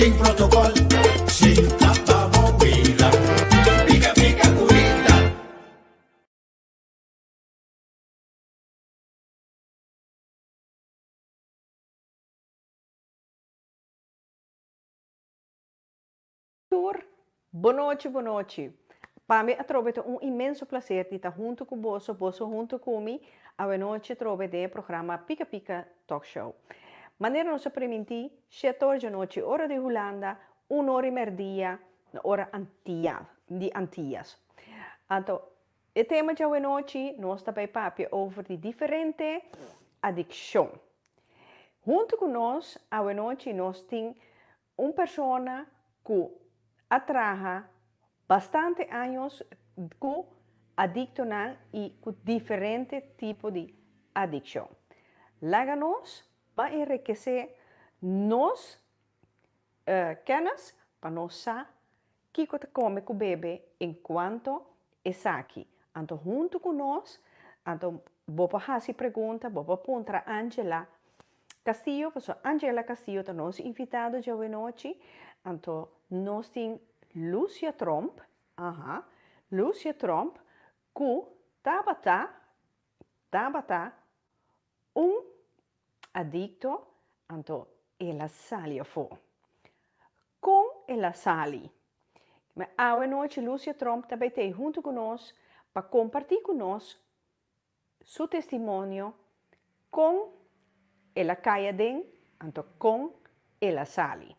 Tin protocol, sinta pa bo mira. Pika pika ku Rita. Tur, bonochi bonochi. Pa mi atrobe ta un inmenso placer di ta hunto cu boso, boso hunto cu mi awenochi atrobe den e programa Pika Pika Talk Show. Manera nos a priminti, shete or djanochi ora di Hulanda, un or i merdia na ora Antia, di Antias. Anto, e tema djawenochi nos ta bay papia over di diferente adiccion. Hunto cu nos awenochi nos tin Un persona ku a traha bastante años ku adiktonan i ku diferente tipo di adikshon. Laga nos pa enrekesé nos kennis pa nos sa kiko ta kome ku bebe en kuanto esaki. Anto huntu ku nos, anto bo por hasi pregunta, bo por puntra Angela Castillo, pasobra Angela Castillo ta nos invitado djawe-nochi, anto nos tin Lucia Tromp, aha, Lucia Tromp ku tabata, tabata un adikto, anto el a sali afó. Kon el a sali? Ma awe-nochi Lucia Tromp ta bai tei huntu ku nos pa kompartí ku nos su testimonio kon el a kai aden anto kon el a sali.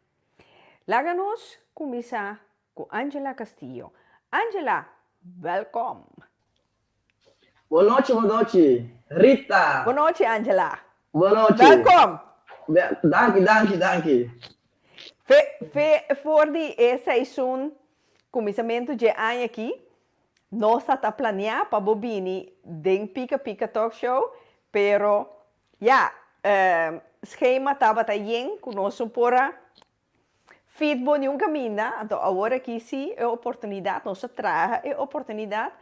Laga nos kuminsá ku Angela Castillo. Angela, wèlkòm! Bon nochi, bon nochi, Rita. Bon nochi, Angela. Bon nochi. Wèlkòm! Danki, danki, danki. Fe, fe, for di e seizoen kuminsamentu dje aña aki, Nos a ta planea pa bo bini den Pika Pika Talk Show, pero ya, schema tabata yen ku nos no por a fit bo niun kaminda, anto awor aki si e oportunidat, nos a traha e oportunidat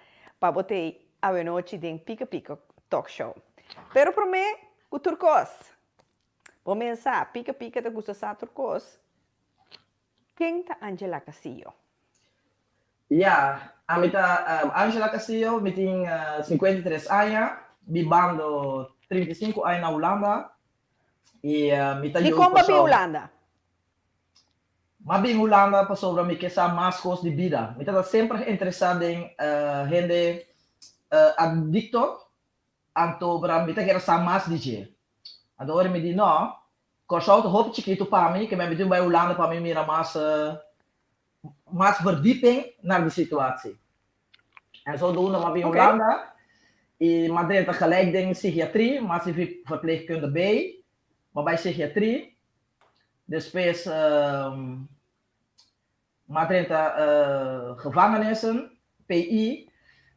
pa bo t'ei awenochi den Pika Pika Talk Show. Pero promé ku tur kos, bo mensa Pika Pika ta gusta sa tur kos, Ken ta Angela Castillo? Ya, ami ta Angela Castillo, mi tin 53 aña, bibando 35 aña na Hulanda y mi ta yu Dikon bo a bin Kòrsou. Hulanda? M'a bin Hulanda pasobra mi ke sa mas kos di bida. Mi tabata semper interesá den hende adikto, anto mi ta kere sa mas di dje. Anto ora mi di no, Kòrsou ta hopi chikitu pa mi, ke mi tin bai Hulanda pa mi mira mas mas verdieping naar de situatie. En zodoende m'a bin Hulanda i m'a drenta gelijk den psychiatrie, m'a hasi verpleegkunde B, m'a bai psychiatrie, despues M'a drenta gevangenissen, PI,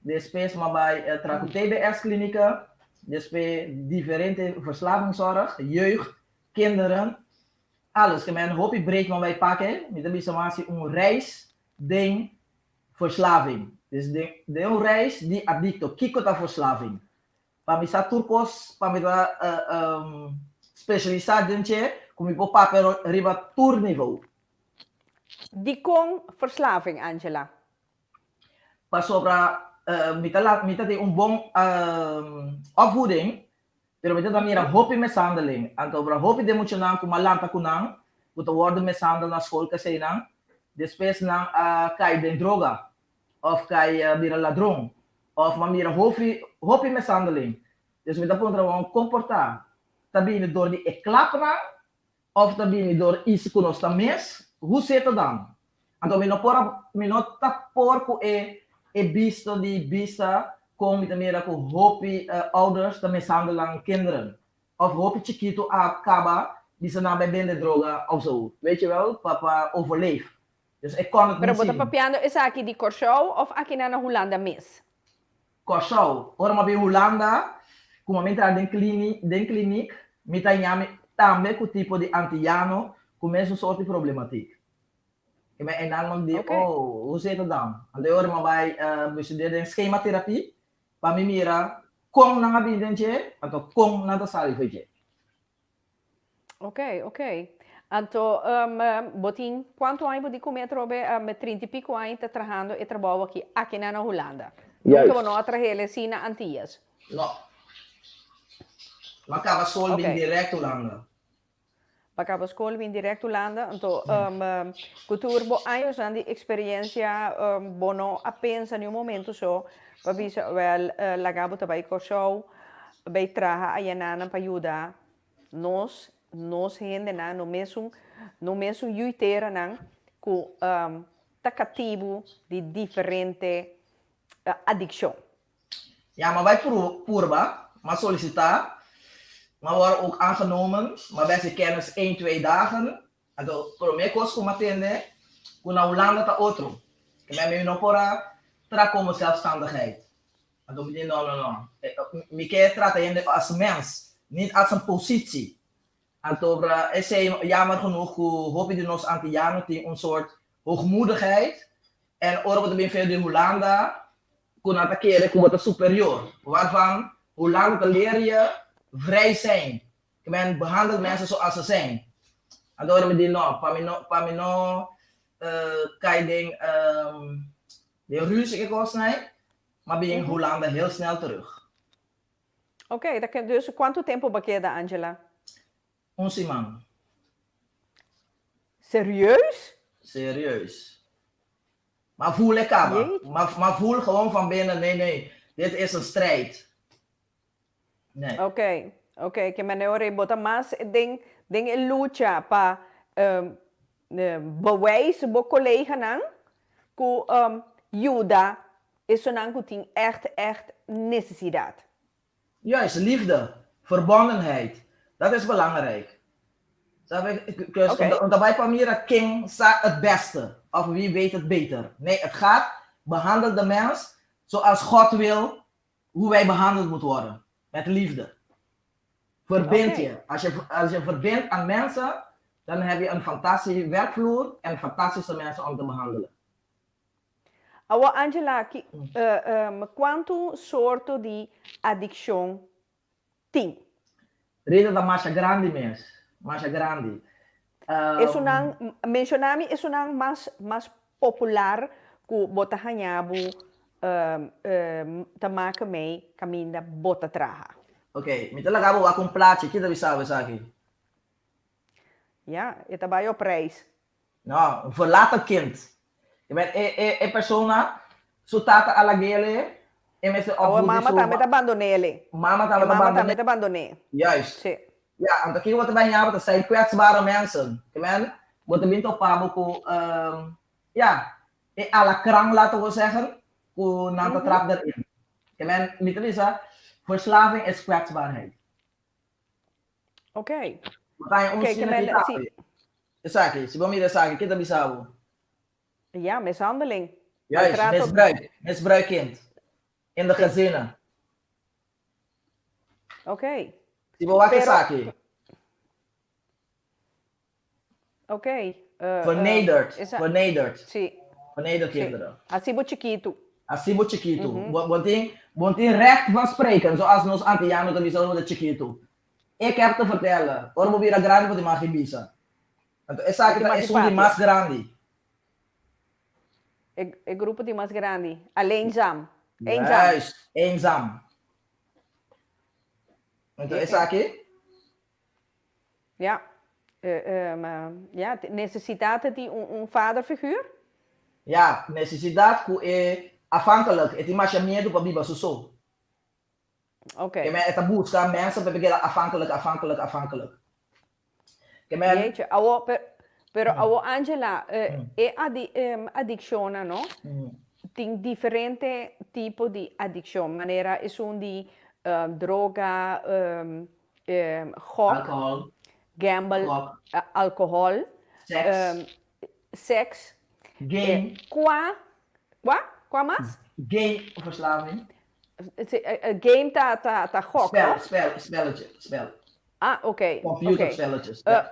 despues m'a bai traha ku TBS klinieken, despues diferente verslavingszorg, jeugd, kinderen, alles. Ke men hopi breed m'a bai pake, mi ta bisa m'a hasi un reis den verslaving. Dus den un reis di adikto, kiko ta verslaving? Pa mi sa tur kos, pa mi ta spesialisá den dje, ku mi por papia riba tur nivou. Dikon verslaving, Angela? Pasobra mi ta mi ta tin un bon opvoeding, pero mi ta ta mira hopi mishandeling. Anto ora hopi den muchanan ku mi a lanta ku nan, ku ta wòrdu mishandel na skol keseinan, despues nan a kai den droga òf kai bira ladron òf mi a mira hopi hopi mishandeling. Dus mi ta puntra bo kon por ta? Ta bini dor di e klapnan Of ta bini dor is ku nos ta mes? Hoe zit het dan? Anto mi no por a, mi no ta por ku e e bisto di bisa kon mi ta mira ku hopi ouders ta mishandel nan kinderen. Of hopi chikitu a kaba bisa nan bai bende droga of zo. Weet je wel, pa pa overleef. Dus ik kon het Pero niet bo ta zien. papiando esaki di Kòrsou of akinan na Hulanda mes? Kòrsou. Ora mi a bin Hulanda, ku mi a entra den klini den klinik, mi ta ñami tambe ku tipo di antiyano ku mesun sort di problematik. I mi einan mi di, oh, hoe zit het dan? Anto e ora mi a bai bestudeer den schematerapie pa mi mira kon nan a bin den dje, anto kon nan ta sali for dje. Oké, oké. Anto bo tin kuantu aña bo di kume atrobe? Trinta i piko aña ta trahando e trabou aki akinan na Hulanda. Nunka bo no a trahel esei na Antillas? No. Mi a kaba skol bin dirèkt Hulanda. Bo a kaba skol bin dirèkt Hulanda. Anto ku tur bo añosnan di eksperensia bo no a pensa niun momento so pa bisa wèl laga bo ta bai Kòrsou bai traha ayanan pa yuda Nos, nos hendenan, no mesun, no mesun yuiteranan ku ta katibu di diferente adikshon. Ya, m'a bai purba, m'a solisitá, m'a wòrdu ook aangenomen, m'a bès'e kènis één, twee dagen, anto promé kos ku m'a tende ku na Hulanda ta otro, ke mi no por a traha komo zelfstandigheid. Anto mi di, no, no, no. Mi ke trata hende as mens, niet as een positie. Anto esei jammer genoeg ku hopi di nos Antiyano tin un soort hoogmoedigheid en ora bo ta bin veo di Hulanda ku nan ta kere ku bo ta superior, waarvan Hulanda ta leer je vrij zijn. Ke men behandel mensen zoals ze zijn. Anto ora mi di, no, pa mi no, pa mi no kai den den ruzie ke kosnan ei, Ma bin Hulanda heel snel terug. Ok, dus kuantu tempu bo a keda, Angela? Un siman. Serieus? Serieus. Ma voel e kaba. Ma voel gewoon van binnen, nee, nee, dit is een strijd. Nee. Ok, ok, ke manera ora bo ta mas den den e lucha pa bewijs bo koleganan ku yuda esonan ku tin ègt ègt nesesidat. Juist, liefde, verbondenheid, dat is belangrijk. Snap je? Dus okay. Om daarbij pa mira ken sa het beste of wie weet het beter. Nee, het gaat, behandel de mens zoals God wil hoe wij behandeld moeten worden. Met liefde. Verbind je. Als je. Als je verbindt aan mensen, dan heb je een fantastische werkvloer en fantastische mensen om te behandelen. Awo Angela, ki, uh, kuantu soorto di adikshon tin? Rita ta masha grandi mes, masha grandi. Esunnan, menshoná mi esunnan mas mas popular ku bo ta haña bo ta maka mei kaminda bo ta traha. Ok, mi ta laga bo wak un plachi, ki ta bisa bo esaki? Ya, e ta bai op reis. No, un verlaten kind. Je bent e, e, e persona, su tata a lag'ele, e mester Awor opvoeden mama su tambe ta bandon'ele. Mama tambe E ta mama tambe bandon'é. ta bandon'é. Juist. Sí. Ja, anto kiko bo ta bai ña bo ta zijn kwetsbare mensen. Ke men, bo ta bin topa bo ku, ja, e alakran laten we zeggen, ku nan ta trap derin. Ke men, mi ta bisa, verslaving is kwetsbaarheid. Ok. Bo ta haña un Ok, ke sina men, ki si. tambe. Esaki, si bo mira esaki, ke ta bisa bo? Ja, mishandeling. Juist, Maltrato. misbruik, misbruik kind. In de Sí. gezinnen. Ok. Si bo wak Pero, esaki. Ok. Uh, Vernederd, esa, vernederd. Sí. Vernederd Sí. kinderen. Hasi bo chikitu. Hasi bo chikitu. Bo, bo tin, bo tin recht van spreken, zoals nos Antiano ta bisa ora bo ta chikitu. Ik heb te vertellen. Ora bo bira grandi bo tin mag di bisa. Anto esaki Bo tin ta mag di esun di papia. mas grandi. E, e grupo di mas grandi. Alleenzaam. Eenzaam. Juist, eenzaam. Anto E, e, esaki? Ja, ja, nesesidat di un vaderfiguur. Ja, nesesidat ku e afhankelijk, e tin masha miedu pa biba su so. Ok. Ke men e ta buska mensen pa e keda afhankelijk, afhankelijk, afhankelijk. Ke men. Jeetje, awo, pero awo Angela, e adikshonnan no, tin diferente tipo di adikshon, manera esun di droga, gok, Alcohol. gamble, Gok. alcohol, Seks. seks, Game. Kua, kua? Kua mas? Game verslaving. Game ta ta ta gok, Spel, no? spel, spelletje, spel. Ah, oké, oké. Computerspelletjes, ja.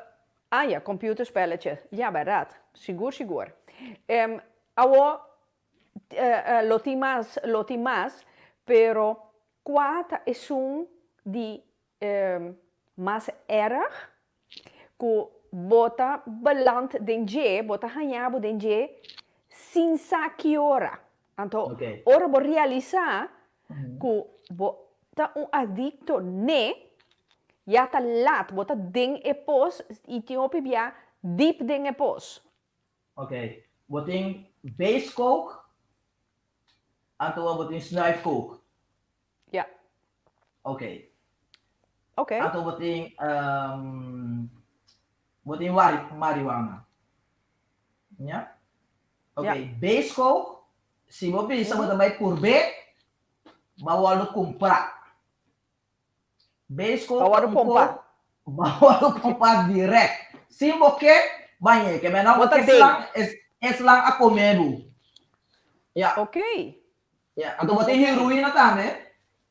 Ah ja, computerspelletje. Ja, bèrdat. Sigur, sigur. Awor, Lo tin mas, lo tin mas, pero kua ta esun di mas erg ku bo ta beland den dje, bo ta haña bo den dje sin sa ki ora. Anto ora bo realisá ku bo ta un adikto n'e, ya ta lat, bo ta den e pos i tin hopi bia dip den e pos. Ok, bo tin base coke, anto bo tin snuif coke. Ja. Ok. Ok. Anto bo tin bo tin marihuana. Ja? Ok, Ja. base coke, si bo bisa bo ta bai purb'é, bo a wòrdu kumprá. Base coke Bo a ta wòrdu un pompá. coke, bo a wòrdu pompá dirèkt. Sin bo ke, bañ'é. Ke men nan Bo ta den. eslan, eslan a komé bo. Ja. Ok. Ja, anto bo tin heroïne tambe,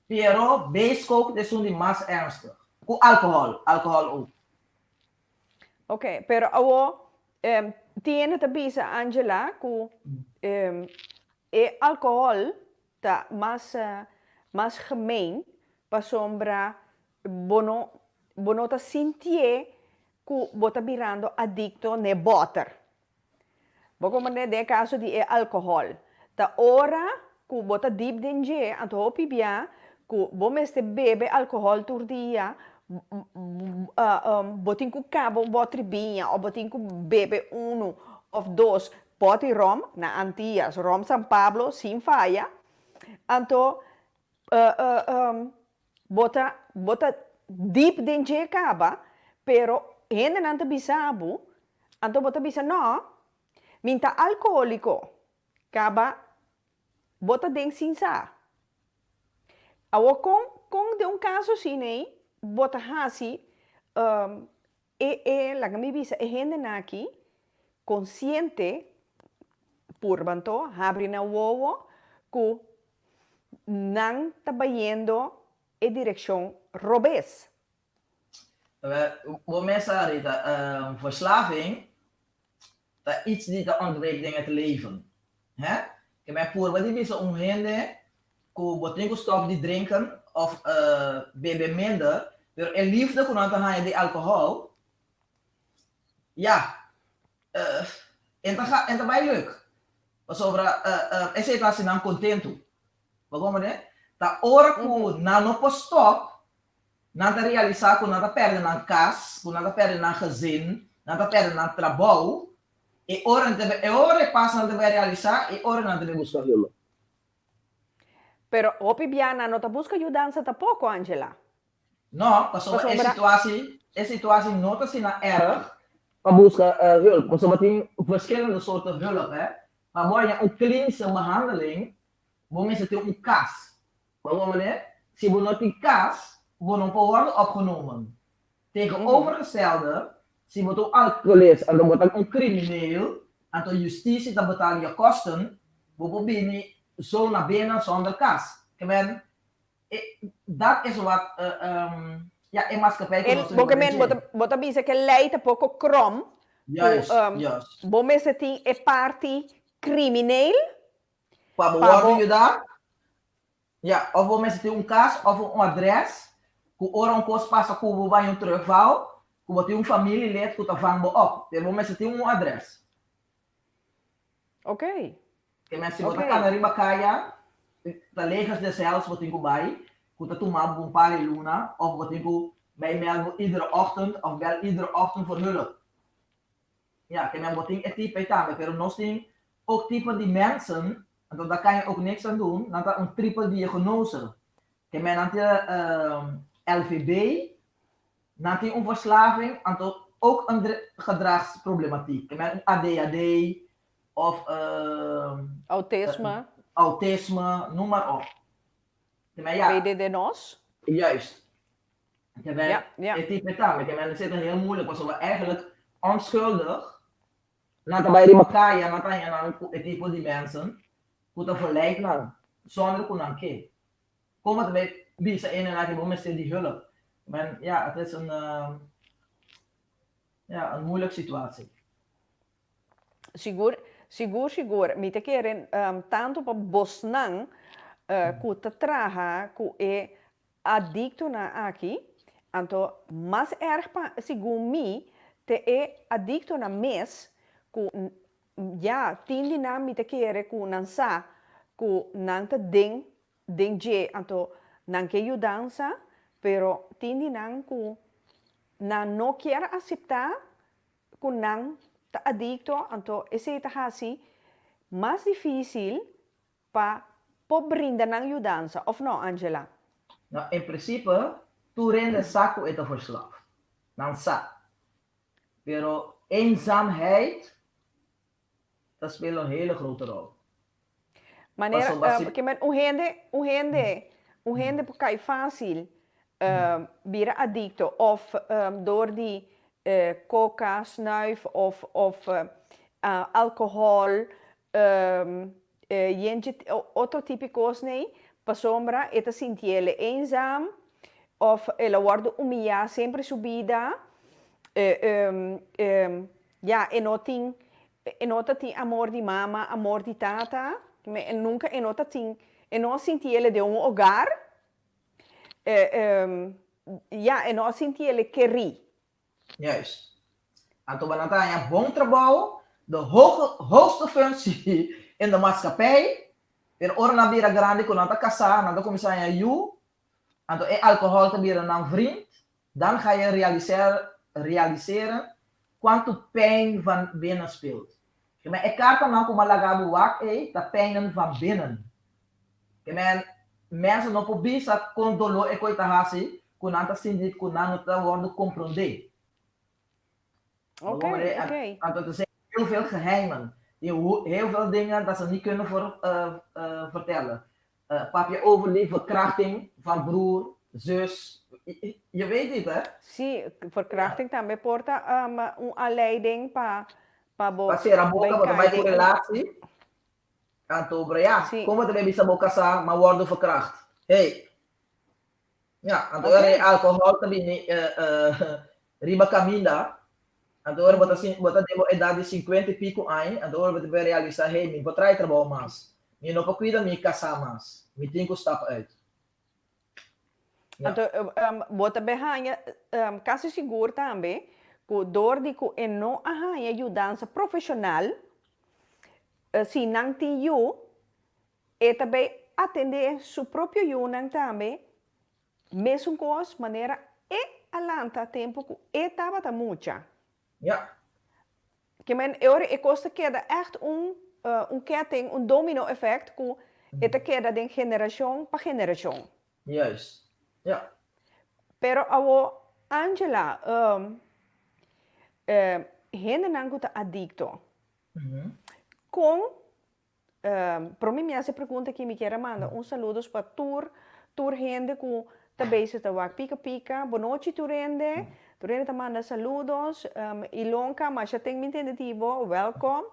pero base coke ta esun di mas ernstig. Ku alcohol, alcohol ook. Ok, pero awo tin hende ta bisa Angela ku e alcohol ta mas mas gemeen pasobra bo no bo no ta sintié ku bo ta birando adicto n'e bòter. Bo comprende den e caso di e alcohol. Ta ora cu bo ta diep den dje, anto hopi bia cu bo mester bebe alcohol tur dia, bo tin cu caba un botri biña of bo tin cu bebe uno of dos poti rom, na Antillas, rom San Pablo sin faya, anto Bo ta bo ta deep den dje kaba, pero hendenan ta bisa bo, anto bo ta bisa no, mi ta alkoholiko, kaba bo ta den sin sa. Awor kon kon den un kaso asina ei bo ta hasi e e laga mi bisa e hendenan aki konsiente purba anto habri nan wowo ku nan ta bayendo e direkshon robes. Bo mes sa Rita, verslaving ta iets di ta ontbreekt den het leven. Hè? Ke men purba di bisa un hende ku bo tin ku stop di drinken of bebe minder, pero e liefde ku nan ta haña di alkohòl, ya, e ta e ta bai leuk. Pasobra esei ta hasi nan kontentu. Bo komprende? Ta ora ku nan no por stòp, nan ta realisá ku nan ta pèrdè nan kas, ku nan ta pèrdè nan gezin, nan ta pèrdè nan trabou, e ora nan ta e ora e pas nan ta bai realisá, e ora nan ta bai buska hulp. Pero hopi bia nan no ta buska yudansa tampoko, Angela. No, pasobra e situatie, e situatie no ta asina erg pa buska hulp. Pasobra tin verschillende soorten hulp, hè. Pa bo haña un klinische behandeling, bo mester tin un kas. Bo wou manera? Si bo no tin kas, bo no por wòrdu opgenomen. Tegenovergestelde, si bo ta un alkoholist anto bo ta un krimineel, anto justitie ta betaal je kosten, bo por bini zo na binnen zonder kas. Ke men, Dat is wat ja, e maatschappij ku nos ta Bo biba den dje. Bo ta bisa ku e lei ta poko krom, Juist, juist. ku bo mester tin e parti krimineel Pa bo wòrdu yuda, ja, òf bo mester tin un kas òf un adrès ku ora un kos pasa ku bo bai un terugval, ku bo tin un familielid ku ta vang bo op. Pero bo mester tin un adrès. Ok. Ke men si bo ta kana riba kaya, ta legers des hels bo tin ku bai, ku ta tuma bo un par di luna, of bo tin ku bai meld bo iedere ochtend of bel iedere ochtend voor hulp. Ja, ke men bo tin e tipo ei tambe, pero nos tin ook tipo di mensen, anto daar kan je ook niks aan doen, nan ta un triple diagnose. Ke men nan tin LVB, Nan tin un verslaving, anto ook een gedragsproblematiek. Ke men un ADHD of Autisme. Autisme, noem maar op. Ke men ja. PDD nos. Juist. Ke men e type tambe. Ke men esei ta heel moeilijk pasobra eigenlijk onschuldig nan ta bai riba kaya nan ta haña nan ku e tipo di mensen ku ta verleid nan zonder ku nan ke. Kon bo ta bay bisa ene aki bo mester di hulp? Men ja, het is een ja, een moeilijk situatie. Sigur, sigur, sigur. Mi ta kere tantu pa bosnan ku ta traha ku e adiktonan aki, anto mas erg pa segun mi. Te e adictonan mes cu ya tin di nan mi ta kere cu nan sa cu nan ta den den dje anto nan ke yudansa pero tin di nan cu nan no kier acepta cu nan ta adicto anto esey ta haci mas dificil pa por brinda nan yudansa of no Angela? No, en principe tur hende sa cu e ta verslaafd. Nan sa. Pero eenzaamheid ta spela un hele grote rol. Manera, Pasobra si ke men un hende, un hende, un hende por kai fácil bira adicto of door di coca, snuif of of alcohol, yentje otro tipo kos nei, pasobra e ta sintiele eenzaam of el a wordo humillá semper su bida, ya e no tin e no ta tin amor di mama, amor di tata, e nunca e no ta tin e no a sintiele den un hogar, ya e no a sintiele kerí. Juist. Anto bo nan ta haña bon trabou, de hoge, hoogste functie in de maatschappij, pero ora nan bira grandi ku nan ta kasá, nan ta kuminsá haña yu, anto e alkohòl ta bira nan vriend, dan ga je realiseer, realiseren kuantu pijn van binnen speelt. Ke men e kartanan ku mi a laga bo wak ei ta pijnen van binnen. Ke men mensen no por bisa kon doló e koi ta hasi ku nan ta sinti ku nan no ta wòrdu komprondé. Ok, ok. Anto er zijn heel veel geheimen. Heel veel dingen dat ze niet kunnen voor, vertellen. Papia over die verkrachting van broer, zus. Je weet niet, hè? Sí, verkrachting tambe por ta un aanleiding pa pa bo Pa cera bai boca, bo ta cai bai ku den un relatie. Anto, bro, ja, Sí. kon bo ta bai bisa bo kasá, ma wordo verkracht? Hey. Ja, anto Ok. ora e alcohol ta bini riba caminda, anto ora bo ta sin, bo ta den bo edad di 50 y pico aña, anto ora bo ta bai realisa, hey, mi por traha e trabou mas, mi no por cuida mi casá mas, mi tin cu stap uit. Ja. Anto bo ta bai haña casi sigur tambe cu door di cu e no a haña yudansa profesional, si nan tin yu, E ta bay atende su propio yunan tambe mesun cos manera e a lanta tempo cu e tabata mucha. Ja. Ke men e ora e cos ta keda echt un un ketting, un domino effect cu e ta keda den generacion pa generacion. Juist. Ja. Pero awo Angela, hendenan cu ta adicto, con Prome mi hasi e pregunta aki mi kier a manda un saludos pa tur tur hende ku ta bezig ta wak pika pika. Bonochi tur hende. Tur hende ta manda saludos. Ilonka masha ten mi ntende di bo. Welkom.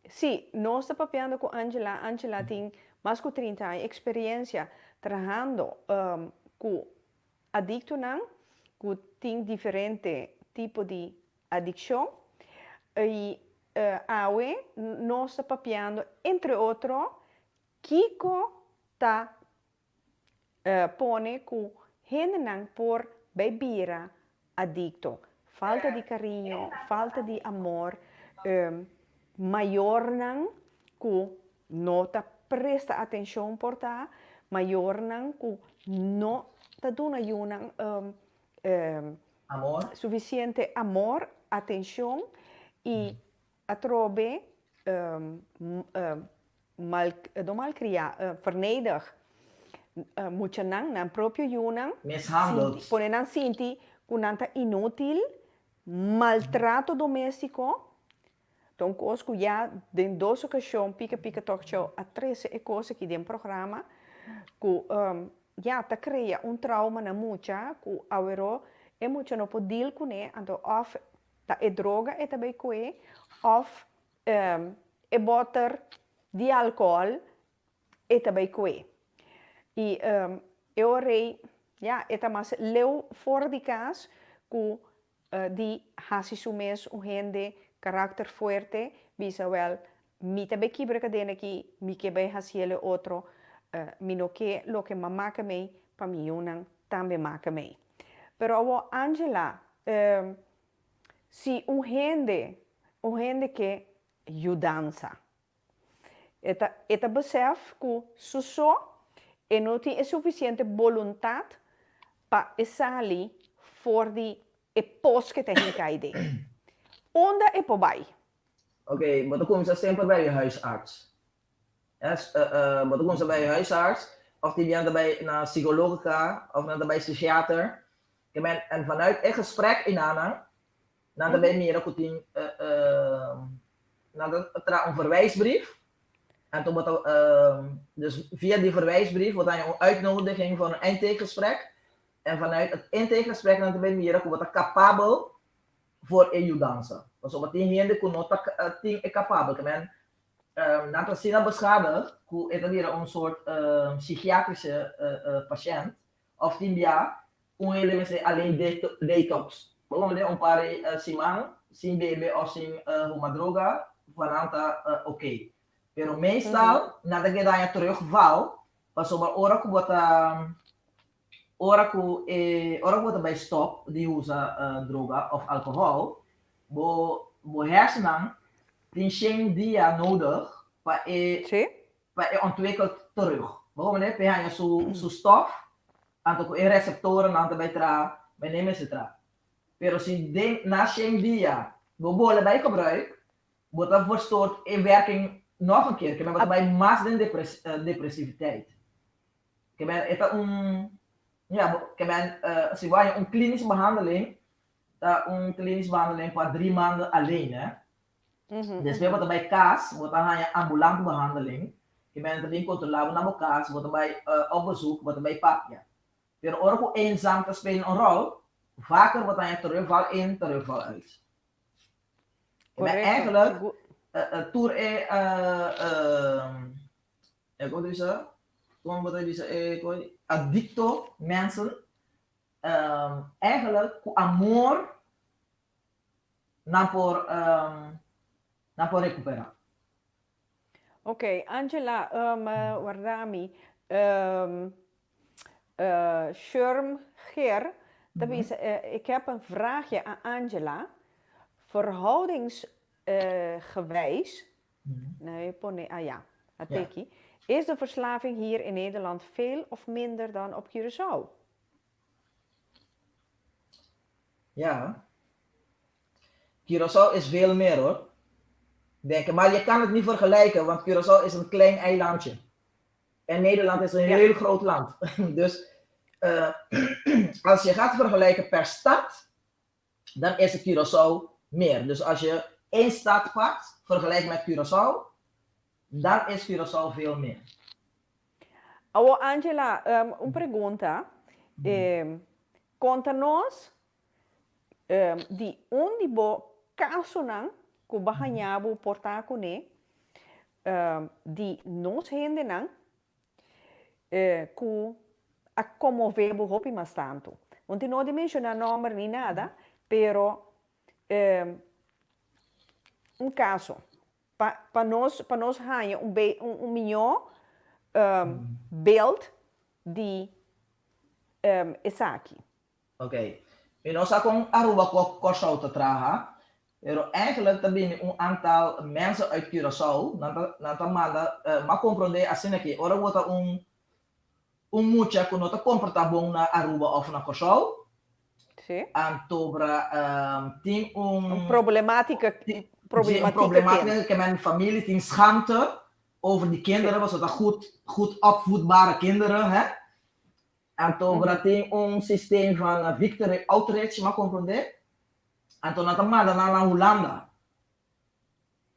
Si, nos ta papiando ku Angela. Angela tin mas ku 30 aña eksperiencia trahando ku adiktonan ku tin diferente tipo di Adikshon i awe nos ta papiando entre otro kiko ta pone ku hendenan por bai bira adikto. Falta di kariño, falta di amor, mayornan ku no ta presta atenshon por ta, mayornan ku no ta duna yunan Amor. Suficiente amor, atencion y atrobe mal, no malcria, vernedig muchanan, nan propio yunan, Mishandeld. sinti, pone nan sinti cu nan ta inutil, maltrato domestico, Ta un kos ku ya den dos okashon Pika Pika Talk Show a trese e kos aki den programa ku ya ta krea un trauma na mucha ku aweró e mucha no por deal kuné anto òf ta e droga e ta bai kue òf e bòter di alkohòl e ta bai kue. I e ora ei ya e ta mas leu for di kas ku di hasi su mes un hende karakter fuerte, bisa wèl, mi ta bai kibra kadena aki, mi ke bai hasi el e otro, mi no ke loke m'a maka mei pa mi yunan tambe maka mei. Pero awor Angela. Si un hende, un hende ke yudansa, e ta e ta besef ku su so e no tin e sufisiente boluntat pa e sali for di e pos ke ta hinka aden. Unda e por bai? Oké, bo ta kuminsá semper bij je huisarts. Yes, bo ta kuminsá bij je huisarts, of tin bian ta bai na psicologica, of nan ta bai psichiater. Ke men, en vanuit e gesprek enanan, nan ta bai mira ku tin, nan ta traha un verwijsbrief, anto bo ta, dus via die verwijsbrief bo ta haña un uitnodiging voor een intakegesprek, en vanuit het intakegesprek nan ta bai mira ku bo ta kapabel voor e yudansa. Pasobra tin hende ku no ta tin e kapabel, ke men nan ta asina beschadigd ku e ta bira un soort psychiatrische pashènt òf tin bia un hende mester alleen detox. Bo komprende? Un par di siman sin bebe òf sin huma droga pa nan ta oké. Pero meestal nan ta keda haña terugval pasobra ora ku bo ta ora ku e ora ku bo ta bai stòp di usa droga òf alkohòl bo bo hersennan tin shen dia nodig pa e pa e ontwikkelt terug. Bo komprende? Pa e haña su su stof, anto ku e reseptorennan ta bai traha, bai ne mester traha. Pero si den na shen dia bo bole bai gebruik, bo ta verstoord e werking nog een keer, ke bo ta bai mas den depres depresiviteit. Ke men e ta un ja, ke men si bo haña un klinische behandeling, ta un klinische behandeling pa drie maanden alleen hè. Despues bo ta bai kas, bo ta haña ambulante behandeling, ke men ta bin kontrolá bo na bo kas, bo ta bai op bezoek, bo ta bai papia. Pero ora ku eenzaam ta spelen un ròl, vaker bo ta haña terugval in, terugval uit. Ke men eigenlijk tur e kon ta bisa, kon bo ta bisa e adikto mensen, eigenlijk ku amor nan por nan por recupera. Ok, Angela, warda mi. Sherm Ger ta bisa, ik heb een vraagje aan Angela. Verhoudingsgewijs, nee, pone, ah ja, a teki. Is de verslaving hier in Nederland veel of minder dan op Curaçao? Ja. Curaçao is veel meer hoor. Denk, maar je kan het niet vergelijken, want Curaçao is een klein eilandje. En Nederland is een heel groot land. Dus als je gaat vergelijken per stad, dan is het Curaçao meer. Dus als je één stad pakt, vergelijk met Curaçao, dan is Curaçao veel meer. Awo Angela, un pregunta. Konta nos di un di bo kasonan ku bo a haña bo por ta kuné di nos hendenan ku a konmové bo hopi mas tantu. No tin no di menshoná nòmber ni nada, pero un kaso. Pa pa nos pa nos haña un be un un miñó beeld di esaki. Ok. Mi no sa kon Aruba ku Kòrsou ta traha, pero eigenlijk ta bini un aantal mensen uit Curaçao, nan ta nan ta manda, m'a komprondé asina ki ora bo ta un un mucha ku no ta komportá bon na Aruba òf na Kòrsou, Sí. Antobra tin un. Un problematica. Un problematica ke men familie tin schaamte over die kinderen, pasobra ta goed, goed opvoedbare kinderen, hè. Antobra tin un systeem van Victory Outreach, m'a comprende. Anto nan ta manda nan na Hulanda.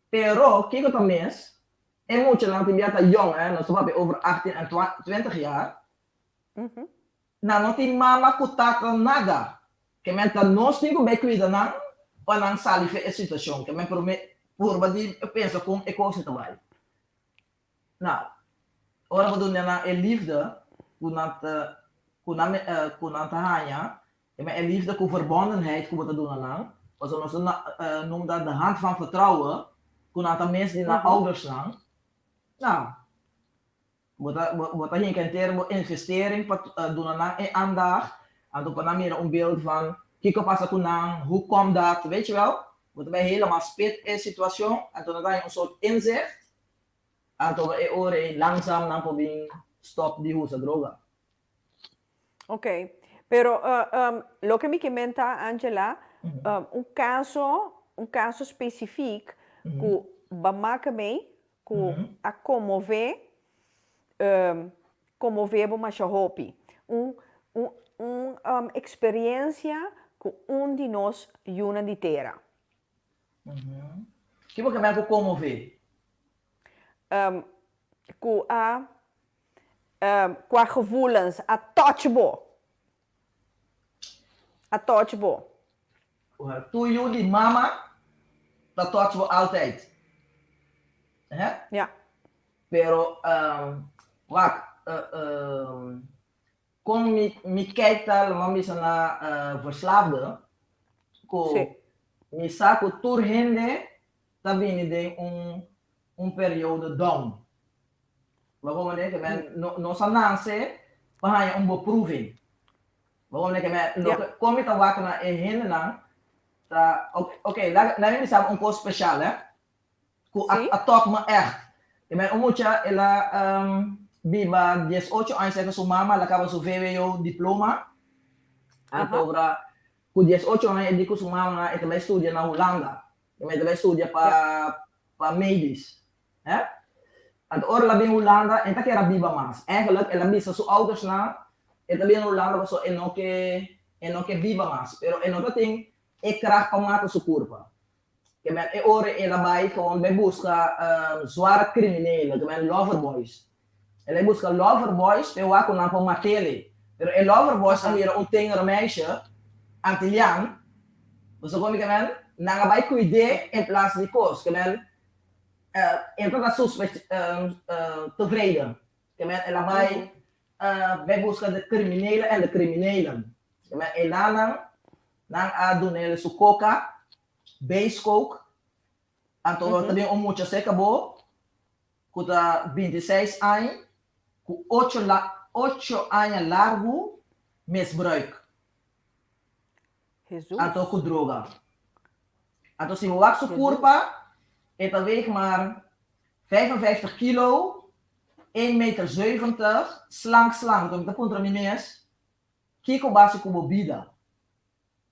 Pero, kiko ta mis? E muchanan tin bia ta yong, hè, nos ta papia over 18 en 20 jaar. Nan no tin mama ku tata nada. Ke men ta nos tin ku bai kuida nan pa nan sali fe e situashon. Ke men prome purba di pensa kon e kos ta bai. Nou, ora bo duna nan e liefde ku nan ta ku nan ku nan ta haña, ke men e liefde ku verbondenheid ku bo ta duna nan, pasobra nos ta noem dat de hand van vertrouwen ku nan ta mis di nan oudersnan. Nou, Bo ta bo ta hinka henter bo investering pa duna nan e aandacht, anto pa nan mira un beeld van Kiko a pasa ku nan, hoe komt dat, weet je wel. Bo ta bai helemaal spit e situashon, anto nan ta haña un soort inzicht, anto e ora ei langzaam nan por bin stop di usa droga. Ok, pero loke mi ke menta Angela, un kaso, un kaso specifiek ku ba maka mei, ku a konmové, konmové bo masha hopi. Un, un, un eksperensia ku un di nos yunan di tera. Ki bo ke men ku konmové? Ku a Kua gevoelens a touch bo? A touch bo? Tur yu di mama ta touch bo altijd. Hè? Ja. Pero wak, kon mi mi kijk ta lo mi bisa na verslaafde ku mi sa ku tur hende ta bini den un un periodo down. Bo comprende ke men no nos a nase pa haña un beproeving. Bo comprende ke men loke kon mi ta wak na e hendenan ta ok laga mi bisa bo un kos speshal hè ku a a tok me ègt. Ke men un mucha el a biba diesocho aña serka su mama el a kaba su vwo diploma anto ku diesocho aña e di ku su mama e ta bai studia na Hulanda. E ta bai studia pa pa medisch. Hè? Anto ora el a bin Hulanda, e ta kier a biba mas. Eigenlijk el a bisa su oudersnan, e ta bin Hulanda pasobra e no ke e no ke biba mas. Pero e no ta tin e kracht pa mata su kurpa. Ke men e ora el a bai gewoon bai buska zware kriminelen, ke men loverboys. El a buska loverboys p'e wak ku nan por mat'el. Pero e loverboys a mira un tenger meisje Antilian, boso komi ke men nan a bai kuid'é en plas di kos. Ke men el tabata suspech tevreden. Ke men el a bai bai buska de kriminelen en de kriminelen. Ke men e nan nan a dun'el su koka, base coke, anto ta bin un mucha seka bo ku ta bintiseis aña ku ocho la ocho aña largu misbruik Hesus. anto ku droga. Anto si bo wak su kurpa e ta weeg maar 55 kilo, een meter zeventig, slank slank. Anto mi ta puntra mi mes, kiko basi ku bo bida?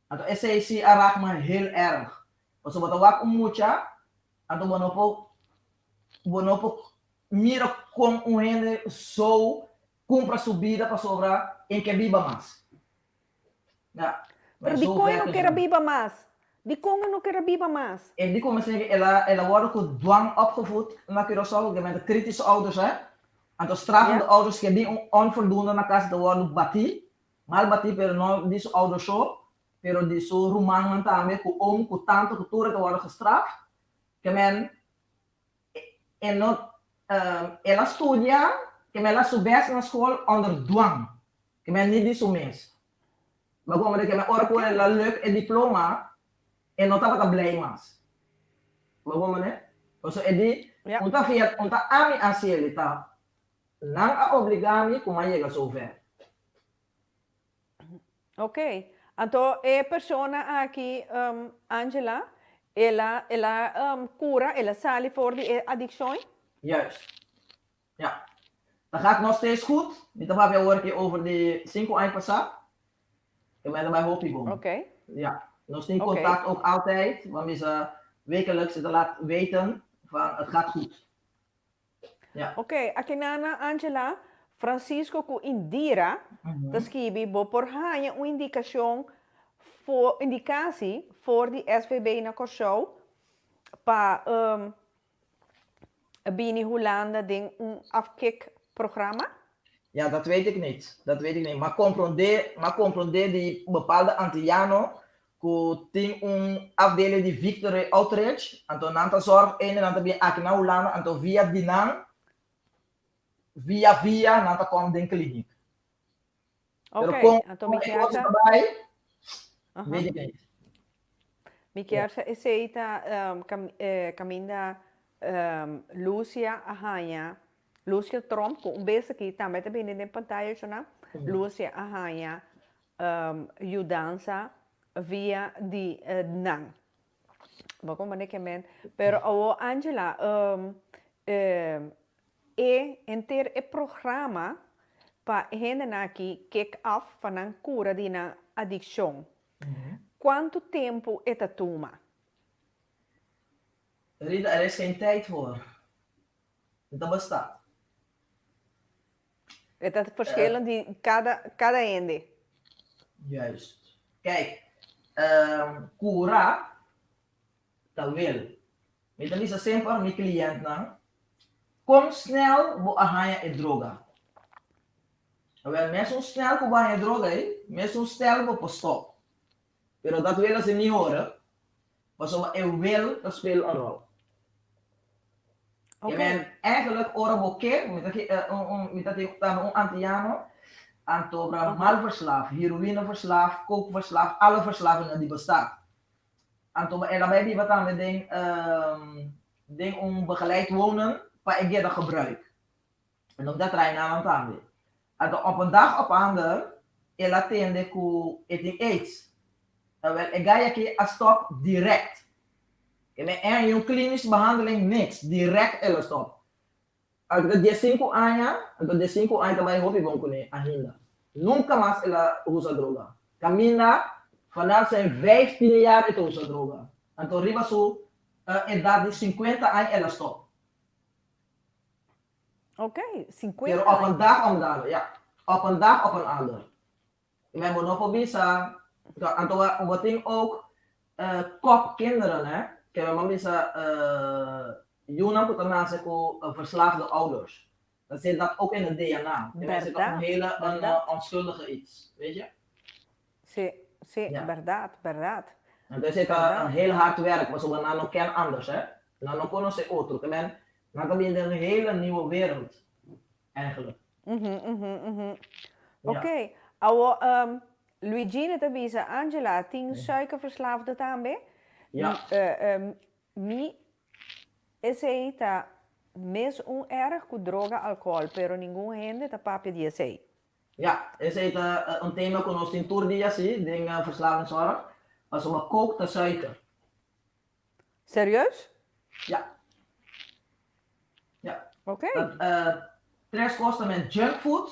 Anto esei si a rak mi heel erg. Pasobra bo ta wak un mucha, anto bo no por bo no por mira kon un hende so kumpra su bida pasobra e ke biba mas. Ya, Pero dikon e no ker a biba mas? Dikon e no ker a biba mas? E di kuminsá ke el a el a wòrdu ku dwang opgevoed na Curaçao, ku men kritische ouders hè. Anto strafende ouders ke bin un onvoldoende na kas ta wòrdu batí. Mal batí pero no di su ouder so, pero di su rumannan tambe, ku oom, ku tante, ku tur e ta wòrdu gestraft. Ke men e no el a studia, ke men el a su best na skol onder dwang, ke men ni di su mes. Bo a komprende ke men ora ku el a luk e diploma e no tabata blij mas. Bo a komprende? Pasobra e di, un ta fia, un ta ami a hasiel, ta Nan a obligá mi ku m'a yega zover. Ok. Anto e persona aki, Angela, el a el a kura, el a sali for di e adikshon? Juist. Ja. Ta gaat nog steeds goed. Mi ta papia awor aki over di sinku aña pasá. E mei ta bai hopi bon. Ok. Ja. Nos tin contact ook altijd. Want mi sa wekelijks e ta laat weten van het gaat goed. Ja. Ok, akinana Angela, Francisco ku Indira ta skibi bo por haña un indikashon for indikasi for di SVB na Kòrsou pa bini Hulanda den un afkikprograma? Ja, dat weet ik niet. Dat weet ik niet. Maar comprende, maar comprende di bepaalde Antilliano ku tin un afdeling di Victory Outreach, anto nan ta zorg ene nan ta bin aki na Hulanda, anto via di nan, via via nan ta kom den kliniek. Pero Ok, kon anto mi kon e kier kos sa ta bai, Aha. weet ik niet. Mi kier sa esei ta um, kaminda um, Lucia a haña, Lucia Tromp, ku un bes aki tambe ta bini den pantaya shona, Lucia a haña um, yudansa. Via di nan. Bo comprende ke men? Pero awo Angela, e henter e programa pa e hendenan aki kick off pa nan kura di nan adikshon, kuantu tempu e ta tuma? Rita, er is geen tijd voor. E ta basta. E ta verschillend di kada, kada hende. Juist. Kijk, kura ta wil. Mi ta bisa semper mi kliëntnan, kon snel bo a haña e droga? Awel, mesun snel ku bo haña e droga ei, mesun stel bo por stop. Pero dat wil asina ni hora, pasobra e wil ta speel un rol. Ok. I men, eigenlijk ora bo ke, mi ta ki un un mi ta tin tambe un antiano, anto bra mal verslaaf, heroïne verslaaf, coke verslaaf, alle verslavingen di bestaat. Anto el a bai biba tambe den den un begeleid wonen pa e geda gebruik. En ook dat trae nanan tambe. Anto op een dag op ander el a tende ku e tin aids. Awel e gai aki a stop direct. Ke men en un klinisch behandeling niks, direct el a stop. Anto ta diesinku aña, anto diesinku aña ta bai hopi bon kuné ahinda. Nunka mas el a usa droga. Kaminda vanaf zijn vijftien jaar e ta usa droga. Anto riba su edat di sinkuenta aña el a stop. Ok, 50 Pero op een dag om dalo, ja. Op een dag op een ander. Men bo no por bisa, anto bo tin ook kop kinderen hè. Ke men bo bisa yunan ku ta nase ku verslaafde ouders. Dan zit dat ook in het DNA. Ke men zit op een hele een onschuldige iets, weet je? Sí, sí, berdad, berdad. Anto esei ta een heel hard werk, pasobra nan no ken anders hè. Nan no konosé otro, ke men nan ta bini den un hele nieuwe wereld eigenlijk. Mhm, mhm, mhm. Oké, awo Luigine ta bisa, Angela, tin suikerverslaafden tambe? Ja. Mi esei ta mes un erg ku droga alkohol, pero ningun hende ta papia di esei. Ja, esei ta un tema ku nos tin tur dia si den verslavingszorg, pasobra coke ta suiker. Serieus? Ja. Ja. Oké. Dat tres kos ta men junk food,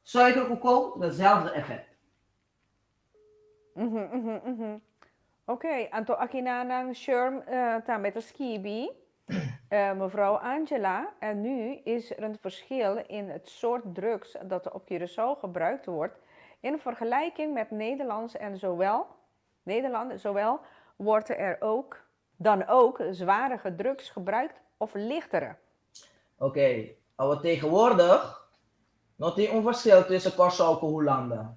suiker ku coke, dezelfde effect. Mhm, mhm, mhm. Oké, anto akinanan Sherm tambe ta skibi, Mevrouw Angela, en nu is er een verschil in het soort drugs dat op Curaçao gebruikt wordt in vergelijking met Nederlands en zowel, Nederland, zowel wordt er ook, dan ook zwarige drugs gebruikt of lichtere. Oké, awo tegenwoordig no tin un verschil tussen Kòrsou ku Hulanda.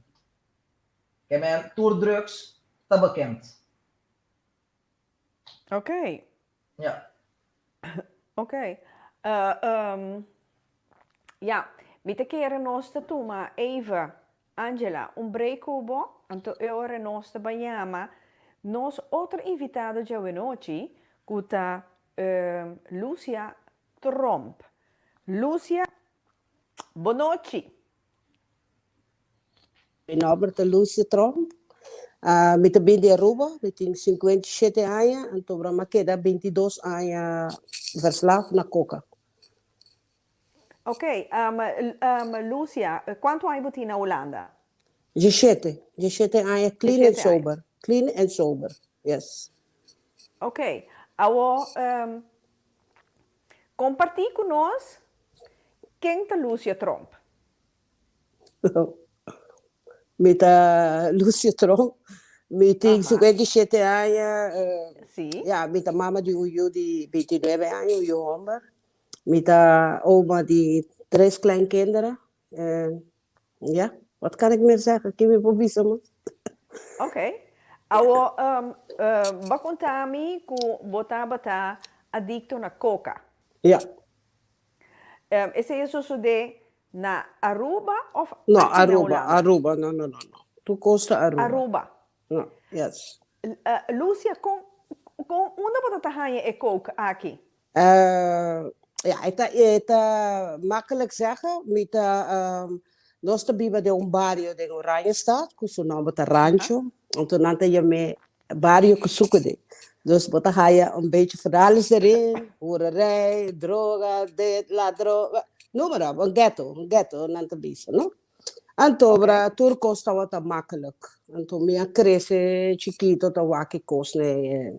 Ke men tur drugs ta bekend. Oké. Ja. Oké. Ja, mi ta kere nos ta tuma even, Angela, un break ku bo, anto e ora nos ta bai yama nos otro invitado djawe-nochi, ku ta Lucia Tromp. Lucia, bonochi. Mi nomber ta Lucia Tromp. Mi ta bin di Aruba, mi tin 57 aña, anto mi a keda 22 aña verslaaf na coca. Ok, Lucia, cuanto aña bo tin na Hulanda? 17, 17 aña clean and sober, clean and sober, yes. Ok, awo comparti cu nos ken ta Lucia Tromp? Mi ta Lucia Tromp, mi tin 57 aña, ya, mi ta mama di un yu di 29 aña, un yu homber. Mi ta oma di tres kleinkinderen. Ja, wat kan ik meer zeggen? Ki mi por bisa mas? Ok. Awo, bo a konta mi ku bo tabata adikto na koka. Ja. Esei a sosodé na Aruba of No, aki na Aruba, Hulanda? Aruba, no, no, no, no. Tur kos ta Aruba. Aruba. No, yes. Lucia, kon, kon, unda bo ta ta haña e kook aki? Ja, e ta, e ta makkelijk zeggen. Mi ta, nos ta biba den un bario den Oranjestad, ku su nomber ta Rancho. Anto nan ta yam'é Bario Kusukude. Dus bo ta haya un beetje van alles erin, hoererij, droga, dit, ladron, noem maar op, un ghetto, un ghetto nan ta bisa, no? Anto bra tur kos tabata makkelijk. Anto mi a krese chikito ta wak e kosnan ei.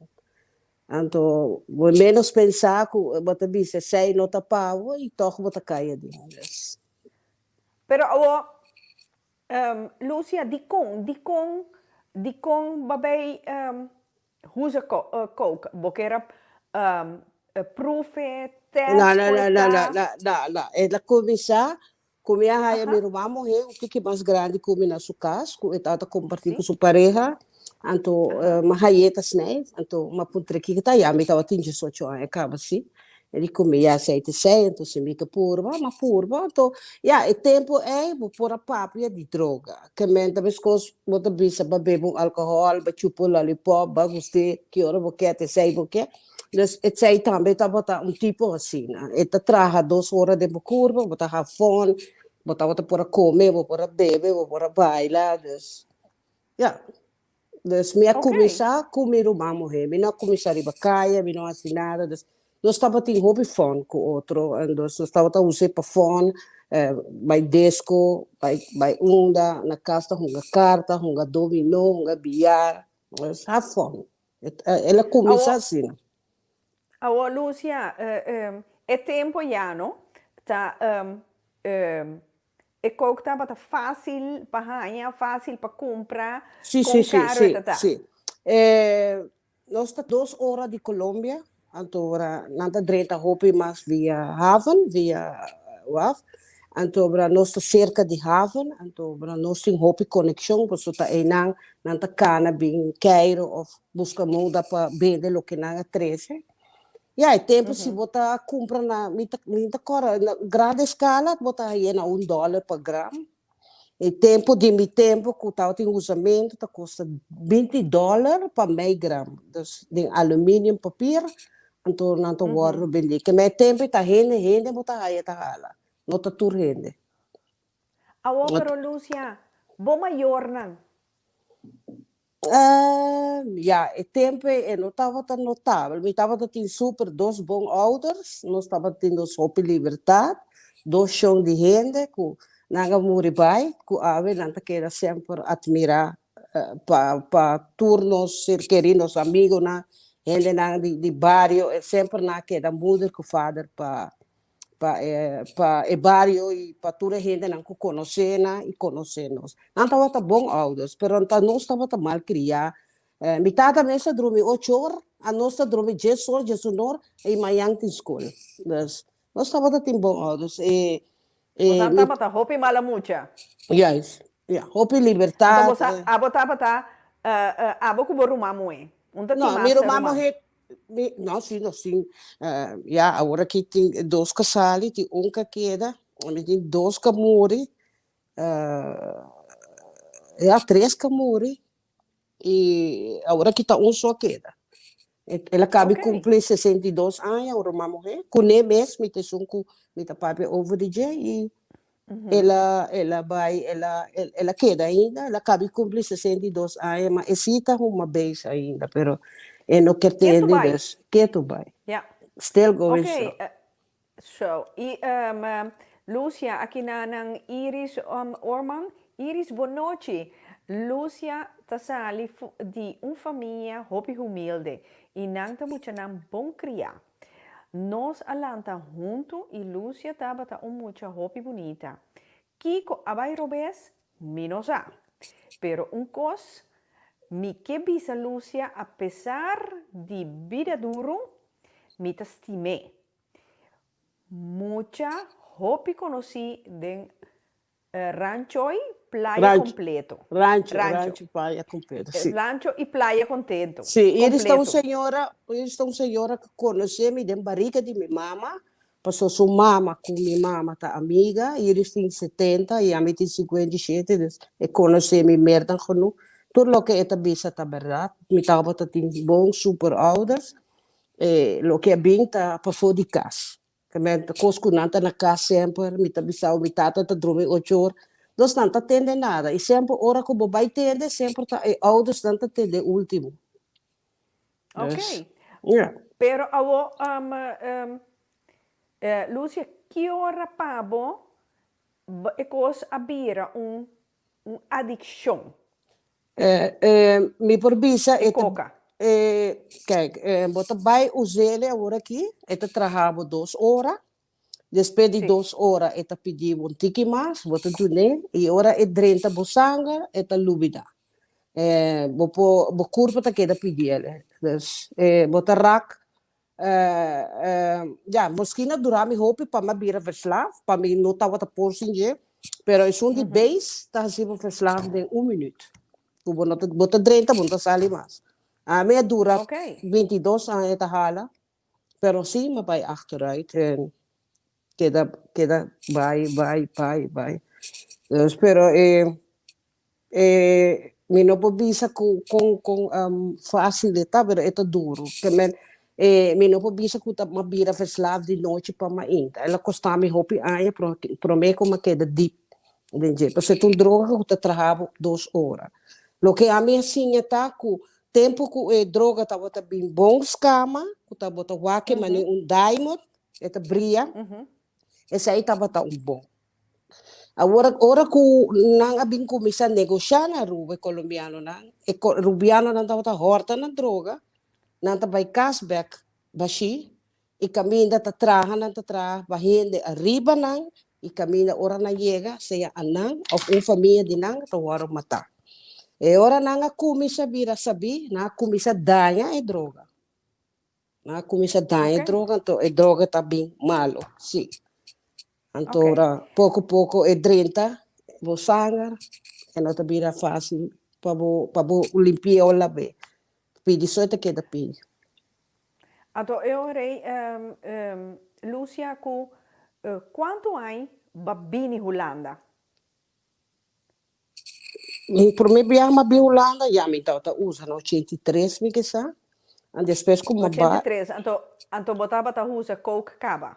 Anto bo menos pensa ku bo ta bisa esei no ta pa bo i tòg bo ta kai aden. Dus. Pero awor, Lucia, dikon, dikon, dikon bo bay usa coke? Bo kier a proef e, test No, no, ku no, e no, no, ta? no, no, no. El a kuminsá ku mi a haya mi ruman muhé un tiki mas grandi ku mi na su kas, ku e tabata kompartí ku su pareha. Anto mi a hay'é ta snei, anto mi a puntr'é kiko ta ya, mi tabatin diesocho aña kaba si. E di ku mi ya esei ta esei, anto si mi ke purba, mi a purba. Anto ya, e tempu ei bo por a papia di droga. Ke men ta meskos bo ta bisa bo a bebe un alkohòl, bo a chupa un lòlipòp, bo a gust'é ki ora bo ke, ta esei bo ke. Dus esei tambe tabata un tipo asina. E ta traha dos ora den bo kurpa, bo ta have fun, bo tabata por a kome, bo por a bebe, bo por a baila, dus ya. Dus mi a kuminsá ku mi ruman muhé. Mi no a kuminsá riba kaya, mi no a hasi nada, dus nos tabatin hopi fun ku otro, en dus nos tabata us'é pa fun, bai disco, bai bai unda, na kas ta hunga karta, hunga dominó, hunga biyar, dus have fun. El a kuminsá asina. Awor, Lucia, e tempo ya no ta e coke tabata fácil pa haña, fácil pa kumpra, Sí, kon sí, sí, karo e sí, ta ta? sí. Nos ta dos ora di Colombia, anto ora nan ta drenta hopi mas via haven, via waf, anto ora nos ta serka di haven, anto ora nos tin hopi konekshon, pasobra ta einan nan ta kana bin keiro of buska moda pa bende loke nan a trese. Ya, e tempu si bo ta kumpra na, mi ta mi ta kòrda, na grande eskala bo ta haye na un dòler pa gram. E tempu di mi tempu ku tabatin usamentu ta kosta binti dòler pa mei gram, dus den aluminium papier, anto nan ta wòrdu bendí. Ke mei tempu ta hende hende bo ta haya ta hala, no ta tur hende. Awor pero Lucia, bo mayornan Ya, e tempu ei e no tabata notabel. Mi tabata tin super dos bon ouders, nos tabata tin nos hopi libertad, dos shon di hende ku nan a muri bai, ku awe nan ta keda semper admirá pa pa tur nos ser kerí, nos amigonan, hendenan di di bario, e semper nan a keda moeder ku vader pa pa e pa e bario y pa tur e hendenan ku konosé nan y konosé nos. Nan tabata bon ouders, pero ta nos tabata mal kriá. Mi tata mes a drumi ocho or, anos ta drumi dies or, diesun or y mañan tin skol. Dus nos tabata tin bon ouders. E Bo e sa mi tabata hopi mala mucha. Juist, ya, hopi Anto libertad. bo sa abo tabata abo ku bo ruman muhé. Un ta tin No, mi mas ruman ruman. muhé Mi, no, si nos tin, ya, awor aki tin dos ka sali, tin un ka keda, mi tin dos ka muri, ya, tres ka muri, i awor aki ta un so a keda. El a kabi kumpli 62 aña, un ruman muhé, kuné mes mi ta esun ku mi ta papia over di dje, i El a, el a bai, el a, el a keda ainda, el a kabi kumpli 62 aña, ma e si ta huma beis ainda, pero e no kier Ketu tende, bai. dus ketu bai. Ja. Still going Oké, strong. so, i Lucia, aki na nan Iris Orman. Iris, bon nochi. Lucia ta sali di un famia hopi humilde i nan ta muchanan bon kriá. Nos a lanta huntu i Lucia tabata un mucha hopi bunita. Kiko a bai robes? Mi no sa. Pero un kos mi ke bisa Lucia apesar di bida duru, mi ta stim'é. Mucha hopi konosí den Rancho y playa Rancho, completo. rancho, Rancho. rancho, playa completo, sí. Rancho y playa contento. Sí, Iris ta un Completo. señora, Iris ta un señora ku konosé mi den barriga di mi mama, paso su mama ku mi mama ta amiga, Iris tin 70 i ami tin 57, dus e konosé mi meer dan genoeg. Tur loke e ta bisa ta bèrdat, mi tabata tin bon super ouders, loke a bin ta pafó di kas. Kamente kos ku nan ta na kas semper, mi ta bisao mi tata ta drumi ocho or, Dus nan ta tende nada y semper ora cu bo bay tende semper ta e oudersnan ta tende ultimo. Dus, Ok. ja. Pero awo, Lucia, ki ora pa bo e cos a bira un un adiccion? Mi por bisa E coca. Kijk, bo ta bay usele awor aki, e ta traha bo dos ora, Despues di dos ora e ta pidi bo un tiki mas, bo ta dun'é i ora e drenta bo sanger e ta lubidá. Bo por, bo kurpo ta keda pidi el. Dus bo ta rak, ya, miskien a dura mi hopi pa mi a bira verslaaf, pa mi no tabata por sin dje, pero esun di beis ta hasi bo verslaaf den un minuut. Ku bo no ta, bo ta drenta bo no ta sali mas. Ami a dura 22 aña ta hala. Pero sí mi a bai achteruit en keda keda bai bai bai bai. Dus pero e e mi no por bisa ku kon kon fácil e ta pero e ta duro. Ke men e mi no por bisa ku ta mi a bira verslaafd di nochi pa mainta. El a kosta mi hopi aña prome ku mi a keda dip den dje. Pasobra e ta un droga ku ta traha bo dos ora. Loke ami a siña ta ku Tempu ku e droga tabata bin bon skama, ku tabata wak e manera un diamond, e ta bria, esei tabata un bon. Awor, ora ku nan a bin kuminsá negoshá na Aruba, e kolombianonan, e rubianonan tabata hòrta nan droga, nan ta bai kas bèk bashí, I kaminda ta traha nan ta traha pa hende ariba nan i kaminda ora nan yega sea a nan of un famia di nan ta wòrdu matá. E ora nan a kuminsá bira sabí nan a kuminsá daña e droga. Nan a kuminsá daña e droga anto e droga ta bin malu, sí. Anto ora poko poko e drenta bo sanger e no ta bira fásil pa bo pa bo limpi'é o lab'é. Pidi so e ta keda pidi. Anto e ora ei, Lucia, ku kuantu añ ba bini Hulanda? Mi promé biaha m'a bin Hulanda, ya mi tabata usa na 83 mi ke sa. An despues ku m'a bai. 83, anto anto bo tabata usa coke kaba?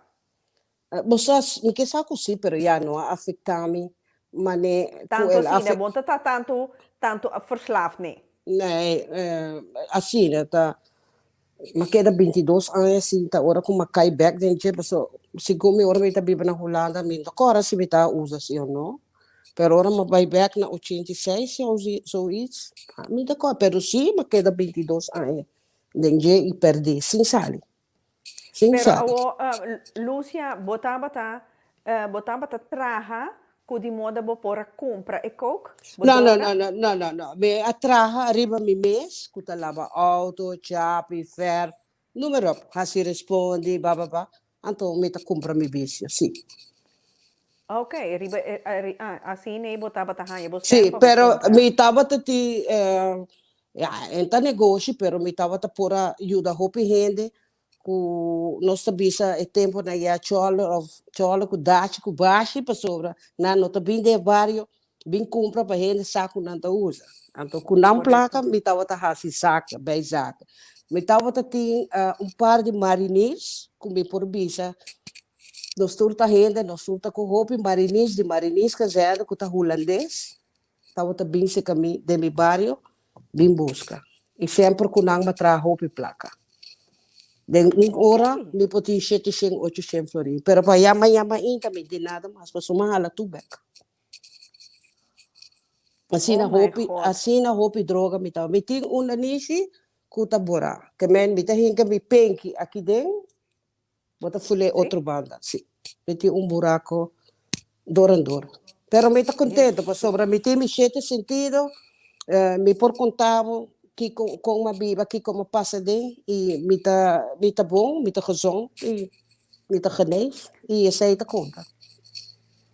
Bo sa, mi ke sa ku si, pero ya no a afektá mi mané ku Tantu el a asina, bo no ta ta tantu tantu verslaafd nee? Nee, asina ta, mi a keda 22 aña asin ta ora ku mi a kai bèk den dje, paso segun mi ora mi ta biba na Hulanda mi no ta kòrda si mi ta usa si o no, pero ora mi a bai bèk na 86 zoiets, mi ta kòrda, pero si mi a keda 22 aña den dje i pèrdí sin sali. Sin Pero sa. awo, Lucia, bo tabata, bo tabata traha cu di moda bo por a cumpra e coke? Bo No, no, droga? no, no, no, no, no. Mi a traha ariba mi mes, cu ta laba auto, chapi, verf, noem maar op. Haci respondi, ba, ba, ba. Anto mi ta cumpra mi vicio, si. Ok, riba e, ah, asina ei bo tabata haña bo Sí, sèn pa bo pero kumpra. mi tabata tin, ya, en ta negoshi, pero mi tabata por a yuda hopi hende ku nos ta bisa e temponan ya chòler òf chòler ku dachi ku bashi pasobra nan no ta bin den e bario bin kumpra pa hende sa ku nan ta usa. Anto ku nan plaka mi tabata hasi zaka, bij zaka. Mi tabata tin un par di mariniers ku mi por bisa nos tur ta hende, nos tur ta ku hopi mariniers di marinierskazerne ku ta hulandes tabata bin seka mi den mi bario bin buska. I semper ku nan mi a traha hopi plaka. Den un ora mi por tin shete shen, ocho shen florin. Pero pa yama yama inta mi di nada mas pasobra mi a hala tur bek. Asina Oh my hopi, God. asina hopi droga mi ta. Mi tin un nanishi ku ta borá. Ke men mi ta hinka mi penki aki den, bo ta ful'é Sí? otro banda. Sí. Mi tin un burako dor en dor. Pero mi ta kontento Jesús. pasobra mi tin mi shete sentido, mi por konta bo kiko kon mi a biba, kiko mi a pasa den i mi ta mi ta bon, mi ta gezond i mi ta genees i esei ta konta.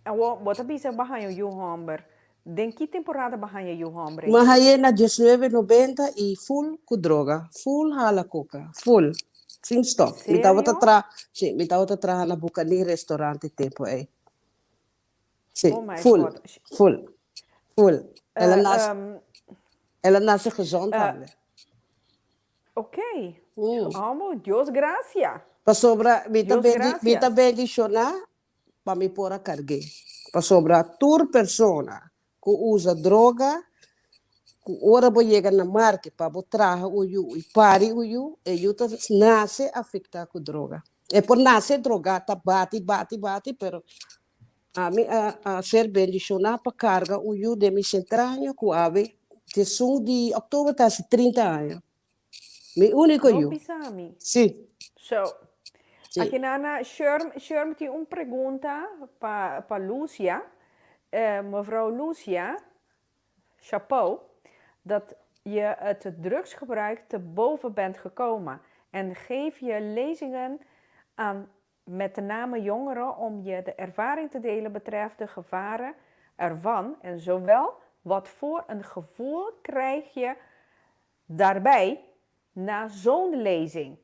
Awor, bo ta bisa bo a haña un yu hòmber. Den ki temporada bo a haña yu hòmber ei? Mi a hañ'é na diesnuebe nobenta i ful ku droga, ful hala koka, ful, sin stòp. Mi tabata Serio? tra, sí, mi tabata traha na Bucaní restaurant e tempu ei. Sí, Oh my ful, God. ful, ful. El a nase, el a nase gezond tambe. Ok. Amo, Dios gracia. Pasobra mi ta Dios bendi, mi ta gracias. bendishoná Pa mi por a karg'é. Pasobra tur persona ku usa droga, ku ora bo yega na marke pa bo traha un yu i pari un yu, e yu ta nase afektá ku droga. E por nase drogá, ta bati, bati, bati, pero ami a a ser bendishoná pa karga un yu den mi sentraña ku awe diesun di òktober ta hasi 30 aña. Mi úniko No yu. bisa mi. Sí. So, Sí. aki na Sherm, Sherm tin un pregunta pa, pa Lucia. Mevrouw Lucia, chapeau dat je het drugsgebruik te boven bent gekomen en geef je lezingen aan met name jongeren om je de ervaring te delen betreft de gevaren ervan en zowel wat voor een gevoel krijg je daarbij na zo'n lezing?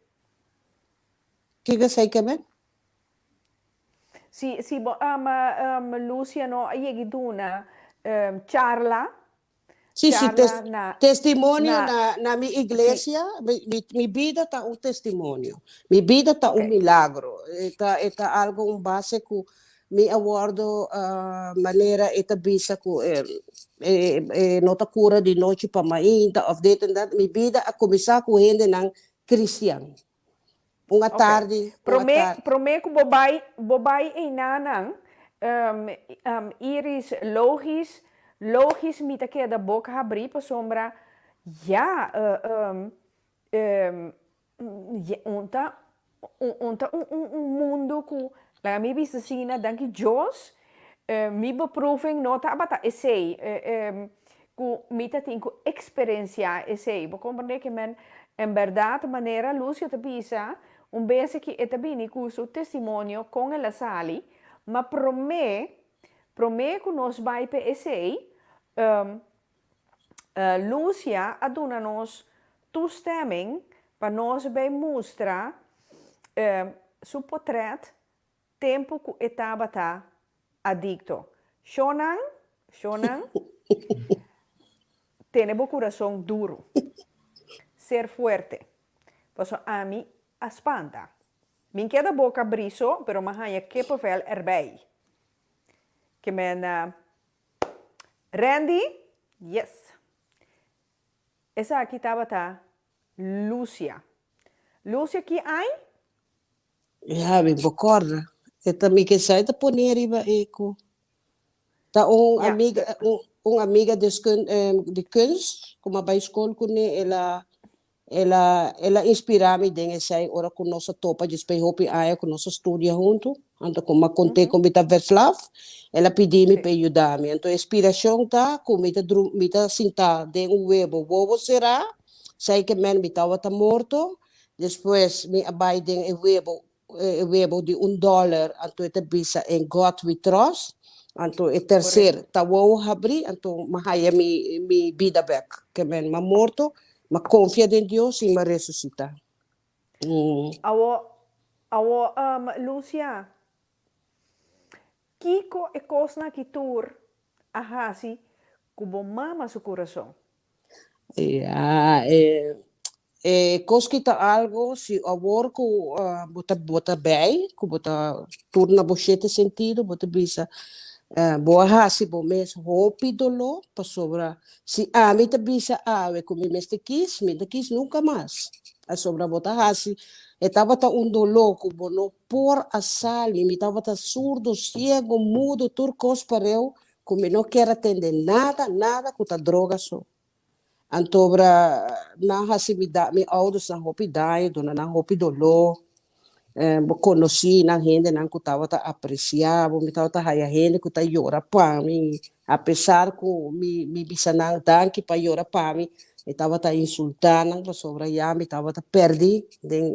Kiko esei ke men? Si, si bo ama Lucia no a yegi duna charla Sí, sí, charla tes, na testimonio na na, na mi sí iglesia, mi, mi, mi bida ta un testimonio, mi bida ta un milagro, e ta, e ta algo, un base ku mi a wordo ah, manera e ta bisa ku eh, eh, eh, no ta kura di nochi pa mainta of dit en dat, mi bida a kuminsá ku hendenan kristian. Un Ok. atardi, un Promé, atardi. promé ku bo bai, bo bai einanan, Iris, logis, logis mi ta keda boka habrí pasobra ya, un ta, un ta un, un, un mundu ku, laga mi bisa asina, danki Dios, mi beproeving no tabata esei, Ku mi ta tin ku eksperensiá esei. Bo komprendé ke men en bèrdat manera Lucio ta bisa, un bes aki e ta bini ku su testimonio kon el a sali, ma promé, promé ku nos bai p'e esei, Lucia a duna nos toestemming pa nos bai mustra su potrèt Tempu ku e tabata adikto. Shonnan, shonnan, tene bo kurason duru. Ser fuerte. Pasobra ami a spanta. Mi keda boka bri so, pero m'a haña kippenvel erbij. Ke men, Randy, yes. Esaki tabata Lucia. Lucia ki añ? Ya, mi por corda. E ta mi ke sai ta pone riba e ku ta un amiga un, un amiga deskun di kunst ku m'a bai skol kuné el a el a el a inspirá mi den esei ora ku nos a topa despues hopi aña ku nos a studia huntu. Anto ku m'a kont'é ku mi ta verslaaf el a pidi mi pa e yuda mi. Anto e inspirashon ta ku mi ta dru mi ta sintá den un webo wowo será sai ke men mi tabata morto. Despues mi a bai den e webo, e webo di un dollar, anto e ta bisa In God we trust, anto e tercer ta wou habri, anto m'a haya mi mi bida bek, ke men m'a morto, m'a confia den Dios y m'a resucita. Awo, awo, Lucia, kiko e kosnan aki tur a hasi ku bo mama su kurason? Ya, e e kos ki ta algo si awor ku bo ta bo ta bij, ku bo ta tur na bo shete sentido, bo ta bisa bo a hasi bo mes hopi doló pasobra si ami ta bisa awe ku mi mester kis, mi ta kis nunka mas. Pasobra bo ta hasi, e tabata un doló ku bo no por a sali, mi tabata surdo, siego, mudo, tur kos pareu Ku mi no kier a tende nada, nada ku ta droga so. Antobra nan hasi mi da, mi ouders nan hopi daño, duna nan hopi doló. Bo konosí nan hendenan ku tabata apresiá bo, mi tabata haya hende ku ta yora pa mi, apesar ku mi mi bisa nan danki pa yora pa mi, mi tabata insultá nan pasobra ya mi tabata pèrdí den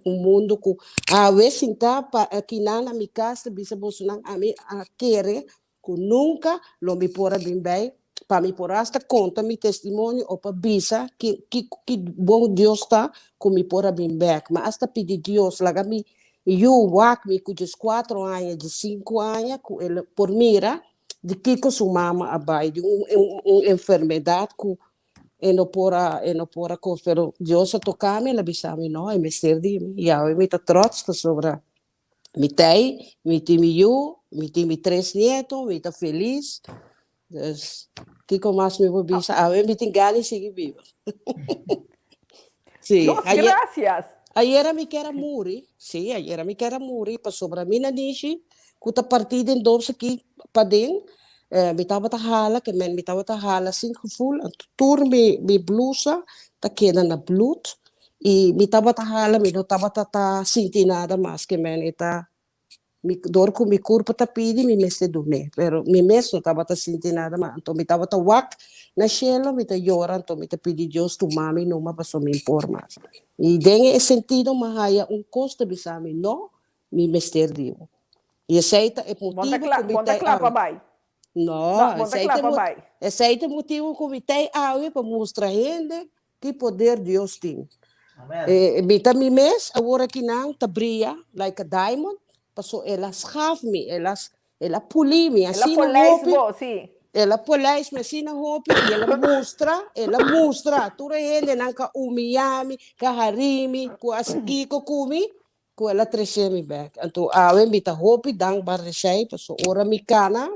un mundu ku awe sintá pa kinan na mi kas ta bisa bosonan ami a kere ku nunka lo mi por a bin bai pa mi por hasta konta mi testimonio o pa bisa ki ki ki bon Dios ta ku mi por a bin bek. Mi hasta pidi Dios laga mi yu wak mi ku dieskuatro aña, diesinku aña ku el por mira di kiko su mama a bai, di un un enfermedat ku e no por a e no por a kos pero Dios a toka mi el a bisa mi no e mester di mi i awe mi ta trots pasobra Mi ta ei, mi tin mi yu, Mi tin mi tres nieto, mi ta felis. Dus, kiko mas mi por bisa? Awe mi tin gana di sigui biba. Sí, Dios ayer, gracias. ayera mi kier a muri, sí, ayera mi kier a muri pasobra mi nanishi ku ta partí den dos aki paden, eh, mi tabata hala, ke men mi tabata hala sin gevoel, anto tur mi, mi blusa ta keda na bloed i mi tabata hala, mi no tabata ta sinti nada mas, ke men e ta Mi, dor ku mi kurpa ta pidi, mi mester dun'é. Pero mi mes no tabata sinti nada mas. Anto mi tabata wak na shelu, mi ta yora, anto mi ta pidi Dios tuma mi numa pasobra mi por mas. I den e sentido mi a haya un kos ta bisa mi, no, mi mester di bo. I esei ta e Bon ta motibu kla, ku mi bon ta ta kla pa awe. bai. No, No, bon ta esei kla ta e pa mot, bai. esei ta e motibu ku mi ta awe pa mustra hende Ki poder Dios tin. Amen. E mi ta mi mes awor aki nan ta bria like a diamond paso el a schaaf mi, el a el a puli mi El a asina polijs hopi, bo, sí. el a polijs mi asina hopi y el a mustra, el a mustra tur e hendenan ka humiya mi, ka hari mi, ku a hasi kiko ku mi, ku el a trese mi bek. Anto awe mi ta hopi dankbaar di esei paso ora mi kana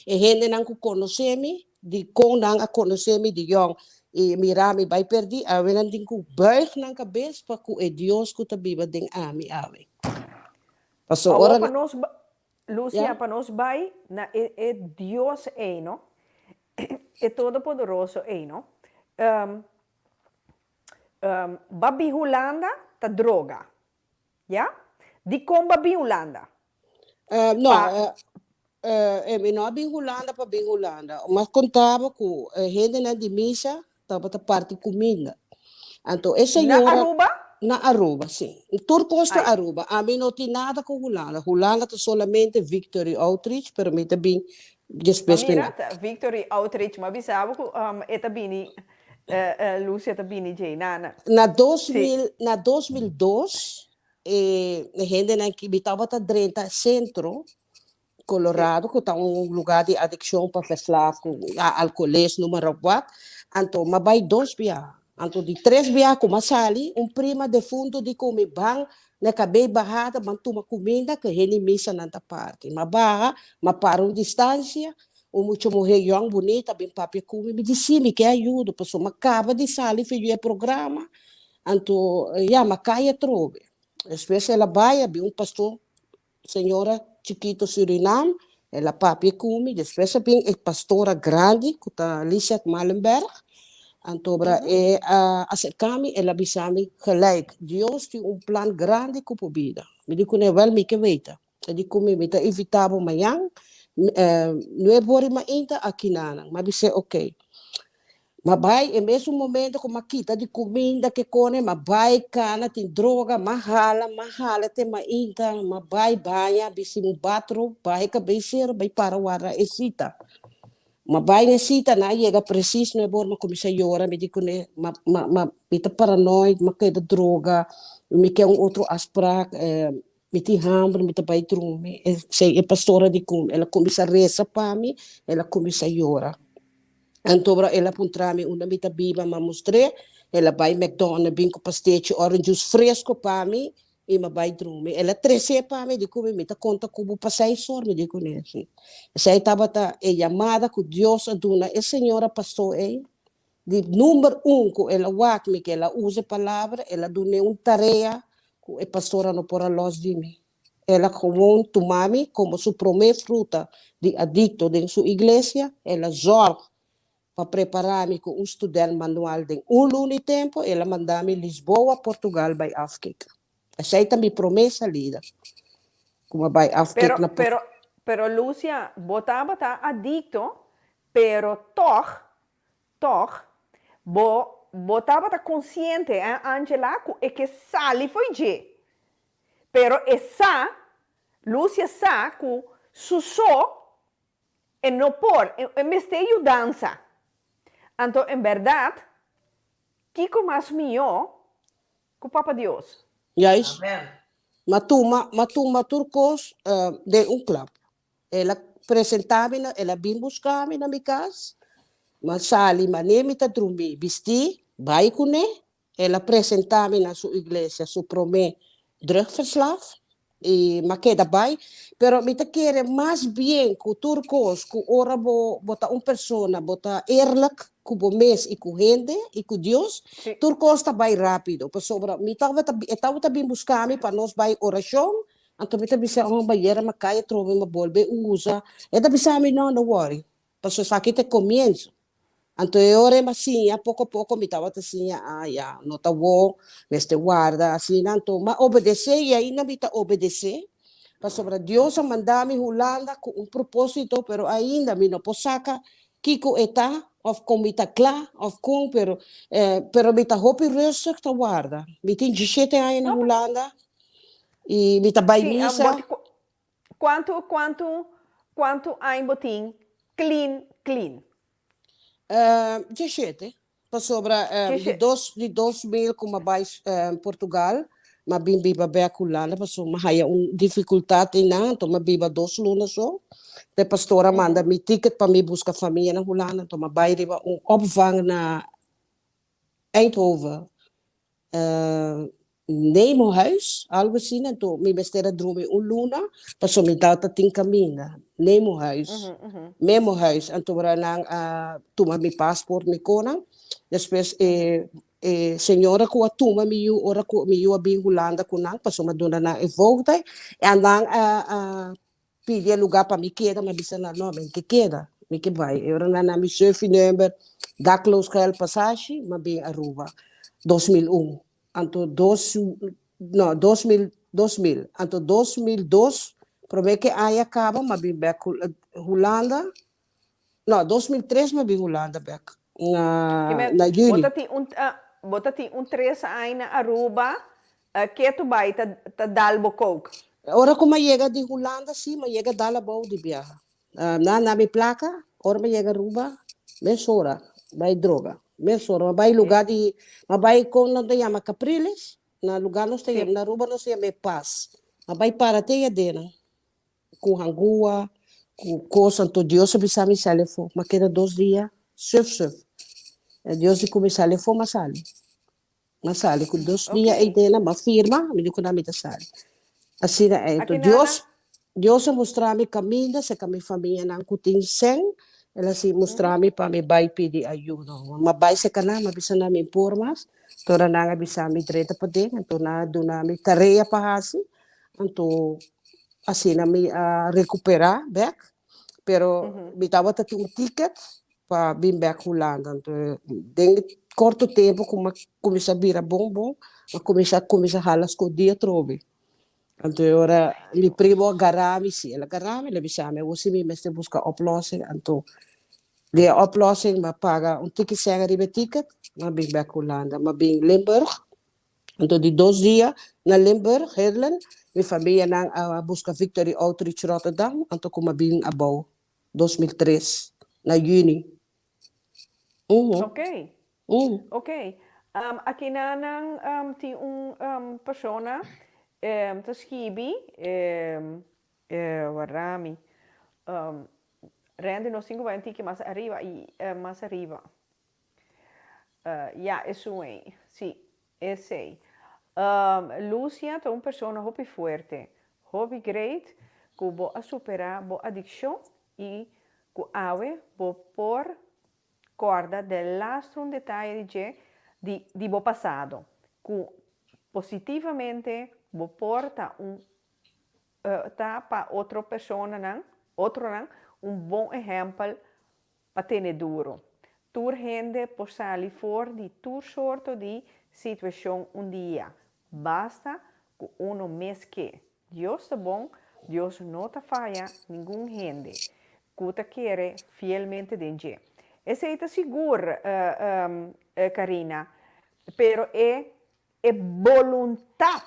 E hendenan ku konosé mi, di kon nan a konosé mi di yòn i mira mi bai pèrdí, awe nan tin ku bùig nan kabes pa ku e Dios ku ta biba den ami awe. Pasobra Awor ora pa nan. nos, Lucia, Ya. pa nos bai na e e Dios ei, no? E Todopoderoso ei, no? Ba bin Hulanda ta droga, ya? Dikon ba bin Hulanda? No, Pa. mi no a bin Hulanda pa bin Hulanda. Mas kontaba ku e hendenan di misa tabata parti kuminda. Anto e Na señora. Aruba? Na Aruba, sí. Tur kos ta Ai. Aruba. Ami no tin nada ku Hulanda. Hulanda ta solamente Victory Outreach, pero mi ta bin Ma despues mira, mira. ta Victory Outreach. M'a bisa bo ku e ta bini, Lucia ta bini djei. Na, na. Na dos Sí. mil, na 2002, E hendenan ki mi tabata drenta sentro Colorado ku ta un lugar di adikshon pa verslaaf ku alkoles noem maar op wat. Anto m'a bai dos bia. Anto di tres bia ku m'a sali un prima defunto di ku mi ban na kabei bahada ban tuma kuminda ku hende misanan ta parti. M'a baha m'a para un distansia un mucha muher yòn bunita bin papia ku mi mi di si mi ke ayudo pasobra m'a kaba di sali for di e programa Anto ya, m'a kai atrobe. Despues el a bai, a bin un pastor, señora chikito Surinam, el a papia ku mi. Despues a bin e pastora grandi ku ta Lisette Malenberg. Anto ora e a aserká mi, el a bisa mi gelijk, Dios tin un plan grandi ku bo bida. Mi di kuné, wèl mi ke weta. E di ku mi, mi ta invitá bo mañan, nuebe ora i mainta aki nanan. Mi a bis'é, oké. Mi a bai e mesun momento ku mi a kita di kuminda ke kone, mi a bai kana tin droga, mi a hala, mi a hala te mainta, mi a bai baña, bisti mi bathrobe, baha e kabesera, bai para warda e sita. Mi a bai na e sita, nan a yega presis nuebe ora, mi a kuminsá yora, mi di kuné, mi mi mi ta paranoid, mi a keda droga, mi ke un otro afsprak. Mi tin hamber, mi ta bai drumi. E sei e pastora di ku el a kuminsá resa pa mi, el a kuminsá yora. Anto el a puntra mi unda mi ta biba, mi a mustr'é. El a bai McDonald's bin ku pastechi orange juice fresco pa mi i mi a bai drumi. El a tres'é pa mi, di ku mi, mi ta konta ku bo pa seis or, mi di kuné. Si. Esei tabata e yamada ku Dios a duna e señora pastor ei. Di number un ku el a wak mi ku el a usa e palabra, el a dun'é un tarea ku e pastora no por a lòs di mi. El a gewoon tuma mi komo su promé fruta di adikto den su iglesia, el a zòrg pa prepará mi ku un studènt manual den un luna i tempu, el a manda mi Lisboa, Portugal bai afkik. Esei ta mi promé salida ku mi a bai afkik Pero, na pero, pero Lucia, bo tabata adikto, pero tòg Tòg, bo bo tabata konsiente, eh, Angela, ku e ke sali fo'i dje. Pero e sa, Lucia sa ku su so e no por, e mester yudansa. Anto en bèrdat, kiko mas mihó ku Papa Dios? Juist. Amen. M'a tuma, m'a tuma tur kos den un klap. El a presentá mi na, el a bin buská mi na mi kas. Mi a sali manera mi ta drumí, bistí, bai kuné. El a presentá mi na su iglesia, su promé drugverslaaf. I m'a keda bai. Pero mi ta kere mas bien ku tur kos ku ora bo bo ta un persona bo ta eerlijk ku bo mes i ku hende i ku Dios, tur kos ta bai rápido. Pasobra mi tabata e tabata bin buska mi pa nos bai orashon, anto mi ta bisa oh bayera m'a kai atrobe m'a bolbe usa. E ta bisa mi no, no worry, pasobra esaki ta e komienso. Anto e ora e m'a siña, poko poko mi tabata siña, ah ya, no ta wou, mester warda, asina. Anto m'a obedesé i ainda mi ta obedesé, pasobra Dios a manda mi Hulanda ku un propósito, pero ainda mi no por saka kiko e ta, òf kon mi ta kla, òf kon, pero, pero mi ta hopi rustig ta warda. Mi tin dishete aña na Hulanda i mi ta bai misa. Kuantu kuantu kuantu aña bo tin clean clean? Djeshete, pasobra di dos di 2000 ku m'a bai Portugal, m'a bin biba bek Hulanda pasobra m'a haya un difikultat einan, anto m'a biba dos luna so. Te pastor a manda mi ticket pa mi buska famia na Hulanda, anto m'a bai riba un opvang na Eindhoven. Nemohuis, algo asina, anto mi mester a drumi un luna, pasobra mi tata tin kaminda. Nemohuis, Memohuis, anto ora nan a tuma mi paspoort, mi konan, despues e e señora ku a tuma mi yu ora ku mi yu a bin Hulanda ku nan, pasobra mi a duna nan e voogdij, en nan a a pidi e lugar pa mi keda, mi a bisa nan, no, mi no ke keda, mi ke bai. E ora nan a mi surfinumber, dakloos geld pasashi, mi a bin Aruba 2001. Anto dos, no, 2000, 2000, anto 2002, prome ke aña kaba, mi a bin bek Hulanda, no, 2003 mi a bin Hulanda bek, na, na Bo juli. ta tin un, bo ta tin un tres aña na Aruba, ke tu bai ta, ta dal bo coke? Ora ku mi a yega di Hulanda, si, mi a yega dal abou di biaha. Nan na mi plaka, ora mi yega Aruba, mesora bai droga, mesora. Mi bai luga di, mi bai kon nan ta yama Capriles, na luga nos ta yama, na Aruba nos ta yama e Paz. Mi bai para te yadena, ku hangua, ku kos, anto Dios a bisa mi sali afó. Mi a keda dos dia suf suf. Dios di ku mi sali afó, mi a sali. M'a sali ku dos dia ei dena, m'a firma, mi di ku nan mi ta sali. Asina ei. Enton Dios, Dios a mustra mi kaminda serka mi famianan ku tin sèn, el a si mustra mi pa mi bai pidi ayudo. M'a bai serka nan, m'a bisa nan mi por mas, tora nan a bisa mi drenta paden, anto nan a duna mi tarea pa hasi, anto asina mi a rekuperá bèk, pero mi tabata tin un ticket pa bin bek Hulanda. Anto den e korto tempo ku mi a kuminsá bira bon bon, mi a kuminsá kuminsá hala skondí atrobe. Anto e ora mi primo a gara mi, si el a gara mi, el a bisa mi awor si mi mester buska oplossing. Anto den e oplossing mi a paga un tiki sèn riba e ticket, mi a bin bek Hulanda. Mi a bin Limburg, anto di dos dia na Limburg, Heerlen, mi famianan a buska Victory Outreach Rotterdam, anto ku mi a bin abou. 2003, na juni. Uhu. Ok. Ok. Aki na nan tin un persona ta skibi, warda mi, Randy nos tin ku bai un tiki mas ariba, mas ariba. Ya, esun ei. Si, esei. Lucia ta un persona hopi fuerte, hopi great ku bo a superá bo adikshon i ku awe bo por kòrda delastro un detaye di dje di di bo pasado ku positivamente bo por ta un ta pa otro personanan otronan un bon ehèmpel Pa tene duro. Tur hende por sali for di tur sorto di situacion un dia, basta cu uno mes ke. Dios ta bon, Dios no ta faya ningun hende cu ta kere fielmente den dje. Esey ta sigur, Carina, pero e e boluntad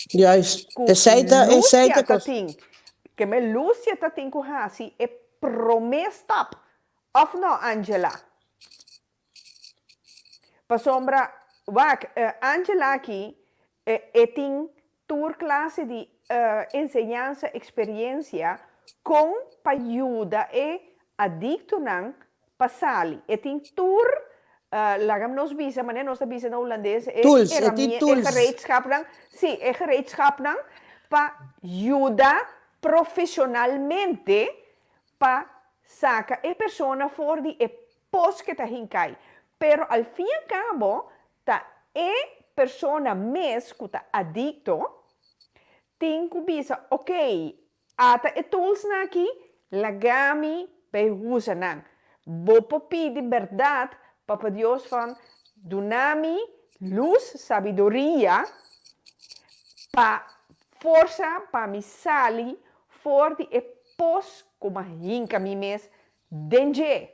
Juist, cu esey ta, esey Lucia ta ta cos. tin, ke me Lucia ta tin cu haci e prome stap, of no Angela? Pasobra, wak, Angela aki, e tin tur clase di enseñansa, experiencia, con pa yuda e adictonan pa sali. E tin tur, laga nos bisa, manera nos ta bisa na Hulandes, e Tools, e tin herramie-, e tools. gereedschapnan, sí, e gereedschapnan. pa yuda profesionalmente pa saca e persona for di e pos ke ta hincai. Pero al fin y al cabo ta e persona mes cu ta adicto tin cu bisa ok ata e toolsnan aki laga mi bay usa nan. Bo por pidi berdad Papa Dios van duna mi luz, sabiduria pa forsa pa mi sali for di e pos ku m'a hinka mi mes den dje.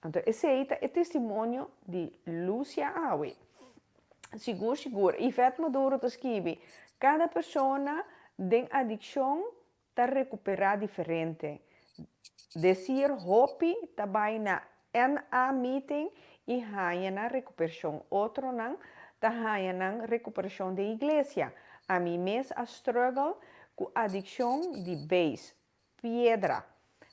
Anto esei ta e testimonio di Lucia awe. Sigur sigur, Yvette Maduro ta skibi, Kada persona den adikshon ta rekuperá diferente. Desir hopi ta bai na NA meeting i haña nan rekupershon. Otronan ta haña nan rekuperashon den iglesia. Ami mes a struggle ku adikshon di beis, piedra,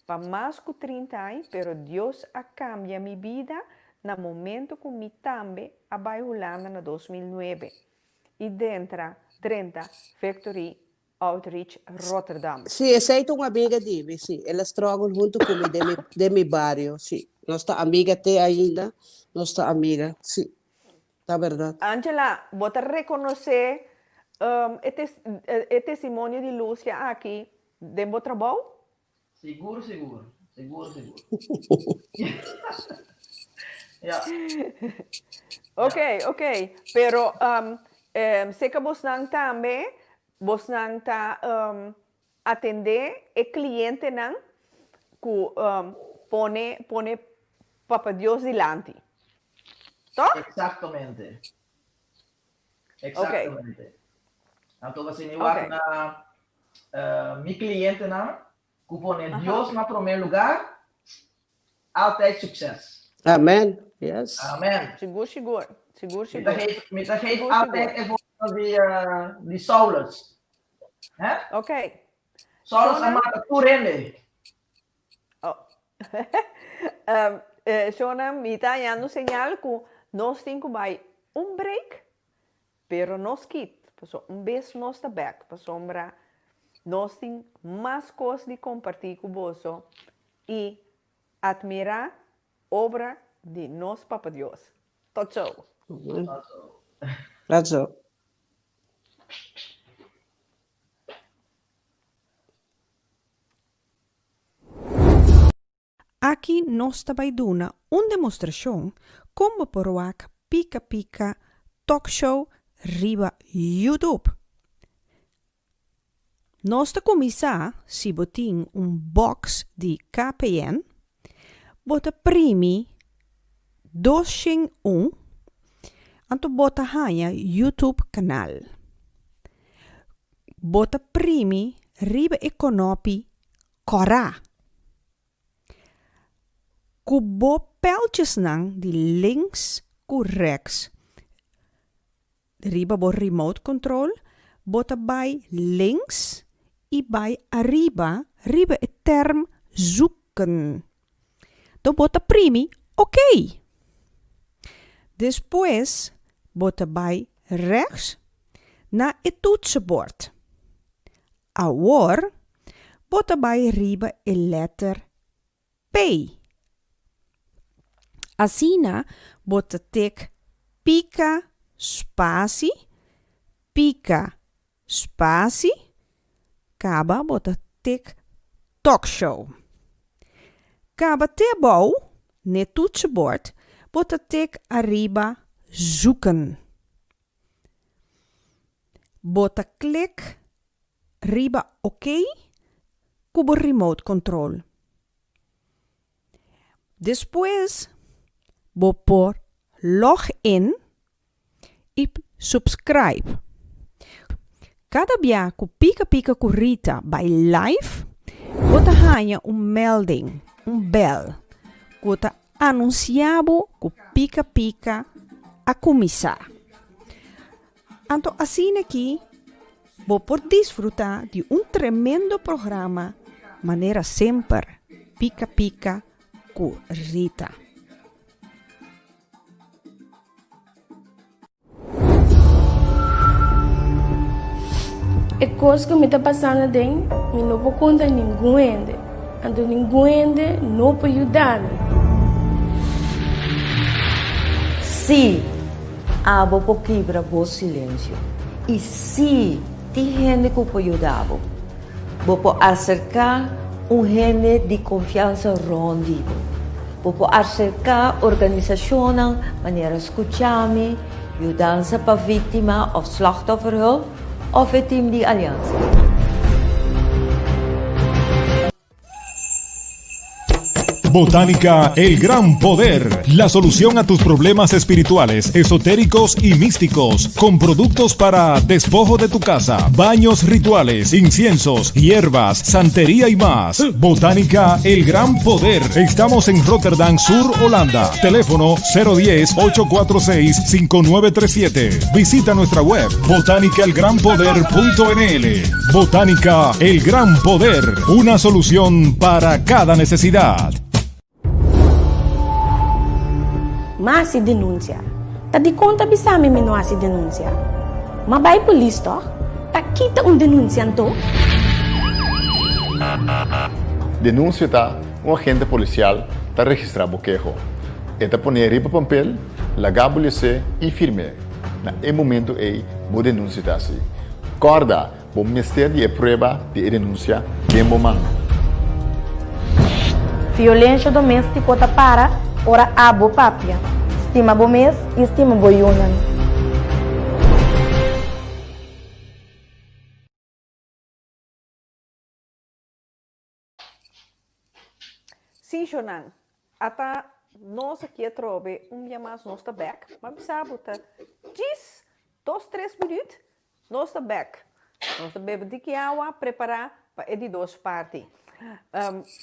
pa mas ku trinta aña pero Dios a kambia mi bida na momento ku mi tambe a bai Hulanda na 2009 i dentra drenta Victory Outreach Rotterdam. Sí, esei ta un amiga di mi, sí. El a struggle huntu ku mi den mi, den mi bario, sí. Nos ta amiga te ainda, nos ta amiga, sí. Ta bèrdat. Angela, bo ta rekonosé e tes, e testimonio di Lucia aki den bo trabou? Sigur, sigur. Sigur, sigur. Ja. Ok, ok. Pero um, eh, seka bosnan tambe, bosnan ta um, atendé e klientenan ku um, pone, pone Papa Dios dilanti. Toch? Exactamente. Exactamente. Anto kasi mi wak na eh, mi clientenan ku pone Dios na primer lugar, altijd succes. Amen. Yes. Amen. Sigur, sigur. Sigur, Mi ta sigur. geef, mi ta geef Sigur, altijd sigur. e voorbeeld di, eh, di Saulus. Hè? Oké. Saulus a Shona? mata tur hende. Oh. um, eh, Shona, mi ta hañando señal ku nos tin ku bai un break, pero nos kit. Paso un bes nos ta bek, pasobra nos tin mas kos di kompartí ku boso i admirá obra di nos Papa Dios. Tot zo. Tot zo. Tot zo. Aki nos ta bai duna un demostrashon kon bo por wak Pika Pika Talk Show riba YouTube. Nos ta kuminsá si bo tin un box di KPN, bo ta primi 201 anto bo ta haña YouTube kanal. Bo ta primi riba e konopi kòrá. Ku bo pèltjesnan di links ku rèks riba bo remote control, bo ta bai links i bai ariba riba e tèrm zoeken. Do bo ta primi ok. Despues bo ta bai rechts na e toetsenbord. Awor bo ta bai riba e letter P. Asina bo ta tik pika spasi, pika spasi, kaba bo ta tik talkshow. Kaba te abou n'e toetsenbord bo ta tik ariba zoeken. Bo ta klik riba ok ku bo remote control. Despues bo por log in i subscribe. Kada bia ku Pika Pika ku Rita bai live, bo ta haña un melding, un bèl, ku ta anunsiá bo ku Pika Pika a kuminsá. Anto asina aki bo por disfrutá di un tremendo programa manera semper, Pika Pika ku Rita. E kos ku mi ta pasando aden, mi no por konta ningun hende, anto ningun hende no por yuda mi. Sí, abo por kibra bo silensio. I sí, tin hende ku por yuda bo. Bo por aserká un hende di konfiansa rònt di bo. Bo por aserká organisashonnan manera Skuchami, Yudansa pa Víktima òf Slachtofferhulp òf e tim di Aliansa. Botánica El Gran Poder, la solución a tus problemas espirituales, esotéricos y místicos, con productos para despojo de tu casa, baños rituales, inciensos, hierbas, santería y más. Botánica El Gran Poder. Estamos en Rotterdam Sur, Holanda. Teléfono 010-846-5937. Visita nuestra web botánicaelgranpoder.nl. Botánica El Gran Poder, una solución para cada necesidad. M'a hasi denunsia. Ta dikon ta bisa mi mi no hasi denunsia? M'a bai polis tòg? Ta kita un denunsia anto? Denunsia ta un agente polisial ta registrá bo keho. E ta pon'é riba pampel, laga bo les'é i firm'é. Na e momentu ei bo denunsia ta hasi. Kòrda! Bo mester di e prueba di e denunsia den bo man. Violensha doméstiko ta para ora abo papia. Stima bo mes i stima bo yunan. Sí, Shonan, ata nos aki atrobe un bia mas nos ta bek. M'a bisa bo ta djis dos tres minuut nos ta bek. Nos ta bebe diki awa prepara pa e di dos parti.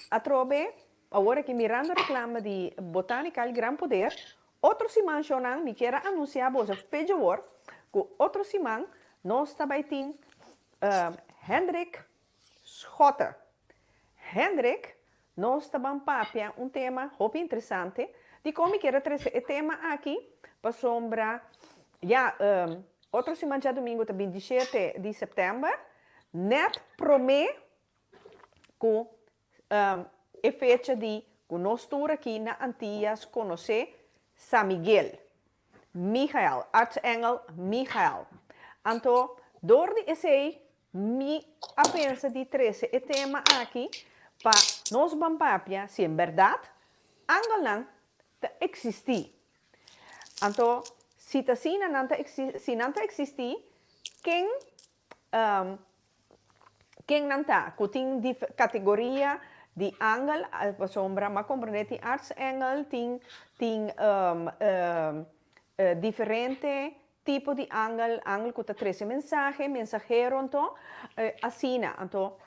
Atrobe awor aki mirando reclama di Botanica El Gran Poder, otro siman Shonan mi kier a anuncia boso fecha awor cu otro siman nos ta bay tin Hendrik Schotte. Hendrik, nos ta ban papia un tema hopi interesante. Dikon mi kier a trese e tema aki? Pasobra, ya, otro siman djadumingu ta bintishete di sèptèmber, nèt promé ku e fecha di ku nos tur aki na Antillas konosé San Miguel. Michael, artsengel Michael. Anto, dor di esei Mi a pensa di trese e tema aki pa nos ban papia si en bèrdat angelnan ta eksistí. Anto, si ta asina nan ta si nan ta eksistí, ken ken nan ta? Ku tin kategoria di angel, pasobra mi a komprendé tin artsengel, tin tin diferente Tipo di angel, angel ku ta trese mensahe, mensahero anto, asina anto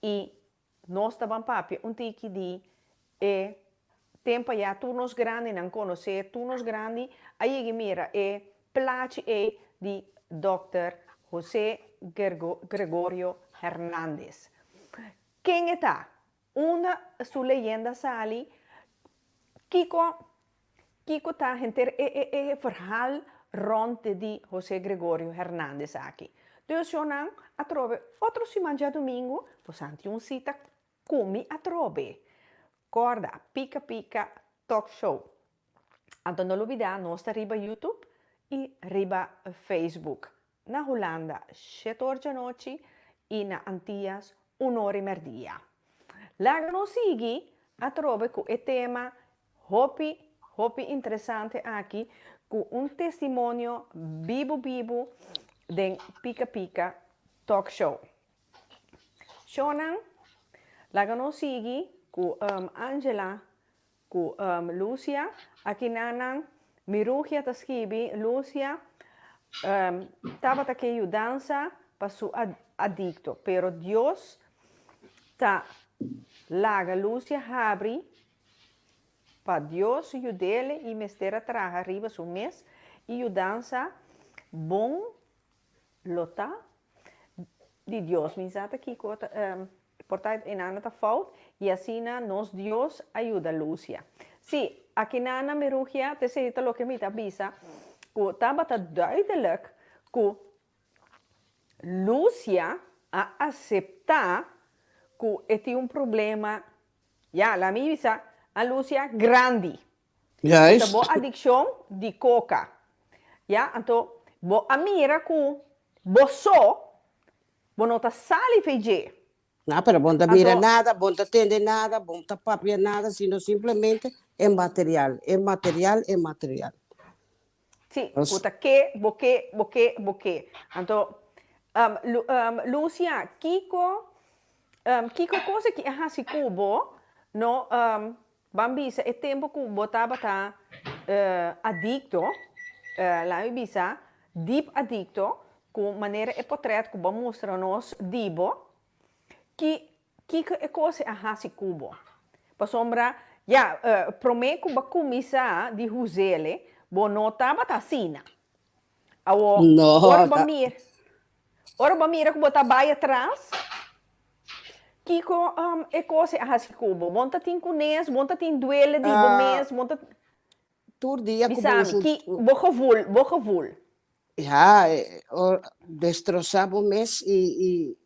i nos ta ban papia un tiki di e tempu ayá tur nos grandinan konosé, tur nos grandi a yega i mira e plachi ei di dòkter José Gregorio Hernandez. Ken e ta? Unda su leyenda sali? Kiko Kiko ta henter e e e verhaal rond di José Gregorio Hernandez aki? Dus yonan atrobe otro siman djadumingu bo santi un sita ku mi atrobe. Korda Pika Pika Talk Show. Anto no lubida nos ta riba YouTube i riba Facebook. Na Hulanda shete or djanochi i na Antias un or i merdia. Laga nos sigui atrobe ku e tema hopi, hopi interesante aki ku un testimonio bibu bibu den Pika Pika Talk Show. Shownan, laga nos sigui ku Angela Ku Lucia, aki nan Mirugia ta skibi, Lucia tabata ke yudansa pa su adikto, pero Dios ta laga Lucia habri pa Dios yud'el i mester a traha riba su mes i yudansa bon lo ta di Dios. Mi sa ta kiko ta por ta enana ta fout y asina nos Dios a yuda Lucia. Si, akinana Merugia ta esey ta loke mi ta bisa cu tabata duidelijk cu Lucia a aseptá ku e tin un problema, ya, laat mi bisa, a Lucia grandi. Juist. Ta bo adikshon di koka. Ya, anto bo a mira ku bo so bo no ta sali fei dje. Na, pero bo no ta mira Anto. nada, bo no ta tende nada, bo no ta papia nada, sino simplemente e material, e material, e material. Sí, ku ta ke, bo ke, bo ke, bo ke. Anto, Lucia, kiko, kiko kos aki a hasi ku bo, no, ban bisa e tempu ku bo tabata adikto, laat mi bisa, diep adikto, ku manera e potret ku bo a mustra nos di bo, ki kiko e kos a hasi ku bo? Pasobra, ya, promé ku bo a kuminsá di huz'el, bo no tabata asina. Awor, No, ora bo ta. mira, ora bo mira ku bo ta bai atras, kiko e kos a hasi ku bo? Bo no ta tin kunes, bo no ta tin duele di bo mes, bo no ta. Tur dia ku bo Bisa mi, usa. ki bo gevoel, bo gevoel? Ja, destrosá bo mes i i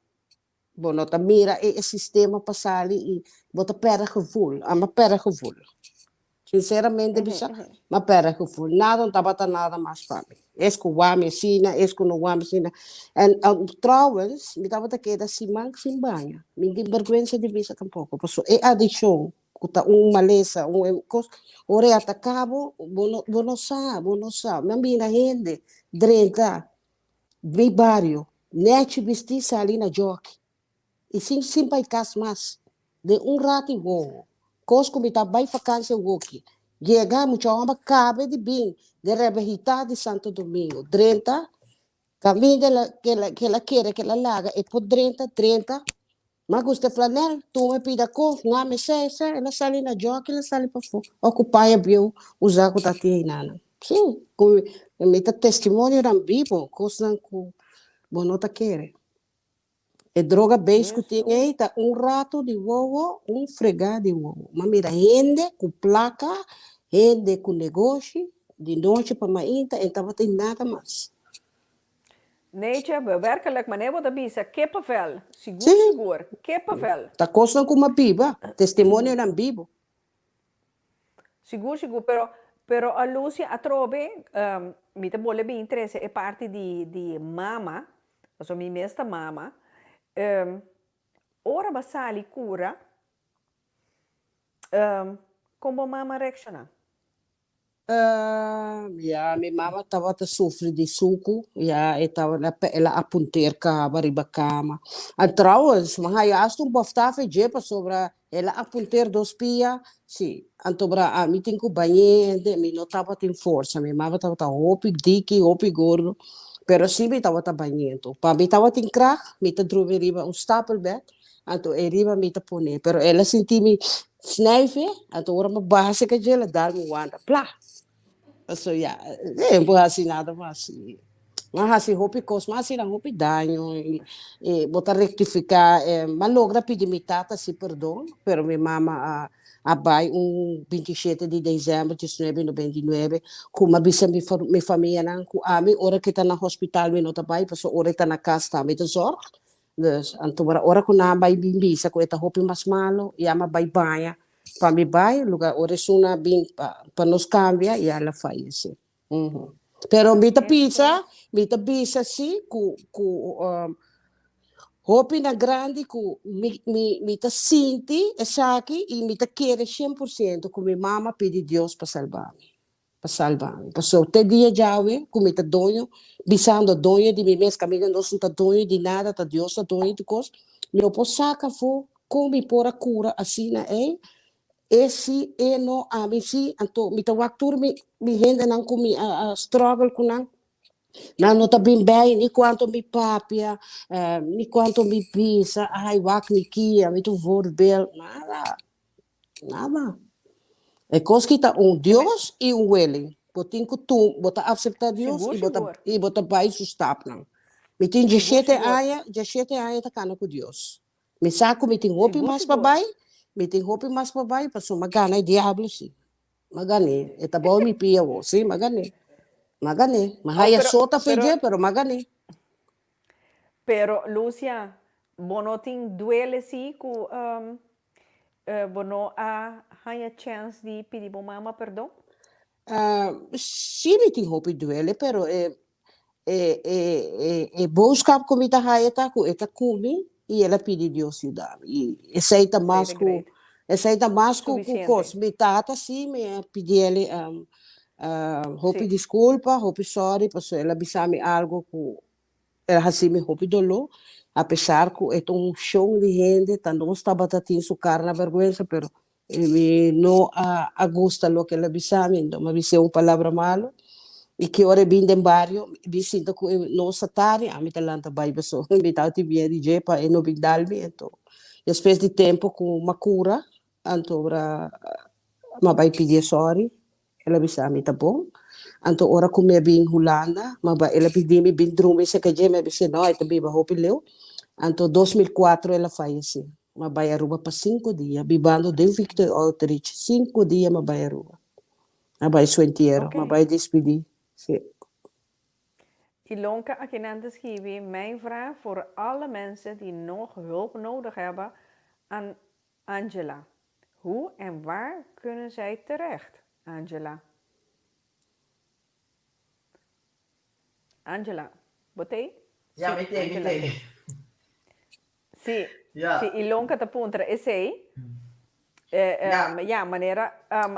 bo no ta mira e e sistema pa sali i bo ta pèrdè gevoel. Ami a pèrdè gevoel. Sinceramente bisa, mi a pèrdè gevoel. Nada no tabata nada mas pa mi. Es ku wak mi asina, es ku no wak mi asina. En trouwens, mi tabata keda siman sin baña. Mi no tin bèrgwensa di bisa tampoko, pasobra e adikshon ku ta un malesa, un kos, ora e ataká bo, bo no bo no sa, bo no sa. Mi a mira hende drenta mi bario, nèchi bistí sali na jòki i sin sin bai kas mas. Den un ratu i wowo, kos ku mi ta bai fakansia woki, yega mucha hòmber kabe di bin den rebehitá di Santo Domingo, drenta kaminda el a el a kere ke el a laga e por drenta, drenta. Ma gusta flanel, tuma e pida kof, nga me sè, sè, el a sali na djòki, el a sali pafó, o ku paña bieu usá ku ta tin einanan. Sí, ku mi ta testimonionan bibo, kosnan ku bo no ta kere. E droga beis ku tin ei ta un ratu di wowo, un fregá di wowo. M'a mira hende ku plaka, hende ku negoshi, di nochi pa mainta e tabatin nada mas. Neitje, Werkelijk, manera bo ta bisa, kippenvel, sigur Sí. sigur, kippenvel. Ta kosnan ku m'a biba, testimonionan bibo. Sigur sigur, pero pero a Lucia atrobe, mi ta bole bin trese e parti di di mama, pasobra mi mes ta mama, ora bo a sali kura, kon bo mama a reakshoná? Ya, mi mama tabata sufri di suku, ya e tabata el a apunter kaba riba kama. En trouwens, mi haya hasta un boftafe dje pasobra el a apunter dos pia, si. Anto bra ami tin ku bañ'é hende, mi no tabatin forsa, mi mama tabata hopi diki, hopi gordo, pero si mi tabata bañ'é. Anto pa mi tabatin krag, mi ta drumi riba un stapelbed, Anto e riba mi ta pone, pero el a sinti mi snijf, anto ora mi baha cerca dje, el a dal mi wanda, pla! Paso ya, e no por haci nada mas. Mi a haci hopi cos, mi a haci nan hopi daño, y y bo ta rectifica, mi a logra pidi mi tata si perdon, pero mi mama a a bay un 27 di december 1999, cu mi a bisa mi mi famianan cu ami ora cu e ta na hospital mi no ta bay, pasobra ora e ta na cas tambe ta zorg, Dus, anto ora ora ku nan a bai bin bisa ku e ta hopi mas malo, ya mi a bai baña pa mi bai, luga ora esun a bin pa pa nos kambia, ya el a fayesé. Pero mi ta bisa, mi ta bisa si ku ku hopi na grandi ku mi mi mi ta sinti esaki i mi ta kere shen por siento ku mi mama pidi Dios pa salba mi. pa salba mi. Pasobra te dia djawe ku mi ta doño, bisando doño di mi mes, kaminda nos no ta doño di nada, ta Dios ta doño di kos, mi no por saka afó kon mi por a kura asina ei, e si, e no, ami si, anto mi ta wak tur mi mi hendenan ku mi a a struggle ku nan, nan no ta bin bei ni kuantu mi papia, ni kuantu mi bisa, ai wak mi kia, mi ta un voorbeeld, nada. Nada. E kos ki ta un Dios i un welling. Bo tin ku tu, bo ta akseptá Dios Sigur, i bo ta sigur. i bo ta bai su stapnan. Mi tin Sigur, djeshete sigur. aña, djeshete aña ta kana ku Dios. Mi sa ku mi tin hopi Sigur, mas pa sigur. bai, mi tin hopi mas pa bai pasobra mi a gana e diablo si. Mi a gan'é. E ta bou mi pia awor. Si, mi a gan'é. Mi a gan'é. Mi a Oh, haya pero, sota pero, fe dje, pero mi a gan'é. Pero Lucia, bo no tin duele si ku bo no a haña chèns di pidi bo mama perdon? Sí mi tin hopi duele, pero e e e e e boodschap ku mi ta haya ta ku e ta ku mi i el a pidi Dios yuda mi. I esei ta mas ku esei ta mas ku ku kos. Mi tata sí mi a pidiel hopi diskulpa, hopi sòri pasobra el a bisa mi algu ku El a hasi mi hopi doló, apesar ku e ta un shon di hende, ta nos tabata tin su kar na bèrgwensa, pero mi no a gusta loke el a bisa mi, enton mi a bis'é un palabra malu, i ki ora e bin den bario, mi bin sinta ku e nos ta tardi, ami ta lanta bai pasobra mi tabata tin miedu di dje pa e no bin dal mi, enton despues di tempu ku mi a kura, anto ora mi a bai pidié sòri, El a bisa mi ta bon. Anto ora ku mi a bin Hulanda, ma ba el a pidi mi bin drumi serka dje, mi a bis'é no, e ta biba hopi leu. Anto 2004 el a fayesé. Mi a bai Aruba pa sinku dia, bibando den Victory Outreach, sinku dia mi a bai Aruba. Mi a bai su entiero, mi a bai despidí, sí. Ilonka akinan ta skibi, Mijn vraag voor alle mensen die nog hulp nodig hebben aan Angela. Hoe en waar kunnen zij terecht, Angela? Angela, bo t'ei? Ja, mi t'ei, mi t'ei. Sí, sí, Ilonka ta puntra esei. Ja, manera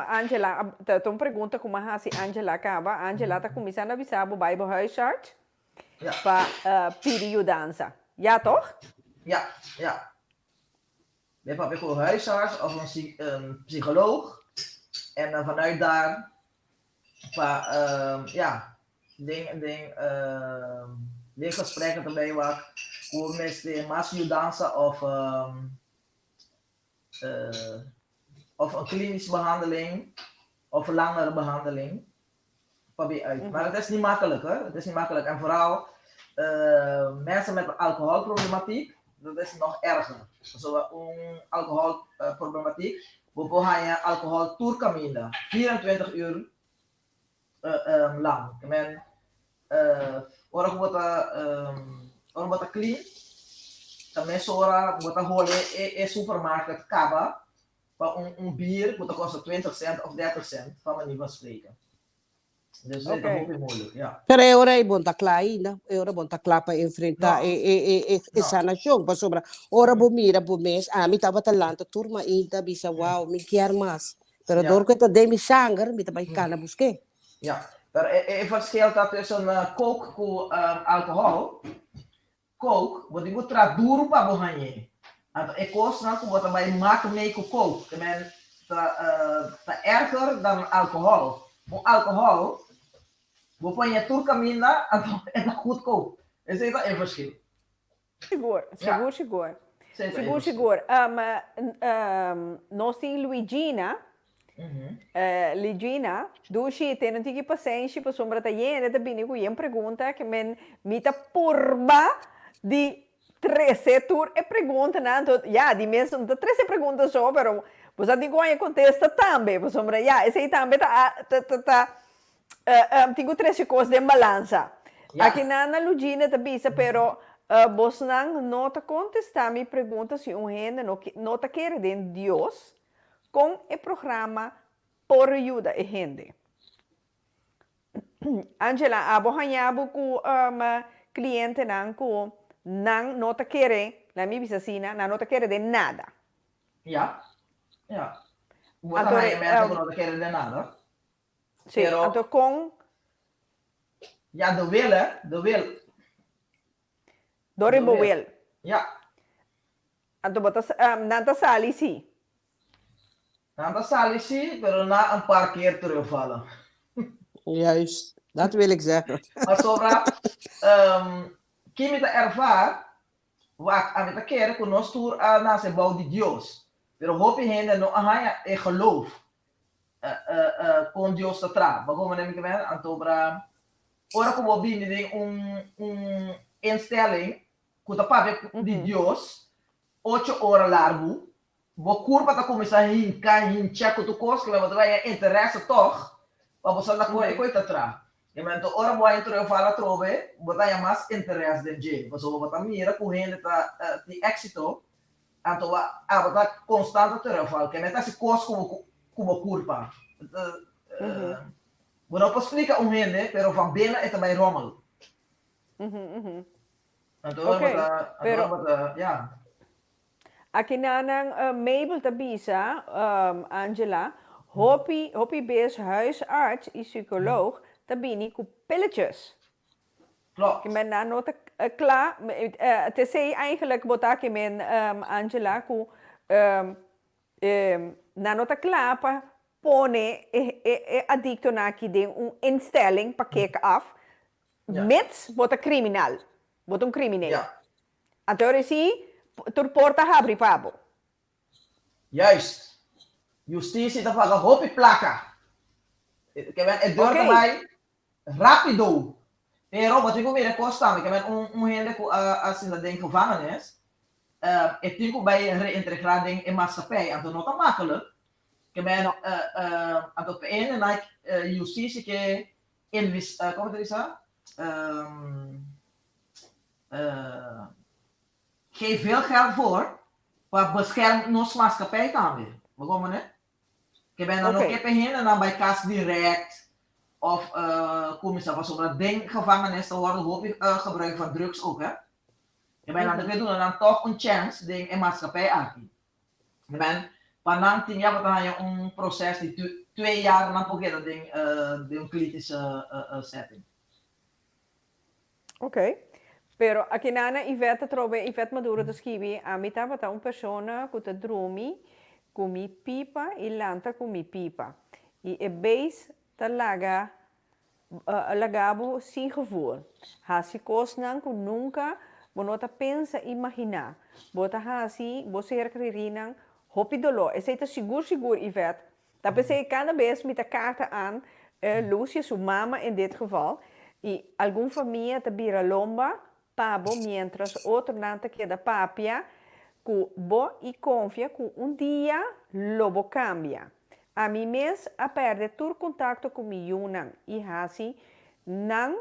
Angela, ta un pregunta ku mi a hasi Angela kaba. Angela ta kuminsá na bisa bo bai bo huisarts pa pidi yudansa. Ja, toch? Ja, ja. Mi papia ku un huisarts of un psycholoog en dan vanuit daar pa ja den den den gesprekken ta bay wak ku bo mester mas yudansa of of een klinische behandeling of langere behandeling pa bay uit. Maar het is niet makkelijk hoor, het is niet makkelijk en vooral mensen met alcoholproblematiek dat is nog erger. Pasobra un alcoholproblematiek bo por haña alcohol tur caminda 24 uur lang. Ke men ora ku bo ta ora bo ta clean ta mesora bo ta hole e supermarket kaba pa un un bier ku ta kosta 20 cent of 30 cent pa manier van spreken. Dus esei ta hopi moeilijk, ja. Pero e ora ei bon ta kla ainda, e ora bon ta kla pa enfrentá e e e e e sanashon, pasobra ora bo mira bo mes, ami tabata lanta tur mainta bisa wow mi kier mas, pero dor ku e ta den mi sanger mi ta bai kana busk'é. Ja, pero e e verschil ta tussen coke ku alcohol, Coke, bo tin ku traha duru pa bo hañ'é. Anto e kosnan ku bo ta bai mak mei ku coke, te men ta ta erger dan alkohòl. Un alkohòl bo por hañ'é tur kaminda, anto e ta goedkoop. Esei ta e verschil. Sigur, sigur, sigur. Sigur, sigur. Nos tin Luigina Lidwina, Dushi, tene un tiki pasenshi pasobra ta yende ta bini ku yen pregunta ke men mi ta purba di trese tur e preguntanan anto ya di mes no ta trese pregunta so pero bo sa tin ku haña kontesta tambe pasobra ya esei tambe ta ta ta tin ku trese kos den balansa. Aki nan na Ludgina ta bisa pero bosnan no ta kontesta mi pregunta si un hende no no ta kere den Dios Kon e programa por yuda e hende? Angela, abo haña bo ku klientenan ku nan no ta kere, laat mi bisa asina, nan no ta kere den nada. Ja, ja. Bo ta haña mensen ku no ta kere den nada. Sí, Pero, anto kon... Ja, de wil, hè. De wil. Door e bo wil. Ja. Anto bo ta, nan ta sali sí. Nan ta sali sí, pero na een paar keer terugvallen. Juist, dat wil ik zeggen. Pasobra, ki mi ta ervaar, wak, ami ta kere ku nos tur a nase bou di Dios, pero hopi hende no a haña e geloof kon Dios ta traha. Bo komo mi ke men? Anto bra, ora ku bo bini den un un instelling ku ta papia di Dios ocho ora largu, bo kurpa ta kuminsá hinka, hincha ku tur kos, kiba bo ta bai haña interese tòg pa bo sa na kon e kos ta traha. E momento ora bo a entra terugval atrobe, bo ta haña mas interes den dje, pasobra bo ta mira ku hende ta tin éksito, anto bo abo ta konstant terugval, ke mester hasi kos ku bo ku bo kurpa. Bo no por splika un hende, pero van binnen e ta bai rommel. Anto ora bo ta, anto ora bo ta, ya. Akinanan Mabel ta bisa, Angela, hopi hopi bes huisarts y psycholoog ta bini cu pilletjes. Klopt. Ke men nan no ta kla, t'esey eigenlijk bo ta ke men Angela cu nan no ta kla pa pone e adictonan aki den un instelling pa kek af, mits bo ta criminal, bo ta un crimineel. Anto ora si tur porta habri pa bo. Juist. Justicia ta paga hopi placa. Ke men e deur ta bay rapido. Pero bo tin cu mira e cos tambe. Ke men un hende cu a sinta den gevangenis, e tin cu bay reintegra den e maatschappij. Anto no ta makkelijk. Ke men anto pa e hende nan justicia ke invis, como ta bisa? Geef veel geld voor pa bescherm nos maatschappij tambe. Bo comprende? Ke men nan no ke pa hendenan bai kas direct of cuminsa pasobra den gevangenis ta wordo hopi gebruik van drugs ook hè. Ke men nan ta ke duna nan toch un chance den e maatschappij aki. Ke men pa nan tin ya bo ta haña un proces di twee jaar nan por keda den den un kritische setting. Ok. Pero akinana Yvette atrobe, Yvette Maduro ta skibi, Ami tabata un persona ku ta drumi ku mi pipa i lanta ku mi pipa. I e beis ta laga laga bo sin gevoel. Hasi kosnan ku nunka bo no ta pensa i maginá. Bo ta hasi bo ser kririnan hopi doló. Esei ta sigur sigur Yvette. Ta p'esei kada bes mi ta karta aan Lucia su mama in dit geval i algun famia ta bira lomba pa bo mientras otronan ta keda papia ku bo i konfia ku un dia lo bo kambia. Ami mes a pèrdè tur kontakto ku mi yunan i hasi nan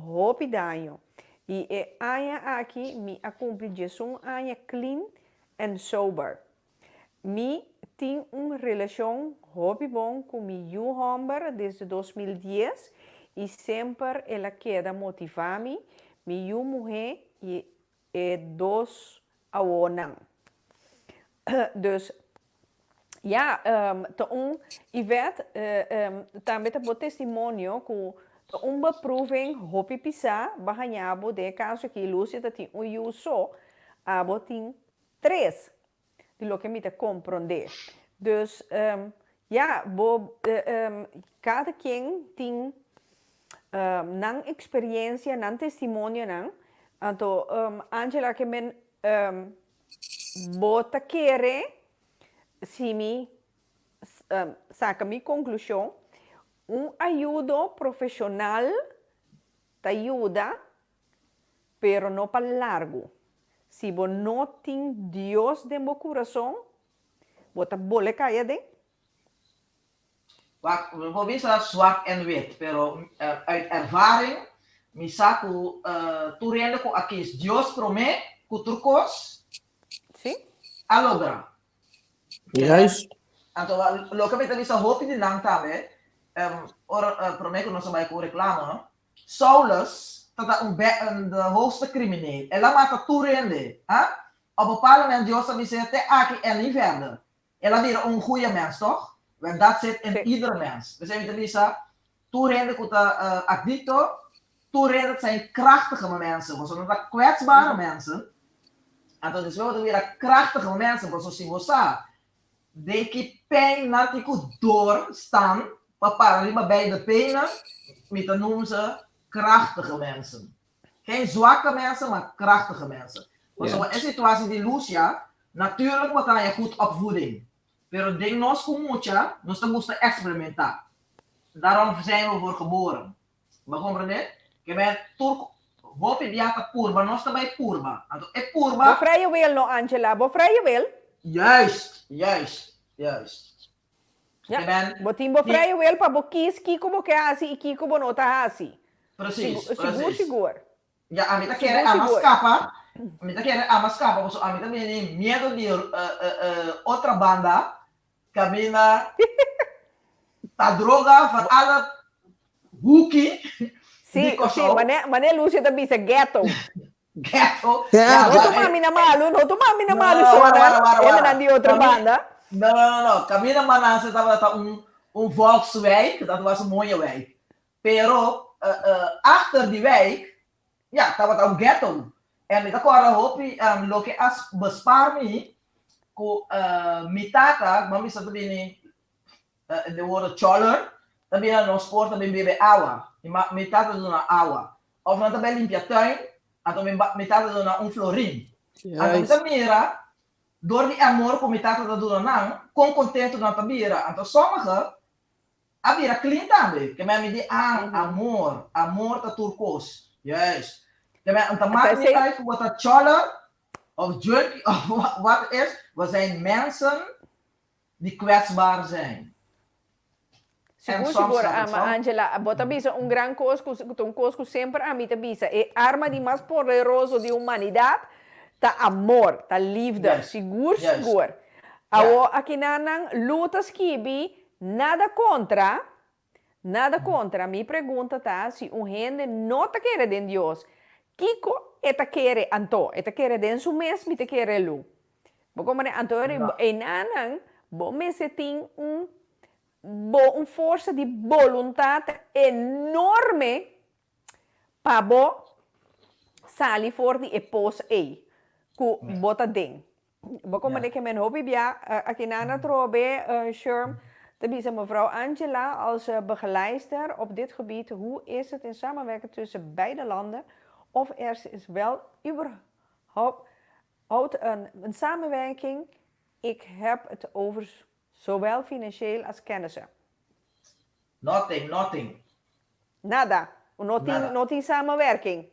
hopi daño i e aña aki mi a kumpli diesun aña clean and sober. Mi tin un relashon hopi bon ku mi yu hòmber desde 2010 i semper el a keda motivá mi, mi yu muhé i e dos awonan. Dus, ya, ta un, Yvette, tambe ta bo testimonio ku ta un beproeving hopi pisá ba haña bo den e kaso aki Lucia ta tin un yu so, abo tin Tres, di loke mi ta komprondé. Dus, ya, bo, kada ken tin nan eksperiencia, nan testimonionan. Anto, Angela ke men, bo ta kere si mi saka mi konklushon, un ayudo profeshonal ta yuda Pero no pa largu. Si bo no tin Dios den bo kurason, bo ta bole kai aden. Wak, mi por bisa zwart en wit, pero uit ervaring mi sa ku tur hende ku a kis Dios promé ku tur kos, Sí. a logra. Juist. Anto loke mi ta bisa hopi di nan tambe, ora promé ku nos a bai ku reklamo, Saulus ta un de hoogste crimineel. El a mata tur hende. Ha? Op bepaald moment Dios a bis'é, te aki en niet verder. El a bira un goeie mens, toch? Want dat zit in iedere mens. P'esei mi ta bisa, tur hende ku ta adicto, tur hende zijn krachtige mensen. Pasobra nan ta kwetsbare mensen. Anto despues bo ta bira krachtige mensen, pasobra si bo sa Den ki pijn nan tin ku door staan pa para riba beide benen, mi ta noem ze krachtige mensen. Geen zwakke mensen, maar krachtige mensen. Pasobra e situatie di Lucia, natuurlijk bo ta haña goed opvoeding, pero den nos ku mucha, nos ta gusta eksperimenta. Daarom zijn we voor geboren. Bo comprende? Ke men tur hopi bia ta purba, nos ta bai purba. Anto e purba. Bo vrije wil no Angela, bo vrije wil. Juist, juist, juist. Ja, bo tin bo vrije wil pa bo kies kiko bo ke hasi i kiko bo no ta hasi. Precies, Sigur, sigur, precies. sigur. Ja, ami ta kere Sigur, ama sigur. skapa, mi ta kere ama skapa, paso ami ta bini miedo di otra banda, kaminda ta droga van alle hoeki di Sí, sí, Kòrsou. mane, mane Lucia ta bisa ghetto. Ghetto. Ja, No maar- tuma mi na malu, no tuma mi na No, malu, no, wara, shona. wara, wara, wara. Hendenan di otro Kami- banda. No, no, no, no. Kaminda Manase tabata un, un volkswijk, dat was een mooie wijk. Pero achter die wijk, ja, tabata un ghetto. En mi ta kòrda hopi loke a bespaar mi ku mi tata, ku mami sa ta bini de woorden choller, ta bini na nos porta bin bebe awa. Mi mi tata duna awa. Of nan ta bai limpia tuin, anto mi mi tata duna un florin. Anto mi ta mira, dor di amor ku mi tata ta duna nan, kon kontentu nan ta bira. Anto sommige A bira clean tambe. Ke men mi di, ah, amor, amor ta tur kos. Juist. Ke men, ta maakt niet uit ku bo ta choller of junkie of wat het is, we zijn mensen die kwetsbaar zijn. En Sigur, soms sigur, gaat het ama fout. Angela, bo ta bisa un gran kos ku ta un kos ku semper ami ta bisa, e arma di mas poderoso di humanidat ta amor, ta liefde. Sigur, sigur. Awo akinanan Lu ta skibi Nada kontra, nada kontra, mi pregunta ta si un hende no ta kere den Dios, kiko e ta kere anto? E ta kere den su mes, mi ta kere lu. Bo komprende? Anto einanan bo mester tin un bo un forsa di boluntat enorme pa bo sali for di e pos ei ku bo ta den. Bo comprende ke men hopi bia aki nan atrobe Sherm ta bisa mevrouw Angela als begeleidster op dit gebied hoe is het in samenwerking tussen beide landen of er is wel überhaupt een een samenwerking ik heb het over zowel financieel als kennissen. Nothing, nothing. Nada. No tin Nada. no tin samenwerking.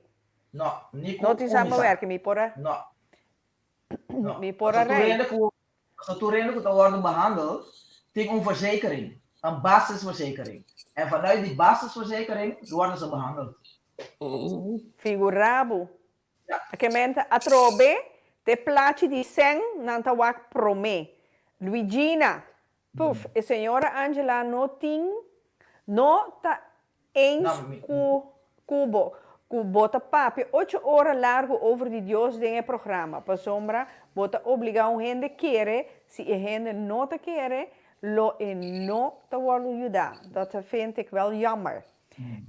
No, ni ku No tin Unisa. samenwerking mi por a No. No. Mi por a Pasobra tur rei. hende ku pasobra tur hende ku ta wòrdu behandeld tin un verzekering, een basisverzekering. En vanuit die basisverzekering worden ze behandeld. Figurá bo. Ja. Kemente atrobe te plachi di sèn nan ta wak promé. Luigina, Puf, e señora Angela no tin, no ta Eens ku ku bo ku bo ta papia ocho ora largu over di Dios den e programa, pasobra bo ta obligá un hende kere, si e hende no ta kere, lo e no ta wòrdu yudá. Dat vind ik wel jammer.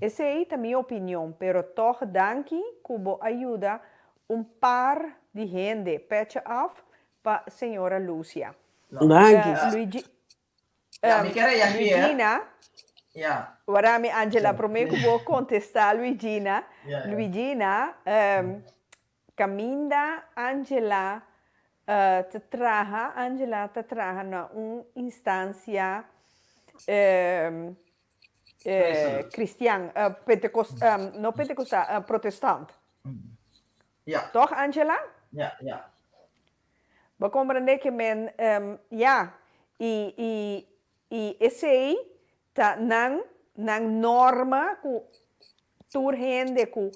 Esei ta mi opinion, pero tòg danki ku bo a yuda un par di hende. Petje af pa señora Lucia. Danki. Luigi. Ja, mi ker reageer. Luigina. Ja. Wara mi Angela, prome ku bo kontestá Luigina. Ja, ja. Luigina, kaminda Angela ta traha, Angela ta traha na un instansia kristian, no pentekostal, protestant. Ja. Toch Angela? Ja, ja. Bo komprendé ke men, ya, i, i, i esei ta nan, nan norma ku tur hende ku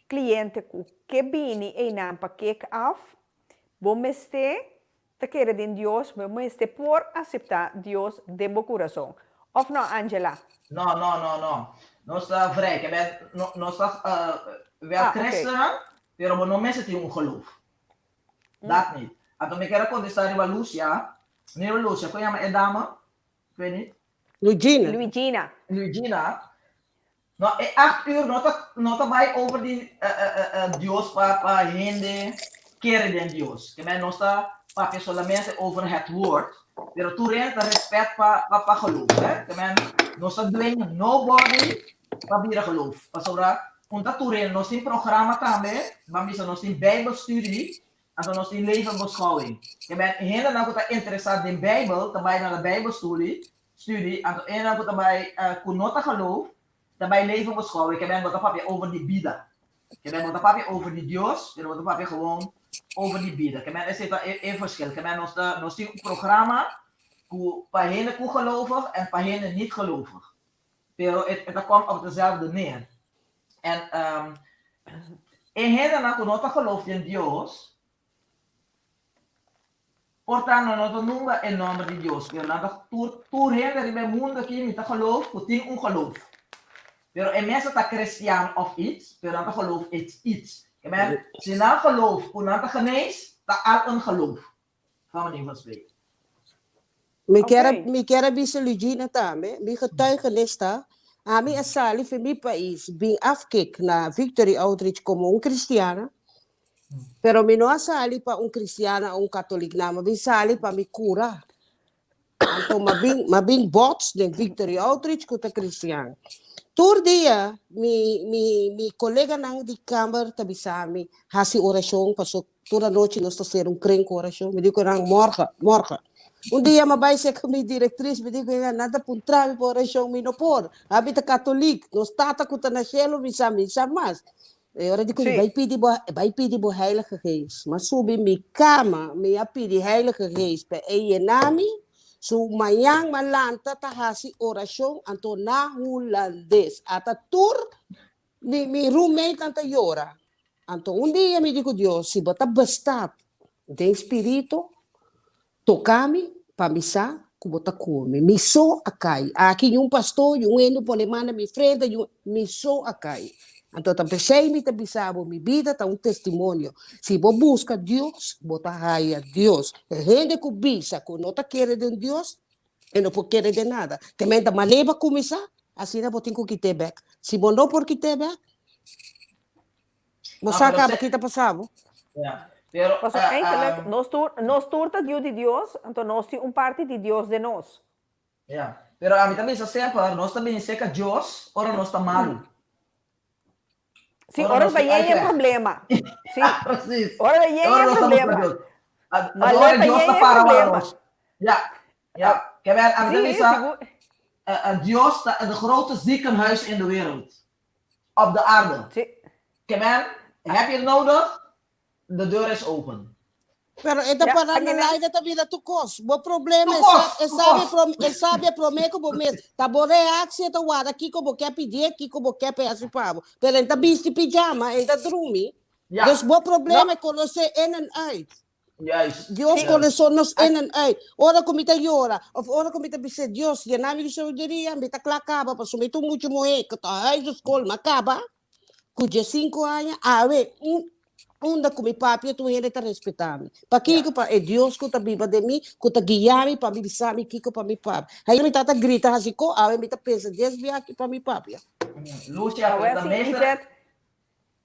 kliente ku ke bini einan pa kek af, bo mester ta kere den Dios, bo mester por aseptá Dios den bo kurason. Òf no, Angela? No, no, no, no. Nos ta vrij. Ke men, no, nos ta wel Ah, oké. christenen, pero bo no mester tin un geloof. Dat niet. Anto mi kier a contesta riba Lucia. No riba Lucia, con yama e dame? Ik weet niet. Luigina. Luigina. Luigina. No, e acht uur no ta, no ta bai over di Dios pa, pa hende kere den Dios. Ke men nos ta papia solamente over het woord, pero tur hende ta respet pa, pa, pa geloof, hè. Ke men nos ta dwing nobody pa bira geloof. Pasobra Un ta tur hende, nos tin programa tambe, ban bisa nos tin bijbelstudie, anto nos tin levenbeschouwing. Ke men hendenan ku ta interesá den bijbel ta bai na de bijbelstudie, studie, anto hendenan ku ta bai ku no ta geloof ta bai levenbeschouwing, ke men bo ta papia over di bida. Ke men bo ta papia over di Dios, pero bo ta papia gewoon over di bida. Ke men esei ta e e verschil. Ke men nos ta nos tin un programa ku pa hende ku gelovig en pa hende niet gelovig. Pero e ta kom op dezelfde neer. En um, e hendenan ku no ta geloof den Dios, por ta nan no ta nunga e nomber di Dios, pero nan ta tur tur hende riba e mundo aki mi ta geloof ku tin un geloof. Pero e mester ta cristian of iets, pero nan ta geloof iets iets. Ke men, si nan geloof ku nan ta genees, ta al een geloof, van manier van spreken. Mi kier a mi kier a bisa Lugina tambe, mi getuigenis ta, ami a sali for mi pais bin afkik na Victory Outreach komo un cristiana, Pero mi no a sali pa un cristiana o un katolik na, mi a bin sali pa mi cura. Anto m'a bin, m'a bin bots den Victory Outreach cu ta cristian. Tur dia mi, mi, mi coleganan di kamber ta bisa mi haci oracion paso tur anochi nos ta cera un kring cu oracion. Mi di cu nan morgen, morgen. Un dia m'a bay cerca mi directriz, mi di cu ella, nan ta puntra mi pa oracion, mi no por. Ami ta katolik, nos tata cu ta na cielo mi sa, mi sa mas. E ora di ku bai pidi bo, bai pidi bo Heilige Geest. M'a subi mi kama, mi a pidi Heilige Geest pa e yena mi, su mañan m'a lanta ta hasi orashon anto na hulandes. Ata tur mi mi roommatenan ta yora. Anto un dia mi di ku Dios, si bo ta bestaat den spirito, Toka mi pa mi sa ku bo ta ku mi. Mi so a kai. Aki niun pastor, niun hende pone man na mi frente, niun, mi so a kai. Anto ta p'esei mi ta bisa bo, mi bida ta un testimonio. Si bo buska Dios, bo ta haya Dios. E hende ku bisa ku no ta kere den Dios, e no por kere den nada. Te men ta manera bo a kuminsá, asina bo tin ku kit'é bèk. Si bo no por kit'é bèk, Bo sa kaba ki ta pasa bo. Ja, pero Paso eigenlijk, nos tur, nos tur ta diu di Dios, anto nos tin un parti di Dios den nos. Ja, pero ami ta bisa semper, nos ta bini serka Dios ora nos ta malu. Sí, ora nos ta yen e problema. Sí. Precies. Ora ta yen e problema. Ora Dios ta para wak nos. Ja, ja. Kebel, ami ta bisa, Dios ta het grootste ziekenhuis in de wereld. Op de aarde. Sí. Ke men, heb je het nodig? De deur is open. Pero e ta Ja, para na Agnes. laida ta bira tur kos. Bo problema Tur e sa, kos, e tur sabi kos. prom, e sabi prome ku bo mes. Ta bo reaksie ta warda kiko bo ke pidié, kiko bo ke pa e hasi pa bo. Pero en ta bisti pijama, en ta drumi. Ja. Dus bo problema No. e konosé in en uit. Juist. Dios Sí. konosó nos As- in en uit. Ora ku mi ta yora, of ora ku mi ta bisa Dios, yena mi ku sabiduria, mi ta kla kaba, pasobra mi ta un mucha muhé ku ta huischool, m'a kaba ku diesinku aña, awe un unda ku mi papia tur hende ta respetá mi. Pakiko? Pa e Dios ku ta biba den mi, ku ta guia mi pa mi bisa mi kiko pa mi papia. Ayer mi tata grita hasi ko, awe mi ta pensa dies bia ki pa mi papia. Lucia, Awe ta si, meester Yvette,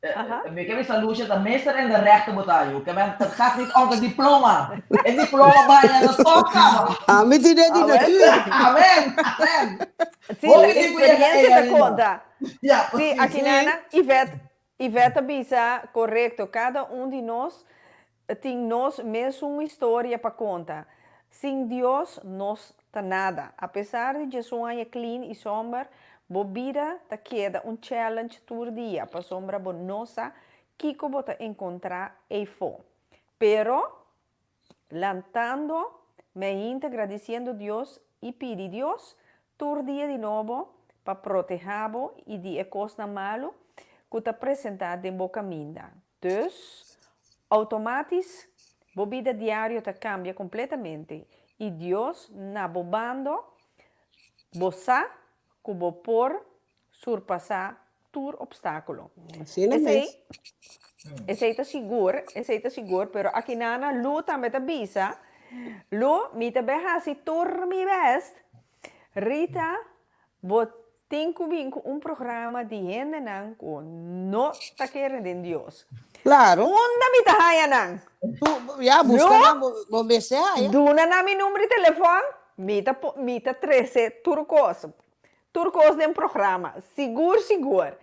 Aha. Mi ke bisa Lucia ta meester in de rechten bo ta yu. Ke men het gaat niet om de diploma. E diploma baña no toka. Ami tin e di Awe natuur. Amen. Amen. Sí, Hopi la tin ku yega experiencia ei ta ainda. konta. Ja, Sí, precies. aki nana, Yvette, Yvette a bisa korekto. Kada un di nos tin nos mesun historia pa konta. Sin Dios nos ta nada. Apesar di djesun aña clean y somber, bo bida ta keda un challenge tur dia pasobra bo no sa kico bo ta encontra eyfo. Pero, lantando meinta gradiciendo Dios y pidi Dios tur dia di nobo pa proteha bo y di e cosnan malo cu ta presenta den bo caminda. Dus, automatis bo bida diario ta cambia completamente y Dios na bo bando, bo sa cu bo por surpasa tur obstaculo. Asina Esey, mes. esey ta sigur, esey ta sigur, pero akinana Lu tambe ta bisa, Lu, mi ta bay haci tur mi best, Rita, bo tin ku bin ku un programa di hendenan ku no ta kere den Dios. Claro. Unda mi ta haña nan? Tu, ya, busca No. nan, bo, bo mester haya. Duna nan mi number di telefòn, mi ta po, mi ta trese tur kos. Tur kos den programa. Sigur, sigur.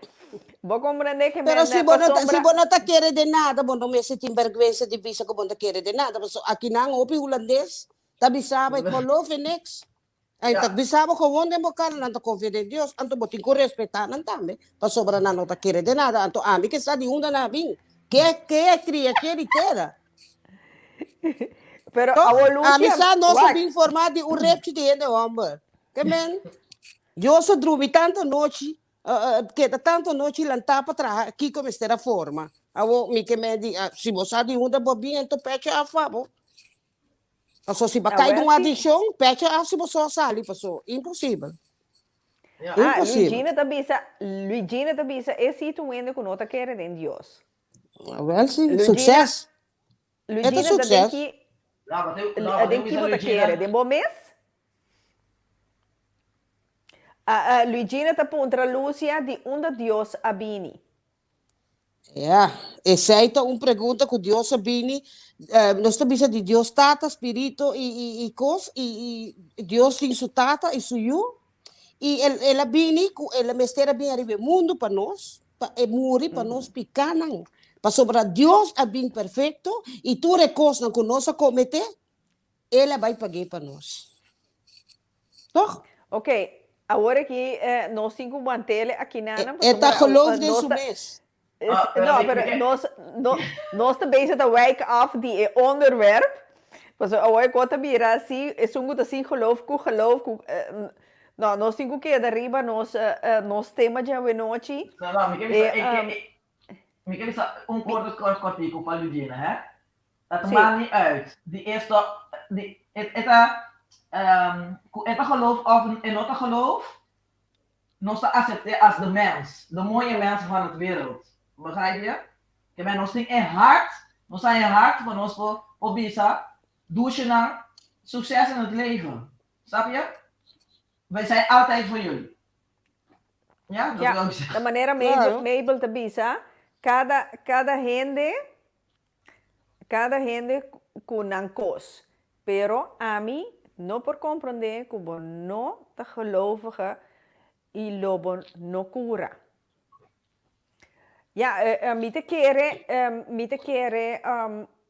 Bo komprende ke Pero men si bo no ta, si pasobra. bo no ta kere den nada, bo no mester tin bergwensa di bisa ku bo no ta kere den nada. Pasobra akinan hopi hulandes ta bisa bo, ik geloof in niks. En ta bisa bo gewoon den bo kara, nan ta konfia den Dios, anto bo tin ku respetá nan tambe, pasobra nan no ta kere den nada. Anto ami ke sa di unda nan a bin, ke ke a kria ke di tera. Pero Toch? awor Ami Lucia, sa nos a wak. bin formá di un repchi di hende hòmber. Ke men, Dios a drumi tantu anochi. Keda tantu anochi lantá pa traha kiko mester a forma. Awor mi ke men di si bo sa di unda bo bin anto pecho af pa bo. Paso si bo kai den un adikshon pecho af si bo so a sali paso imposibel. Ah, Imposibel. Luigina ta bisa, Luigina ta bisa e si ta un hende ku no ta kere den Dios. Awel si, Luigina, sukses. E ta Luigina ta den sukses. ki, den ki bo ta kere? Den bo mes? Ah, ah, Luigina ta puntra Lucia di unda Dios a bini. Ja, esei ta un pregunta ku Dios a bini. Nos ta bisa di Dios Tata, Spirito i, i, i kos, i, i Dios tin su Tata i su Yu. I el, el a bini ku el a mester a bini ariba e mundu pa nos, pa e muri pa nos pikánan. Pasobra Dios a bin perfekto i tur e kosnan ku nos a kometé, el a bai pag'é pa nos. Tòg? Ok, awor aki nos tin ku want'el akinanan E ta pasobra geloof den nos su ta mes. No, pero nos nos ta bezig ta wijk af di e onderwerp, pasobra awor e kos ta bira si esun ku ta sin geloof ku geloof ku no, nos tin ku keda riba nos nos tema djawe nochi. No, no, mi ke bisa, mi ke bisa un korto kòrtiku pa Ludina, hè. Dat maakt niet uit. Di esto, di, e, e ta, um, ku e ta geloof of e no ta geloof, nos ta acept'é as de mens, de mooie mens van het wereld. Begrijp je? Ke men nos tin e hart, nos a e hart pa nos por, por bisa, dushenan, succes in het leven. Snap je? Wij zijn altijd voor jullie. Ja, dat Ja, wil ik zeggen. de manera Mabel, Mabel ta bisa, kada, kada hende Kada hende ku nan kos. Pero ami no por komprondé ku bo no ta gelovige i lo bo no kura. Ya, mi ta kere, mi ta kere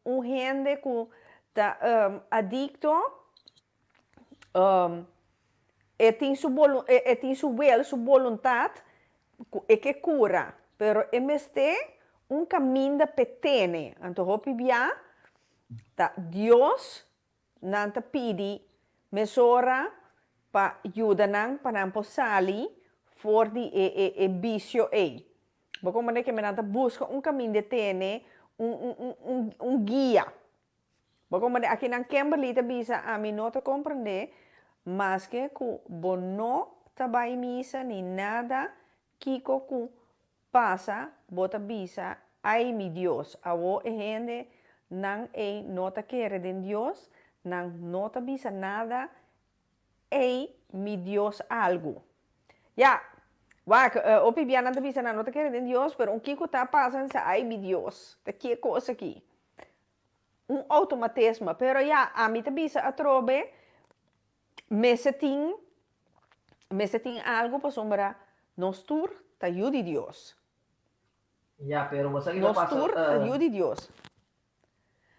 un hende ku ta adikto, e tin su e tin su wil, su boluntat ku e ke kura, pero e mester un kaminda p'e tene. Anto hopi bia ta Dios nan ta pidi mesora pa yuda nan pa nan por sali for di e e e bisio ei. Bo komprende ke nan ta buska un kaminda e tene, un un un un guia. Bo komprende? Akinan Kimberly ta bisa, Ami no ta komprende, maske ku bo no ta bai misa ni nada, kiko ku pasa, bo ta bisa, Ai mi Dios, awo e hende nan ei no ta kere den Dios, nan no ta bisa nada, ei mi Dios algu. Ya, wak, hopi bia nan ta bisa nan no ta kere den Dios, pero un kiko ta pasa, nan ta bisa, Ai mi Dios, ta ki e kos aki? Un automatisme, pero ya, ami ta bisa atrobe, mester tin, mester tin algo pasobra nos tur ta yu di Dios. Ya, pero bo sa ki ta Nos pasa, tur ta yu di Dios.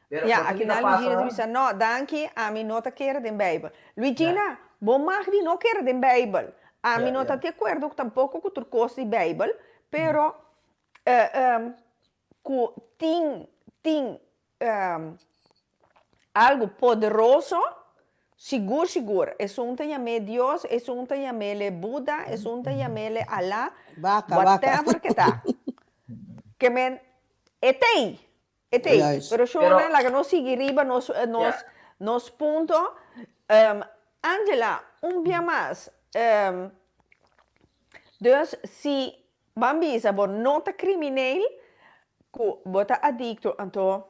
Pero Ya, bo sa ki ta akinan Luigina ta pasa. bisa, no, danki, ami no ta kere den Bijbel. Ya. Luigina, bo mag di no kere den Bijbel. Ami Ya, no ta ya. di akuerdo tampoko ku tur kos di Bijbel, pero Ku tin tin algu poderoso, sigur sigur esun ta yam'é Dios, esun ta yam'é Buda, esun ta yam'é Alá, Baka, baka. whatever ke ta. Ke men e t'ei, e t'ei. Juist. Pero Pero shownan laga nos sigui riba nos nos ya. nos punto. Angela, un bia mas, dus si Ban bisa bo no ta crimineel cu bo ta adicto anto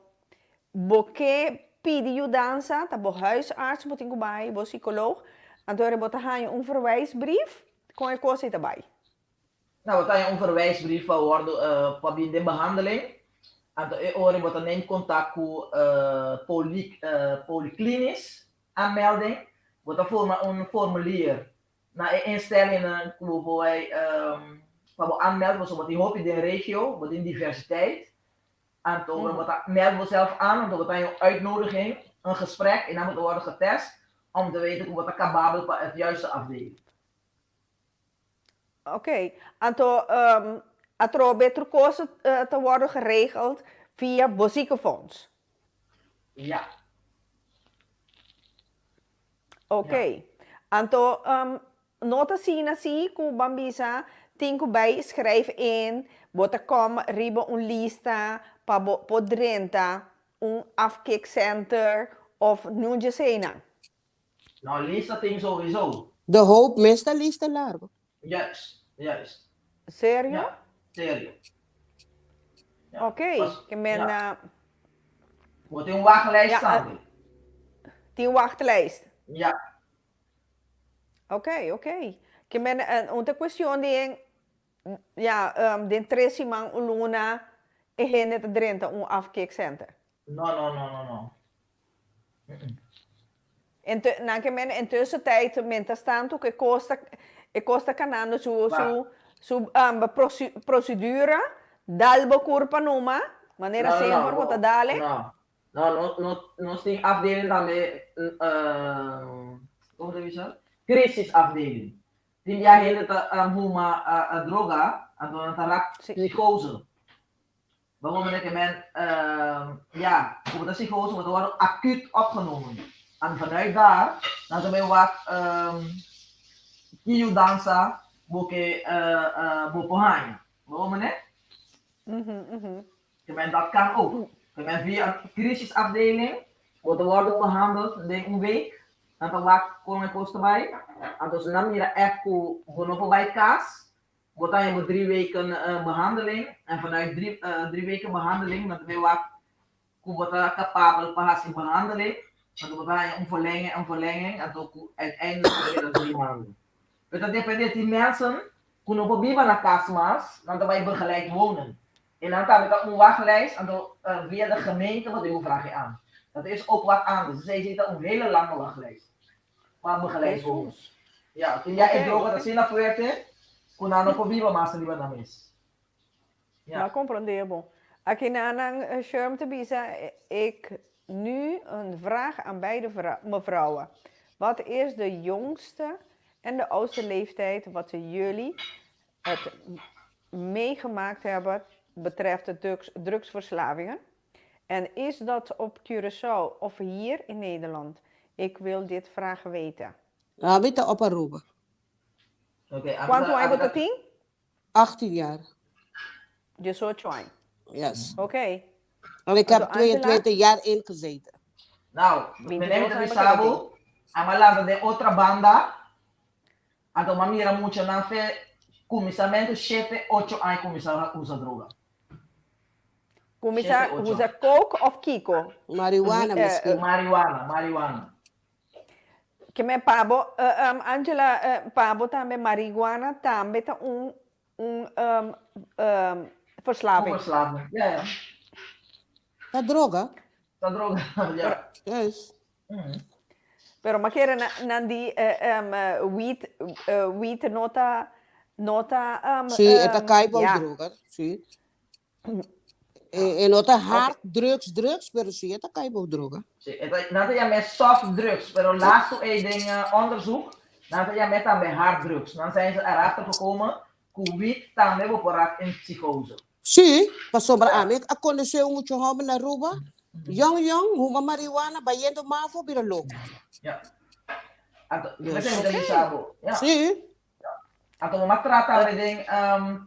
bo ke pidi yudansa ta bo huisarts bo tin cu bay bo psicoloog anto ora bo ta haña un verwijsbrief con e cos ey ta bay. Na bo ta haña un verwijsbrief pa wordo pa bin den behandeling anto e ora bo ta neem contact cu poliklinisch aanmelding bo ta forma un formulier Na e instellingnan ku bo por bai pa bo aanmeld pasobra bo tin hopi den regio, bo tin diversiteit. Anto ora bo ta meld boself aan, anto bo ta haña un uitnodiging, een gesprek en dan bo ta wòrdu getest om te weten ku bo ta kababel pa het juiste afdeling. Oké, anto atrobe tur kos ta wòrdu geregeld via bo ziekenfonds? Ja. Ok. Anto no ta asina si ku ban bisa tin ku bai schrijf in, bo ta kom riba un lista pa bo por drenta un afkikcenter of niun dje eseinan. No, lista tin sowieso. De Hoop mes ta lista largo. Juist, juist. Serio? Ja, serio. Ja. Oké, Pas, ke men ja. na Bo tin un wachtlijst Ja, tambe. tin wachtlijst. Ja. Oké, oké. Ke men un ta cuestion di en ja, den tres siman un luna e hende ta drenta un afkikcenter. No, no, no, no, no. Ente, nan ke men en tussentijd mientras tanto ku e kos ta e kos ta kanando su su su um, procedura, dal bo kurpa numa, manera No, no, no, semper bo ta dale. No, no, no, no, nos tin afdeling tambe, uh, como ta bisa? Crisisafdeling. Tin bia hende ta um, huma uh, droga, anto nan ta rak psicose. Bo momento ke men, ja, ku bo ta psicose, bo ta wòrdu akut opgenomen. En vanuit daar, nan ta bai wak ki yudansa bo ke bo por haña. Bo momento? Ke men dat kan ook. Ke men via een crisisafdeling, bo ta wòrdu behandeld den un week, nan ta wak kon e kos ta bai. Anto si nan mira ègt ku bo no por bai kas, Bo ta heba drie weken behandeling en vanuit drie drie weken behandeling nan ta bay wak ku bo ta kapabel pa hasi behandeling, anto bo ta haña un verlenging en verlenging anto ku uiteindelijk ta keda drie maanden. Pero ta depende tin mensen ku no por biba na kas mas, nan ta bay begeleid wonen. En nan tambe ta un wachtlijst anto via de gemeente bo tin ku vraag je aan. Dat is ook wat anders, dus esei ta un hele lange wachtlijst. Pa begeleid wonen. Ja, tin ya e droga ta asina fuerte ku nan no por biba mas riba nan mes. Ja. M'a comprende bo. Aki na nan Sherm ta bisa, Ik nu een vraag aan beide mevrouwen. Wat is de jongste en de oudste leeftijd wat jullie het meegemaakt hebben betreft de drugs, drugsverslavingen? En is dat op Curaçao of hier in Nederland? Ik wil dit vraag weten. Ami ta op Aruba. Oké, ami Cuanto ta, aña ami bo ta ta, tin? 18 jaar. 18 aña. Yes. Oké. En ik heb Anto Angela? 22 jaar ingezeten. Nou, 22 meneer mi ta aña bisa bo bo, ami a lanta den otra banda, anto mi a mira muchanan fe kuminsamentu shete, ocho aña kuminsá usa droga. Kuminsá Shete, ocho. usa coke of kiko? Marihuana misschien. Marihuana, marihuana. Ke men pa bo, Angela, pa bo tambe marihuana tambe ta un un verslaving. Un verslaving, ja ja. Ta droga. Ta droga, ja. Yes. Pero m'a kere nan di weed, weed no ta, no ta. Sí, e ta kai bou ja. droga, sí. E no ta hard drugs drugs, pero sí e ta kai bou droga. Sí, e ta, nan ta yam'é soft drugs, pero laatst toen ei den onderzoek, nan ta yam'é tambe hard drugs. Nan zijn ze erachter gekomen ku weed tambe bo por rak in psicose. Sí, pasobra ami a konosé un mucha hòmber na Aruba, yòn yòn, huma marihuana, bayendo mafo, bira loko. Ja. Anto, Dus. mester mi ta bisa bo. Ja. Sí. Anto bo mag trata tambe den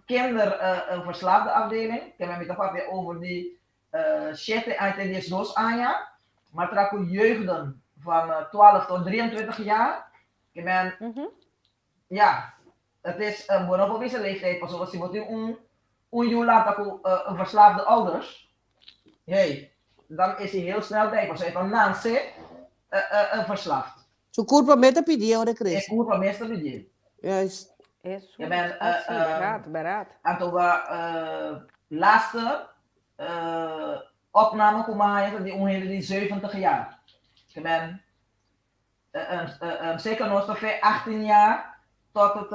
kinderverslaafde afdeling, ke mi ta papia over di shete aña te diesdos aña, mar tra ku jeugden van twaalf tot 23 jaar, ke men Ja, het is bo no por bisa leeftijd pasobra si bo tin un un yu lanta ku verslaafde ouders, hey, dan is hij heel snel bij pasobra e ta nanse verslaafd. Su kurpa mes ta pidié ora e E krese. kurpa mes ta pidié. Juist. Eso, Je bent, ah, sí, bèrdat, bèrdat. Anto bo laatste opname ku mi a haña ta di un hende di 70 jaar. Ke men Zeker nos ta fe 18 jaar tot het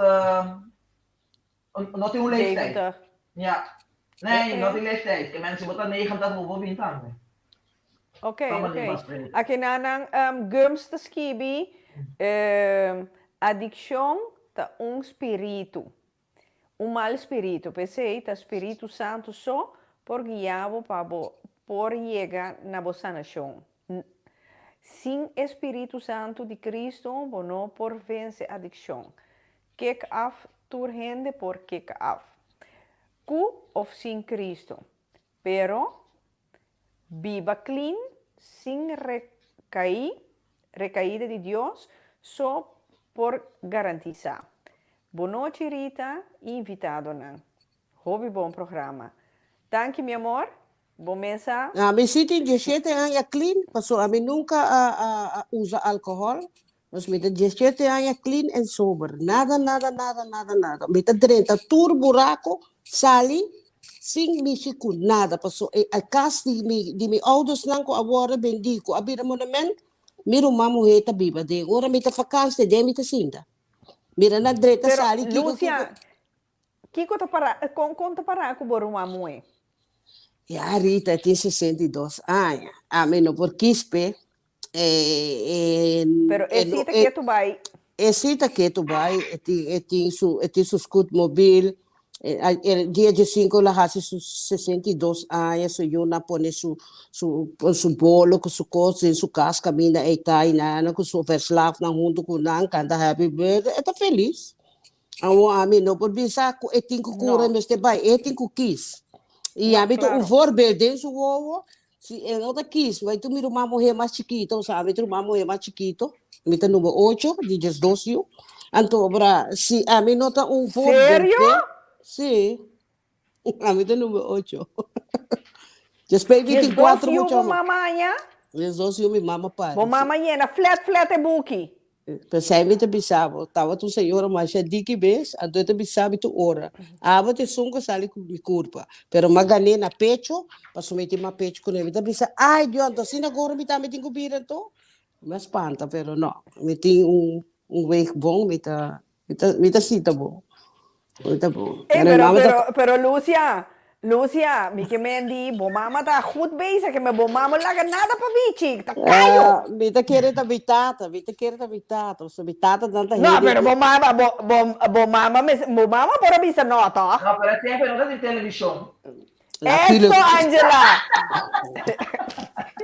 no tin un leeftijd. 70. Ja. Nee, no tin leeftijd. Ke mensen bo ta 90 bo bo bin tambe. Oké, Toma die oké. maar spreken. Aki na nan um, Gums ta skibi, um, adikshon ta un spiritu. Un mal spiritu. P'esei ta Spiritu Santu so por guia bo pa bo por yega na bo sanashon. Sin e Spiritu Santu di Cristo bo no por vense adikshon. Kek af. Tur hende por kick af. Ku of sin Cristo. Pero biba clean sin recaí, recaída di Dios so por garantisa. Bonochi Rita y invitadonan. Hopi bon programa. Danki mi amor. Bo mesa. Ami si tin diesshete aña clean, paso ami nunca a a usa alcohol. Pues mi ta diesshete aña clean and sober. Nada, nada, nada, nada, nada. Mi ta drenta tur buraco, sali sin mishi cu nada. Paso e cas di mi di mi oudosnan cu a worde bendi, cu a bira monument, mi ruman muhe ta biba den. Ora mi ta vakantie, den mi ta sinta. Mira nan drenta Pero, sali kiko Lucia, kiko. Kiko ta para, kon kon ta para ku bo ruman muhé? Ya Rita tin 62 aña. Ami no por kis p'e. E, e, Pero e e no, si ta e, ketu bai. e si ta ketu bai. E tin, e tin su, e tin su scootmobiel. E, a- e dia 15 el a hasi su 62 aña. Su yunan pone su, su, su bolo ku su kos den su kas kaminda ei ta i nan ku su verslaafnan huntu ku nan kanta happy birthday. E ta felis. Awor ami no por bisa ku e tin ku kura No. mester bai, e tin ku kis. I No, ami ta un claro. voorbeeld den su wowo, si e no ta kis, bai tur mi ruman muhé mas chikito, osea ami ta ruman muhé mas chikito, mi ta number ocho di 12 yu. Anto ora si ami no ta un voorbeeld Serio? p'e, si, ami ta number ocho. Despues mi tin 12 kuatro yu mucha bo homber. mama haña? 12 yu mi mama pari, Bo si. mama yena flet flet e buki. P'esei mi ta bisa bo, tabata un señora masha diki bes, anto e ta bisa mi tur ora, Abo ta esun ku sali ku mi kurpa, pero m'a gan'é na pecho, pasobra mi tin mas pecho ku ne. Mi ta bisa, Ai Dios, anto asina goro mi tambe tin ku bira anto? Mi a spanta, pero no, mi tin un un weeg bon, mi ta Mi ta, mi ta sita bo. Mi ta bo. Ey, Pero mi pero, mama ta. pero, pero Lucia, Lucia, mi ke men di, bo mama ta goed bezig, ke men bo mama laga nada pa bichi, ta kayo. Ah, mi ta kere ta mi tata, mi ta kere ta mi tata. Pasobra mi tata nan ta No, hende pero di. bo mama, bo, bo, bo mama mes, bo mama por a bisa no, toch? No, pero siempre no ta tin televishon. Eso, Natuurlijk. Angela!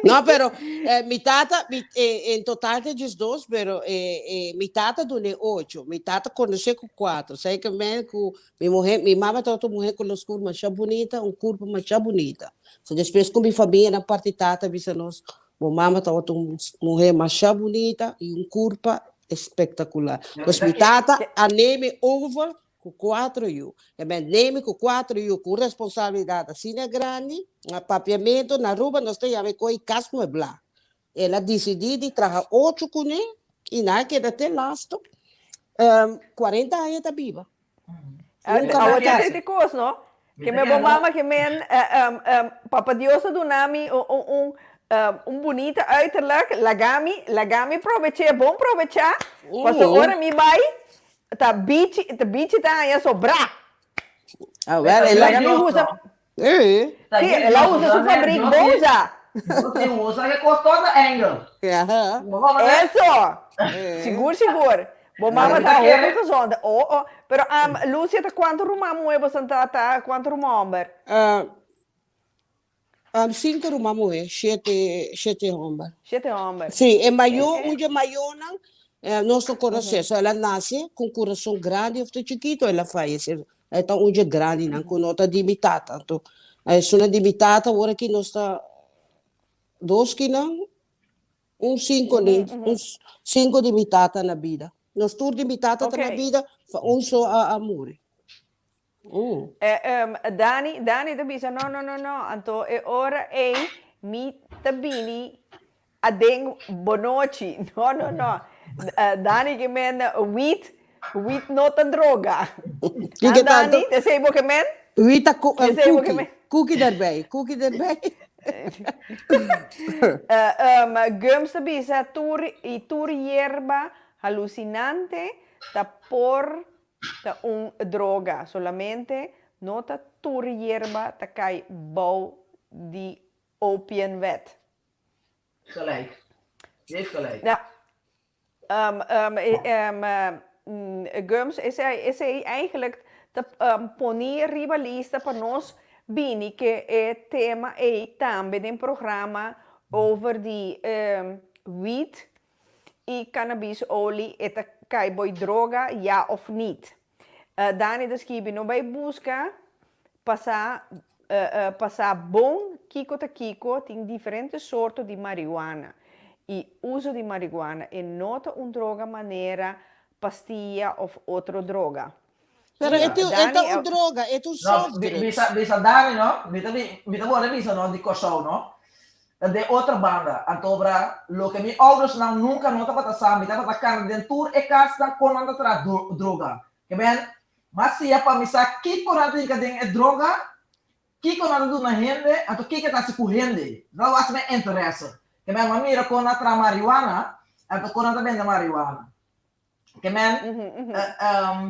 No, pero eh, mi tata, mi, eh, en total ta 12, pero eh, eh, mi tata dune ocho. Mi tata conoce cu cuatro. Sabe que men cu mi mujer, mi mama tabata un mujer cu los cur masha bunita, un curpa masha bunita. So despues cu mi familia na parti tata bisa nos, bo mama tabata un mujer masha bunita y un curpa espectacular. Pues mi tata a neem over ku kuatro yu. E men nemi ku kuatro yu ku un responsabilidat asina grandi, na papiamentu na Aruba nos ta yama e koi kas mueblá. El a disidí di traha ocho kuné i nan a keda te lastu kuarenta aña ta biba. Nunka Awor nan ta kasa. senti kos no? Ke men bo mama ke men Papa Dios a duna mi un un bunita uiterlijk, laga mi laga mi probech'é bon probechá, pasobra ora mi bai Ta bichi, ta bichi ta haña sobrá. Ah, wel, el a... Laga mi usa. Eh. Sí, el a usa su fabriek bon usa. Sí, usa ke kos todo angle. Aha. Eso. Sigur, sigur. Bo mama ta hopi gezond. Oh, oh. Pero, um, Lucia, ta kuantu ruman muhe bo san ta, ta kuantu ruman homber? Uh, Cinco ruman muhé, shete, shete homber. Shete homber. Sí, e mayó, un dje mayónan, nos no konosé. So el a nase ku un kurason grandi òf ta chikito, el a fayesé. E ta un dje grandinan ku no ta di mi tata. Anto, esunnan di mi tata awor aki nos ta dos kinan, un cinco di, un cinco di mi tata na bida. Nos tur di mi tata ta na bida, un so a muri. Dani, Dani ta bisa, no, no, no, no, anto e ora ei mi ta bini aden bonochi. No, no, no. Dani ke men wit, wit no ta droga. Kiko Han tanto? Dani, esei bo ke men? Wit ta ku, Esei bo ke cookie, men? cookie daarbij, cookie daarbij. Gums ta bisa, tur i tur yerba halusinante ta por Ta un droga, solamente no ta tur yerba ta kai bou di opiumwet. Gelijk. Je heeft gelijk. Ja. Gums, esei, esei eigenlijk ta poni riba lista pa nos bini ke e tema ei tambe den programa over di wiet y cannabisolie e ta cay boy droga ja of niet. Dani ta skibi, no bai buska pasa pasa bon kiko ta kiko, tin diferente sorto di marihuana y uso di marihuana e no ta un droga manera pastilla of otro droga. Pero e tin e ta un droga, e ta un soft No, drugs. bisa bisa Dani no, mi ta bi mi ta worde bisa no di Kòrsou no, ta den otro banda, antobra loke mi oudersnan nunka no tabata sa, mi tabata kana den tur e kasnan kon nan ta traha droga. Ke men, m'a sia pa mi sa kiko nan ta hinka den e droga, kiko nan ta duna hende, anto kiko ta hasi ku hende. Dat was mijn interesse. Ke men, m'a mira kon nan a traha marihuana, anto kon nan ta bende marihuana. Ke men,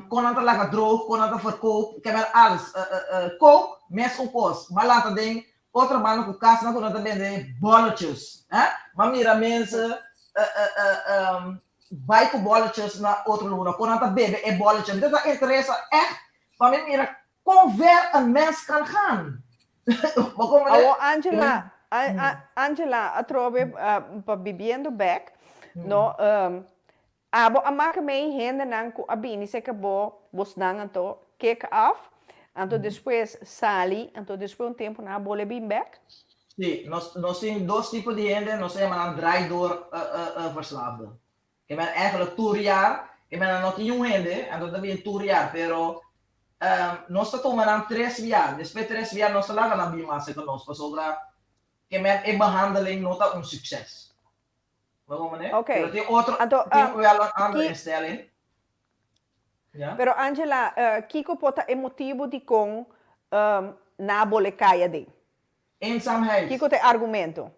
kon nan ta laga droog, kon nan ta verkoop, ke men alles. Kook, mes un kos. M'a lanta den otro banda ku kasnan ku nan ta bende bolletjes. M'a mira mensen bai ku bolletjes na otro luna, kon nan ta bebe e bolletjes. Mi ta ta interesa ègt pa mi mira kon ver een mens kan gaan. Bo komprende? Awor Angela, Angela atrobe pa bibiendo bek, no, abo a maka mei hendenan ku a bini serka bo, bosnan anto kick off, anto despues sali, anto despues un tempu nan a bole bin bek? Sí, nos nos tin dos tipo di hende, nos ta yama nan draaidoor verslaafden. Ke men eigenlijk tur jaar, ke men nan no tin un hende, anto ta bin tur jaar, pero nos ta tuma nan tres bia, despues tres bia nos ta laga nan bin mas serka nos, pasobra ke men e behandeling no ta un succes. Bo comprende? Ok. Pero tin otro, Anto, tin wel un andere ki instelling. Ja. Pero Angela, kiko por ta e motibu dikon nan a bole kai aden? Eenzaamheid. Kiko ta e argumento?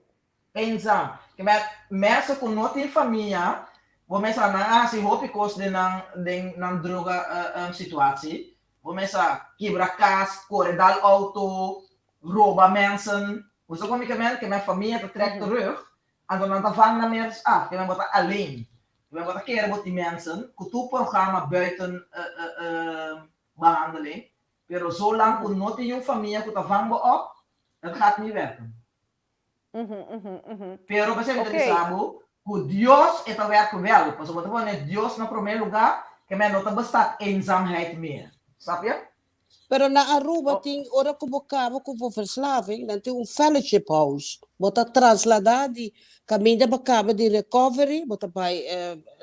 Eenzaam. Ke men mensen ku no tin famia, bo mester nan a hasi hopi kos den nan den nan droga situatie. Bo mester kibra kas, kore dal auto, roba mensen. Bo sa kon mi ke men? Ke men famia ta trek terug, anto nan ta vang nan mes af. Ke men bo ta alleen. Ke men bo ta kere bo tin mensen ku tur programa buiten behandeling, pero zolang ku no tin un famia ku ta vang bo op, het gaat niet werken. Pero p'esei mi ta bisa bo ku Dios e ta wèrk wèl, pasobra bo ta pone Dios na promé lugá, ke men no ta bestaat eenzaamheid meer. Snap je? Pero na Aruba tin ora ku bo kaba ku bo verslaving, nan tin un fellowship house. Bo ta trasladá di kaminda bo kaba di recovery, bo ta bai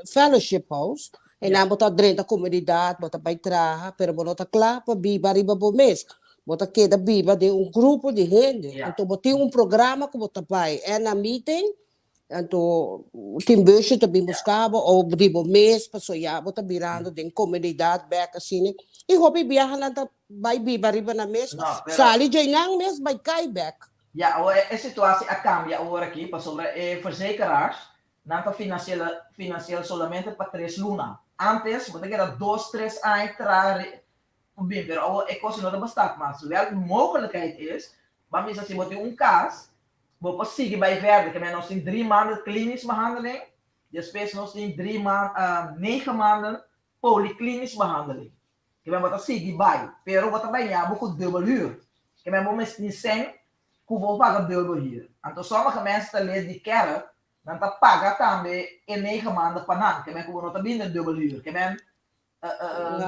fellowship house, e nan bo ta drenta komunidat, bo ta bai traha, pero bo no ta kla pa biba riba bo mes. Bo ta keda biba den un grupo di hende. Anto bo tin un programa ku bo ta bai NA meeting, anto tin busje ta bin buska bo o di bo mes paso ya bo ta birando den komunidat bek asina. I hopi biahanan ta bai biba riba nan mes, sali dje nan mes bai kai bek. Ya, awor e situatie a kambia awor aki pasobra e verzekeraars nan ta finansiel solamente pa tres luna. Antes bo ta keda dos tres aña traha Ku bin, pero awor e kos no ta bestaat mas. Wèl, mogelijkheid is, ban bisa si bo tin un kas, bo por sigui bai verder, ke men nos tin drie maanden klinisch behandeling, despues nos tin drie maan, negen maanden poliklinisch behandeling. Ke men bo ta sigui bai, pero bo ta baña bo ku dubbel huur. Ke men bo mes tin sèn ku bo paga dubbel huur. Anto sommige mensen ta lid di kerk, nan ta paga tambe e negen maanden pa nan, ke men ku bo no ta bin den dubbel huur. Ke men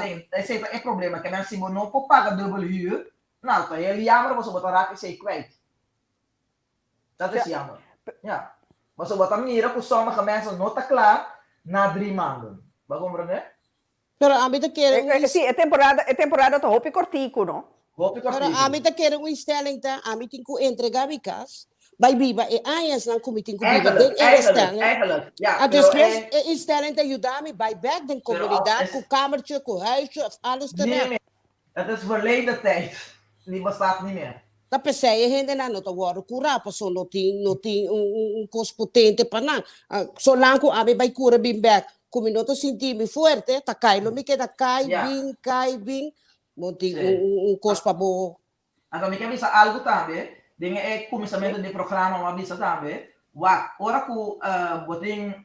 Nee, esei ta e problema, ke men si bo no por paga dubbel huur, nou ta heel jammer pasobra bo ta raak esei kwijt. Dat is jammer. Ja. Pasobra bo ta mira ku sommige mensen no ta kla na drie maanden. Bo a komprende? Pero ami ta kere un Sí, e temporada, e temporada ta hopi kortiku, no? Hopi Pero kortiku. ami ta kere un instelling ta, ami tin ku entrega mi kas, Bai biba e añasnan ku mi tin ku biba den Eigenlijk, e eigenlijk, instelling. eigenlijk, ja, A pero despues e e instelling ta yuda mi bai bek den Pero als komunidat es ku kamertje, ku huisje of alles Nee, terecht. nee, het is verleden tijd. Die bestaat niet meer. Ta p'esei e hendenan no ta wòrdu kurá pasobra no tin no tin un un un kos potente pa nan. Solang ku ami bai kura bin bek ku mi no ta sinti mi fuerte ta kai lo mi keda kai Ja. bin kai bin bo tin Sí. un un un kos pa bo Anto mi ke bisa algu tambe, den e kuminsamentu di e programa mi a bisa tambe, wak, ora ku bo tin,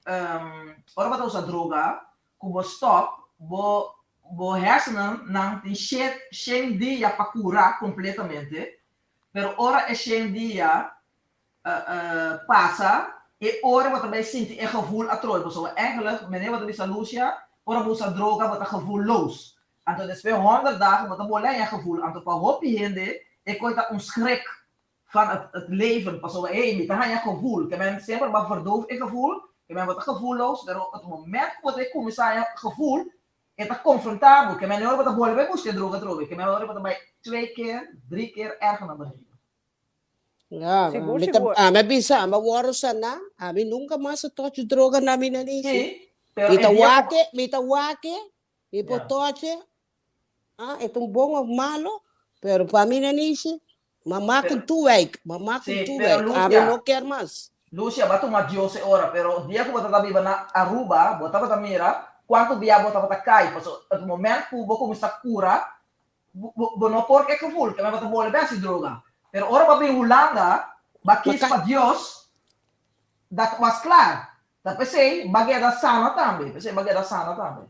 ora bo ta usa droga, ku bo stòp, bo bo hersenen nan tin shen dia pa kura kompletamente, pero ora e shen dia pasa, e ora bo ta bai sinti e gevoel atrobe, pasobra eigenlijk, meneer bo ta bisa Lucia, ora bo usa droga bo ta gevoelloos. Anto despues 100 dagen bo ta bolbe haña gevoel. Anto pa hopi hende e koi ta un schrik van het het leven pasobra hey mi ta haña gevoel ke men semper bo a verdoof e gevoel ke men bo ta gevoelloos pero het moment ku bo ta kuminsá haña gevoel e ta konfrontá bo ke men e ora bo ta bolbe buska e droga atrobe ke men e ora bo ta bai twee keer drie keer erger na beneden. Ja, Sigur, mi ta, sigur. ami a bisa, ami a wòrdu saná, ami nunka mas a tòchi droga na mi nanishi. Sí, pero Mi e ta dia ku wak-e, mi ta wak-e, mi por Ja. tòchi, ah, e ta un bon òf malo, pero pa mi nanishi, Mama Pero con toewijk, mama con sí, pero toewijk. Ami Lucia, no kier mas. Lucia, bo a tuma Dios e ora, pero dia cu bo tabata biba na Aruba, bo tabata mira cuanto bia bo tabata cay, pasobra het moment cu bo cuminsa cura, bo, bo, bo no por ke gevoel, ke men bo ta bolbe haci droga. Pero ora bo a bin Hulanda, bo a Ma kies ka pa Dios, dat was klaar. Ta p'esey bo a keda sana tambe, p'esey bo a keda sana tambe.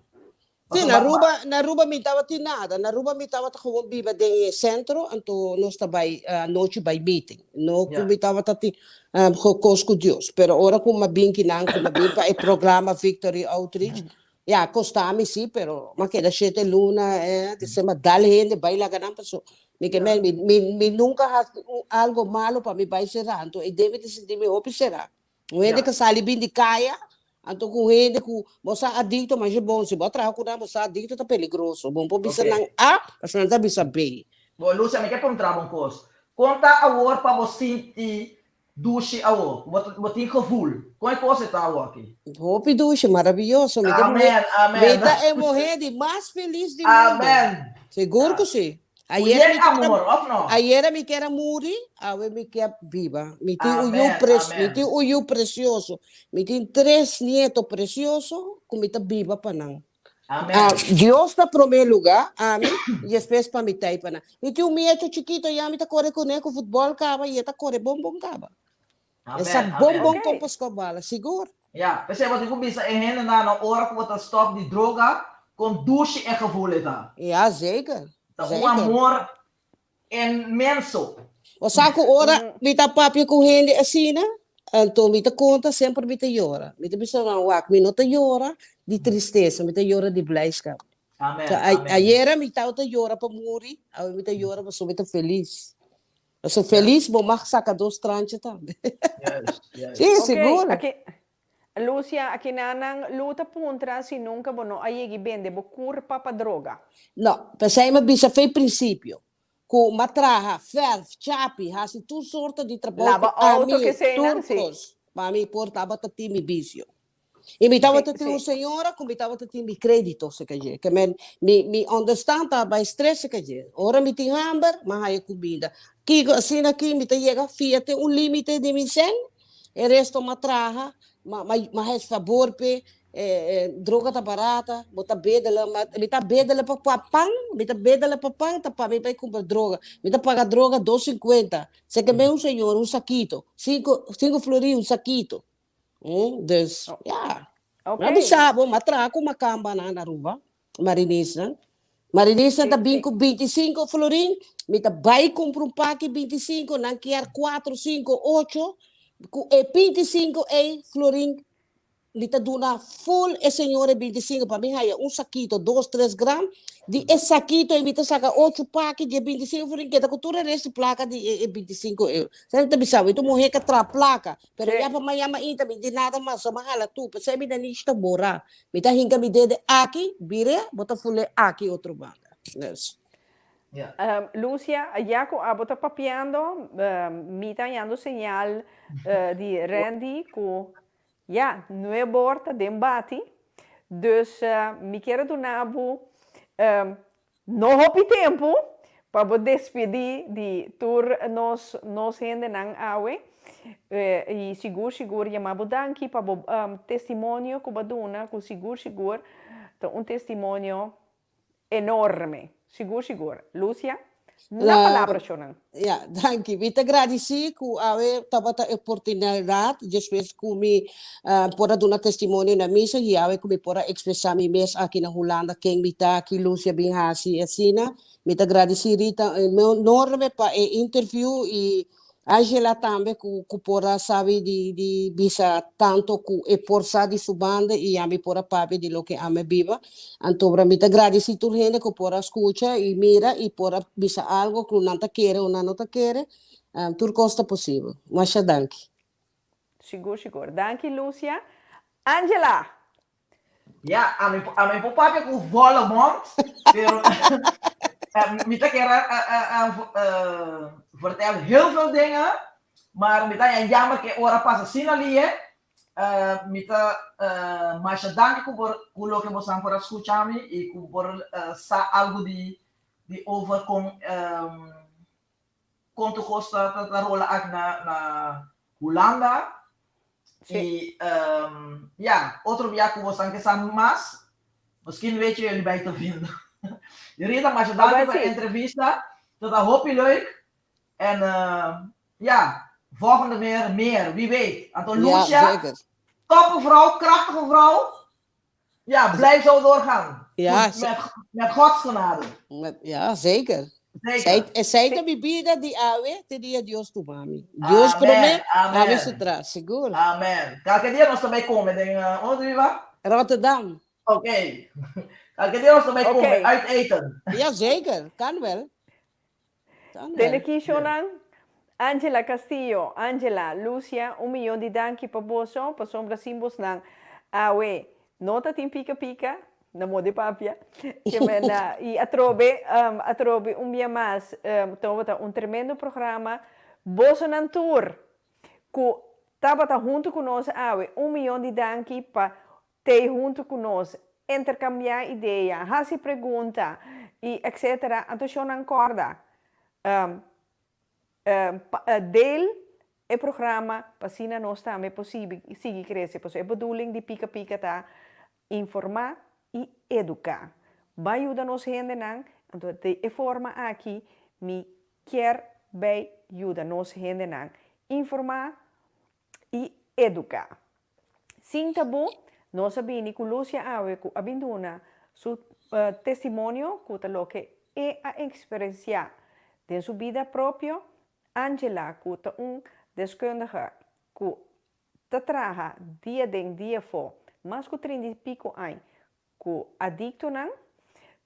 Sí, Pasobra na bo, Aruba, na Aruba mi tabatin nada. Na Aruba mi tabata gewoon biba den e centro, anto nos ta bai anochi bai meeting. No cu ja. mi tabata tin cos cu Dios. Pero ora cu m'a bin kinan, cu m'a bin pa e programa Victory Outreach, ya, a costa mi sí, pero m'a keda shete luna, eh, despues m'a dal hende bai laga nan paso mi ke Ja. mi, mi, mi nunca haci un algo malo pa mi bai cera, anto e debe di sinti mi hopi cera. Un hende Ja. ka sali bin di kaya, anto ku un hende ku bo sa adikto masha bon, si bo a traha ku nan bo sa adikto ta peligroso. Bo no por bisa Oké. nan A, pasobra nan ta bisa B. Bo, Lucia, mi ke puntra bo un kos. Kon ta awor pa bo sinti dushi awor? Ku bo bo tin gevoel. Kon e kos e ta awor aki? Hopi dushi, maraviyoso. Mi ta muhé, Amen, mi amen. ta e muhé di mas felis di mundo. Amen. Sigur Ja. ku si. Ku Ayera yen mi kier a amor, of no? ayera mi kier a muri, awe mi kier biba. Mi tin un yu Amen, pres mi amen. tin un yu precioso. Mi tin tres nieto precioso ku mi ta biba pa nan. Amen. Ah, Dios na prome luga, ami, i despues pa mi tai pa nan. Mi tin un miecho chikito ya mi ta kore kuné ku futbòl kaba i e ta kore bon bon kaba. E sa Amen, bon amen. bon Oké. kon pa skòp bala, sigur. Ja, p'esei bo tin ku bisa e hendenan no ora ku bo ta stòp di droga, kon dushi e gevoel e ta. Ja, zeker. Ta un Zeker. amor inmenso. Bo sa ku ora mi ta papia ku hende asina, anto mi ta konta semper mi ta yora. Mi ta bisa nan, wak, mi no ta yora di tristesa, mi ta yora di blijskap. Amen, So, amen. ayera mi tabata yora pa muri, awe mi ta yora pasobra mi ta felis. Pasobra felis bo mag saka dos trancha tambe. Juist, juist. Sí, Ok, sigur. aki, Lucia, aki nan Lu ta puntra si nunca bo no a yegi bende bo curpa pa droga. No, p'esei mi bisa fei principio, cu m'a traha, verf, chapi, haci tur sorto di trabou cu Laba auto ami, keseinan, tur sí. cos, pa mi por tabata tin mi vicio. I mi tabata tin un señora ku mi tabata tin mi kredito seka dje. Ke men mi mi onderstand ta bai stres seka dje. Ora mi tin hamber, mi a haya kuminda. Kiko asina aki mi ta yega fia te un limite di mi sèn, e resto m'a traha, m'a m'a m'a hasi fabor p'e, droga ta barata, bo ta bedela, ma mi ta bedela pa pa pan, mi ta bedela pa pan ta pa mi bai kumpra droga. Mi ta paga droga dos sinkuenta, seke men un señora un sakito, sinku sinku florin un sakito. Mm, dus, Oh. ja. Ok. Ma bisa bo, ma traha ku makambanan na Aruba, marinisnan. Marinisnan ta Sí, bin sí. ku 25 florin, mi ta bai kumpra un paki 25, nan kier 4, 5, 8, ku e 25 ei florin mi ta duna full e señor e 25 pa mi haya un sakito, 2, 3 gram, di e sakito ei mi ta saka 8 paki di e 25 florin, keda ku tur e resto di plaka di e 25 euro. Sa mi ta bisa bo, e ta un muher ka traha plaka, Pero ya pa maña mainta mi di nada mas, so mi hala tur, p'esei mi nanishi ta borá. Mi ta hinka mi dede aki, bir'é, bo ta ful'é aki otro banda. Dus. Lucia, ya ku abo ta papiando, mi ta hañando señal di Randy ku ya nuebor ta den bati. Dus mi kier a duna bo No hopi tempu pa bo despedí di tur nos nos hendenan awe i sigur sigur yama bo danki pa bo testimonio ku bo a duna ku sigur sigur ta un testimonio enorme sigur sigur. Lucia, na palabra shownan. Ya, danki. Mi ta gradisí ku awe tabata e oportunidat despues ku mi por a duna testimonio na misa i awe ku mi por a ekspresá mi mes aki na Hulanda ken mi ta, ki lus a bin hasi i asina. Mi ta gradisí Rita enorme pa e interview i. Angela tambe ku ku por a sabi di di bisa tanto ku e por sa di su banda i ami por a papia di loke ami a biba. Antobra mi ta gradisí tur hende ku por a skucha i mira i por a bisa algo ku nan ta kere o nan no ta kere. Tur kos ta posibel. Masha danki. Sigur sigur. Danki Lucia. Angela! Ja, ami, ami por papia ku volle mond, pero mi ta kier vertel heel veel dingen, maar mi ta haña jammer ku e ora pasa asina lie. Mi ta masha danki ku por ku loke bosan por a skucha mi i ku por sa algu di di over kon kon tur kos ta ta rola aki na na Hulanda. I ya, otro bia ku bosan ke sa mas, misschien weet je jullie bij te vinden. Rita, masha danki pa e entrevista. Ta ta hopi leuk. En ja, volgende meer, meer, wie weet. Anto Lucia, toppe vrouw, krachtige vrouw. Ja, blijf zo doorgaan. Ja, met, met Gods genade. Met, ja, zeker. Zeker. Zij, zij de mi vida di awe, te dia Dios tu mami. Dios prome, awe su tras, sigur. Amen. Kalke dia nos tambe come den, uh, unda viva? Rotterdam. Oké. Okay. Kalke dia nos tambe come, okay. uit eten. Ja, zeker. Kan wel. Tene ki shownan? Angela Castillo, Angela, Lucia, un miyon di danki pa boso, pasobra sin bosnan awe no ta tin pika pika, na moda di papia, ke men na, i atrobe, atrobe un bia mas, tabata un tremendo programa, bosonan tur ku tabata huntu ku nos awe, un miyon di danki pa Tei huntu ku nos, interkambiá idea, hasi pregunta i etcetera Anto shownan kòrda, deel e programa pa asina nos tambe por sigui krese. Pasobra e bedoeling di Pika Pika ta informá i eduká. Ban yuda nos hendenan, anto di e forma aki mi kier bai yuda nos hendenan informá i eduká. Sin tabú, nos a bini ku Lucia awe ku a bin duna su testimonio ku ta loke e a eksperensiá den su bida propio, Angela ku ta un deskundige ku ta traha dia den dia afó mas ku trinta i piko añ ku adiktonan,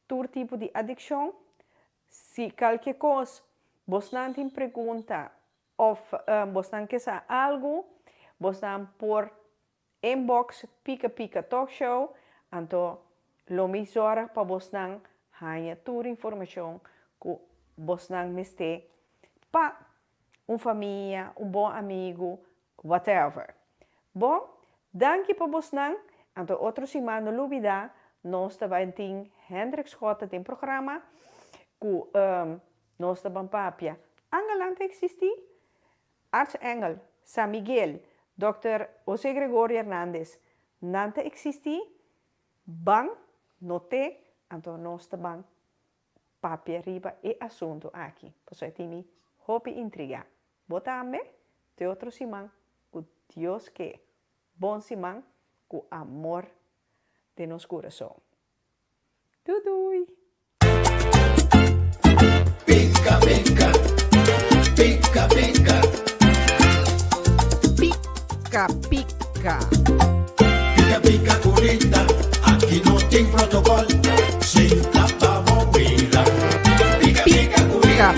tur tipo di adikshon. Si kalke kos bosnan tin pregunta Of bosnan ke sa algu, bosnan por inbox Pika Pika Talk Show, anto lo mi zorg pa bosnan haña tur informashon ku bosnan mester pa un famia, un bon amigu, whatever. Bon, danki pa bosnan, anto otro siman no lubida nos ta bai tin Hendrik Schotte den programa ku Nos ta ban papia. Angelnan ta existi? Arts-Engel, San Miguel, Dòkter José Gregorio Hernandez, nan ta existi? Ban no te, anto nos ta ban papia riba e asunto aki, pasobra e tin mi hopi intriga. Bo tambe? Te otro siman, cu Dios ke. Bon siman cu amor den nos curason. Doei doei! Pika pika, pika pika. Pika pika. Pika pika kurita, aki no tin protokòl. Sinta pa bo mira. Pika pika kurita.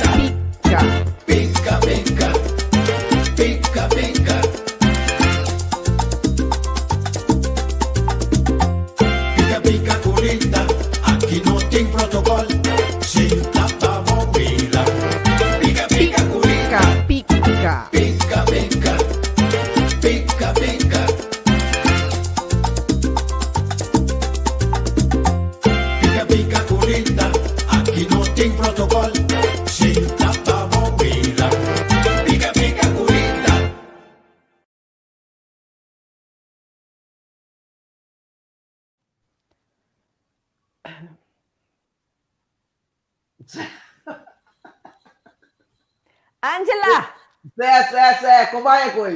Pika pika. Pika pika, pika pika. Pika pika kurita, aki no tin protokòl. Sinta pa bo mira. Pika pika kurita. Pika pika. Pika pika, pika pika. Pika pika kurita, aki no tin protokòl. Sinta pa bo mira. Pika pika kurita. Angela! Sè, sè, sè, kon bai e koi?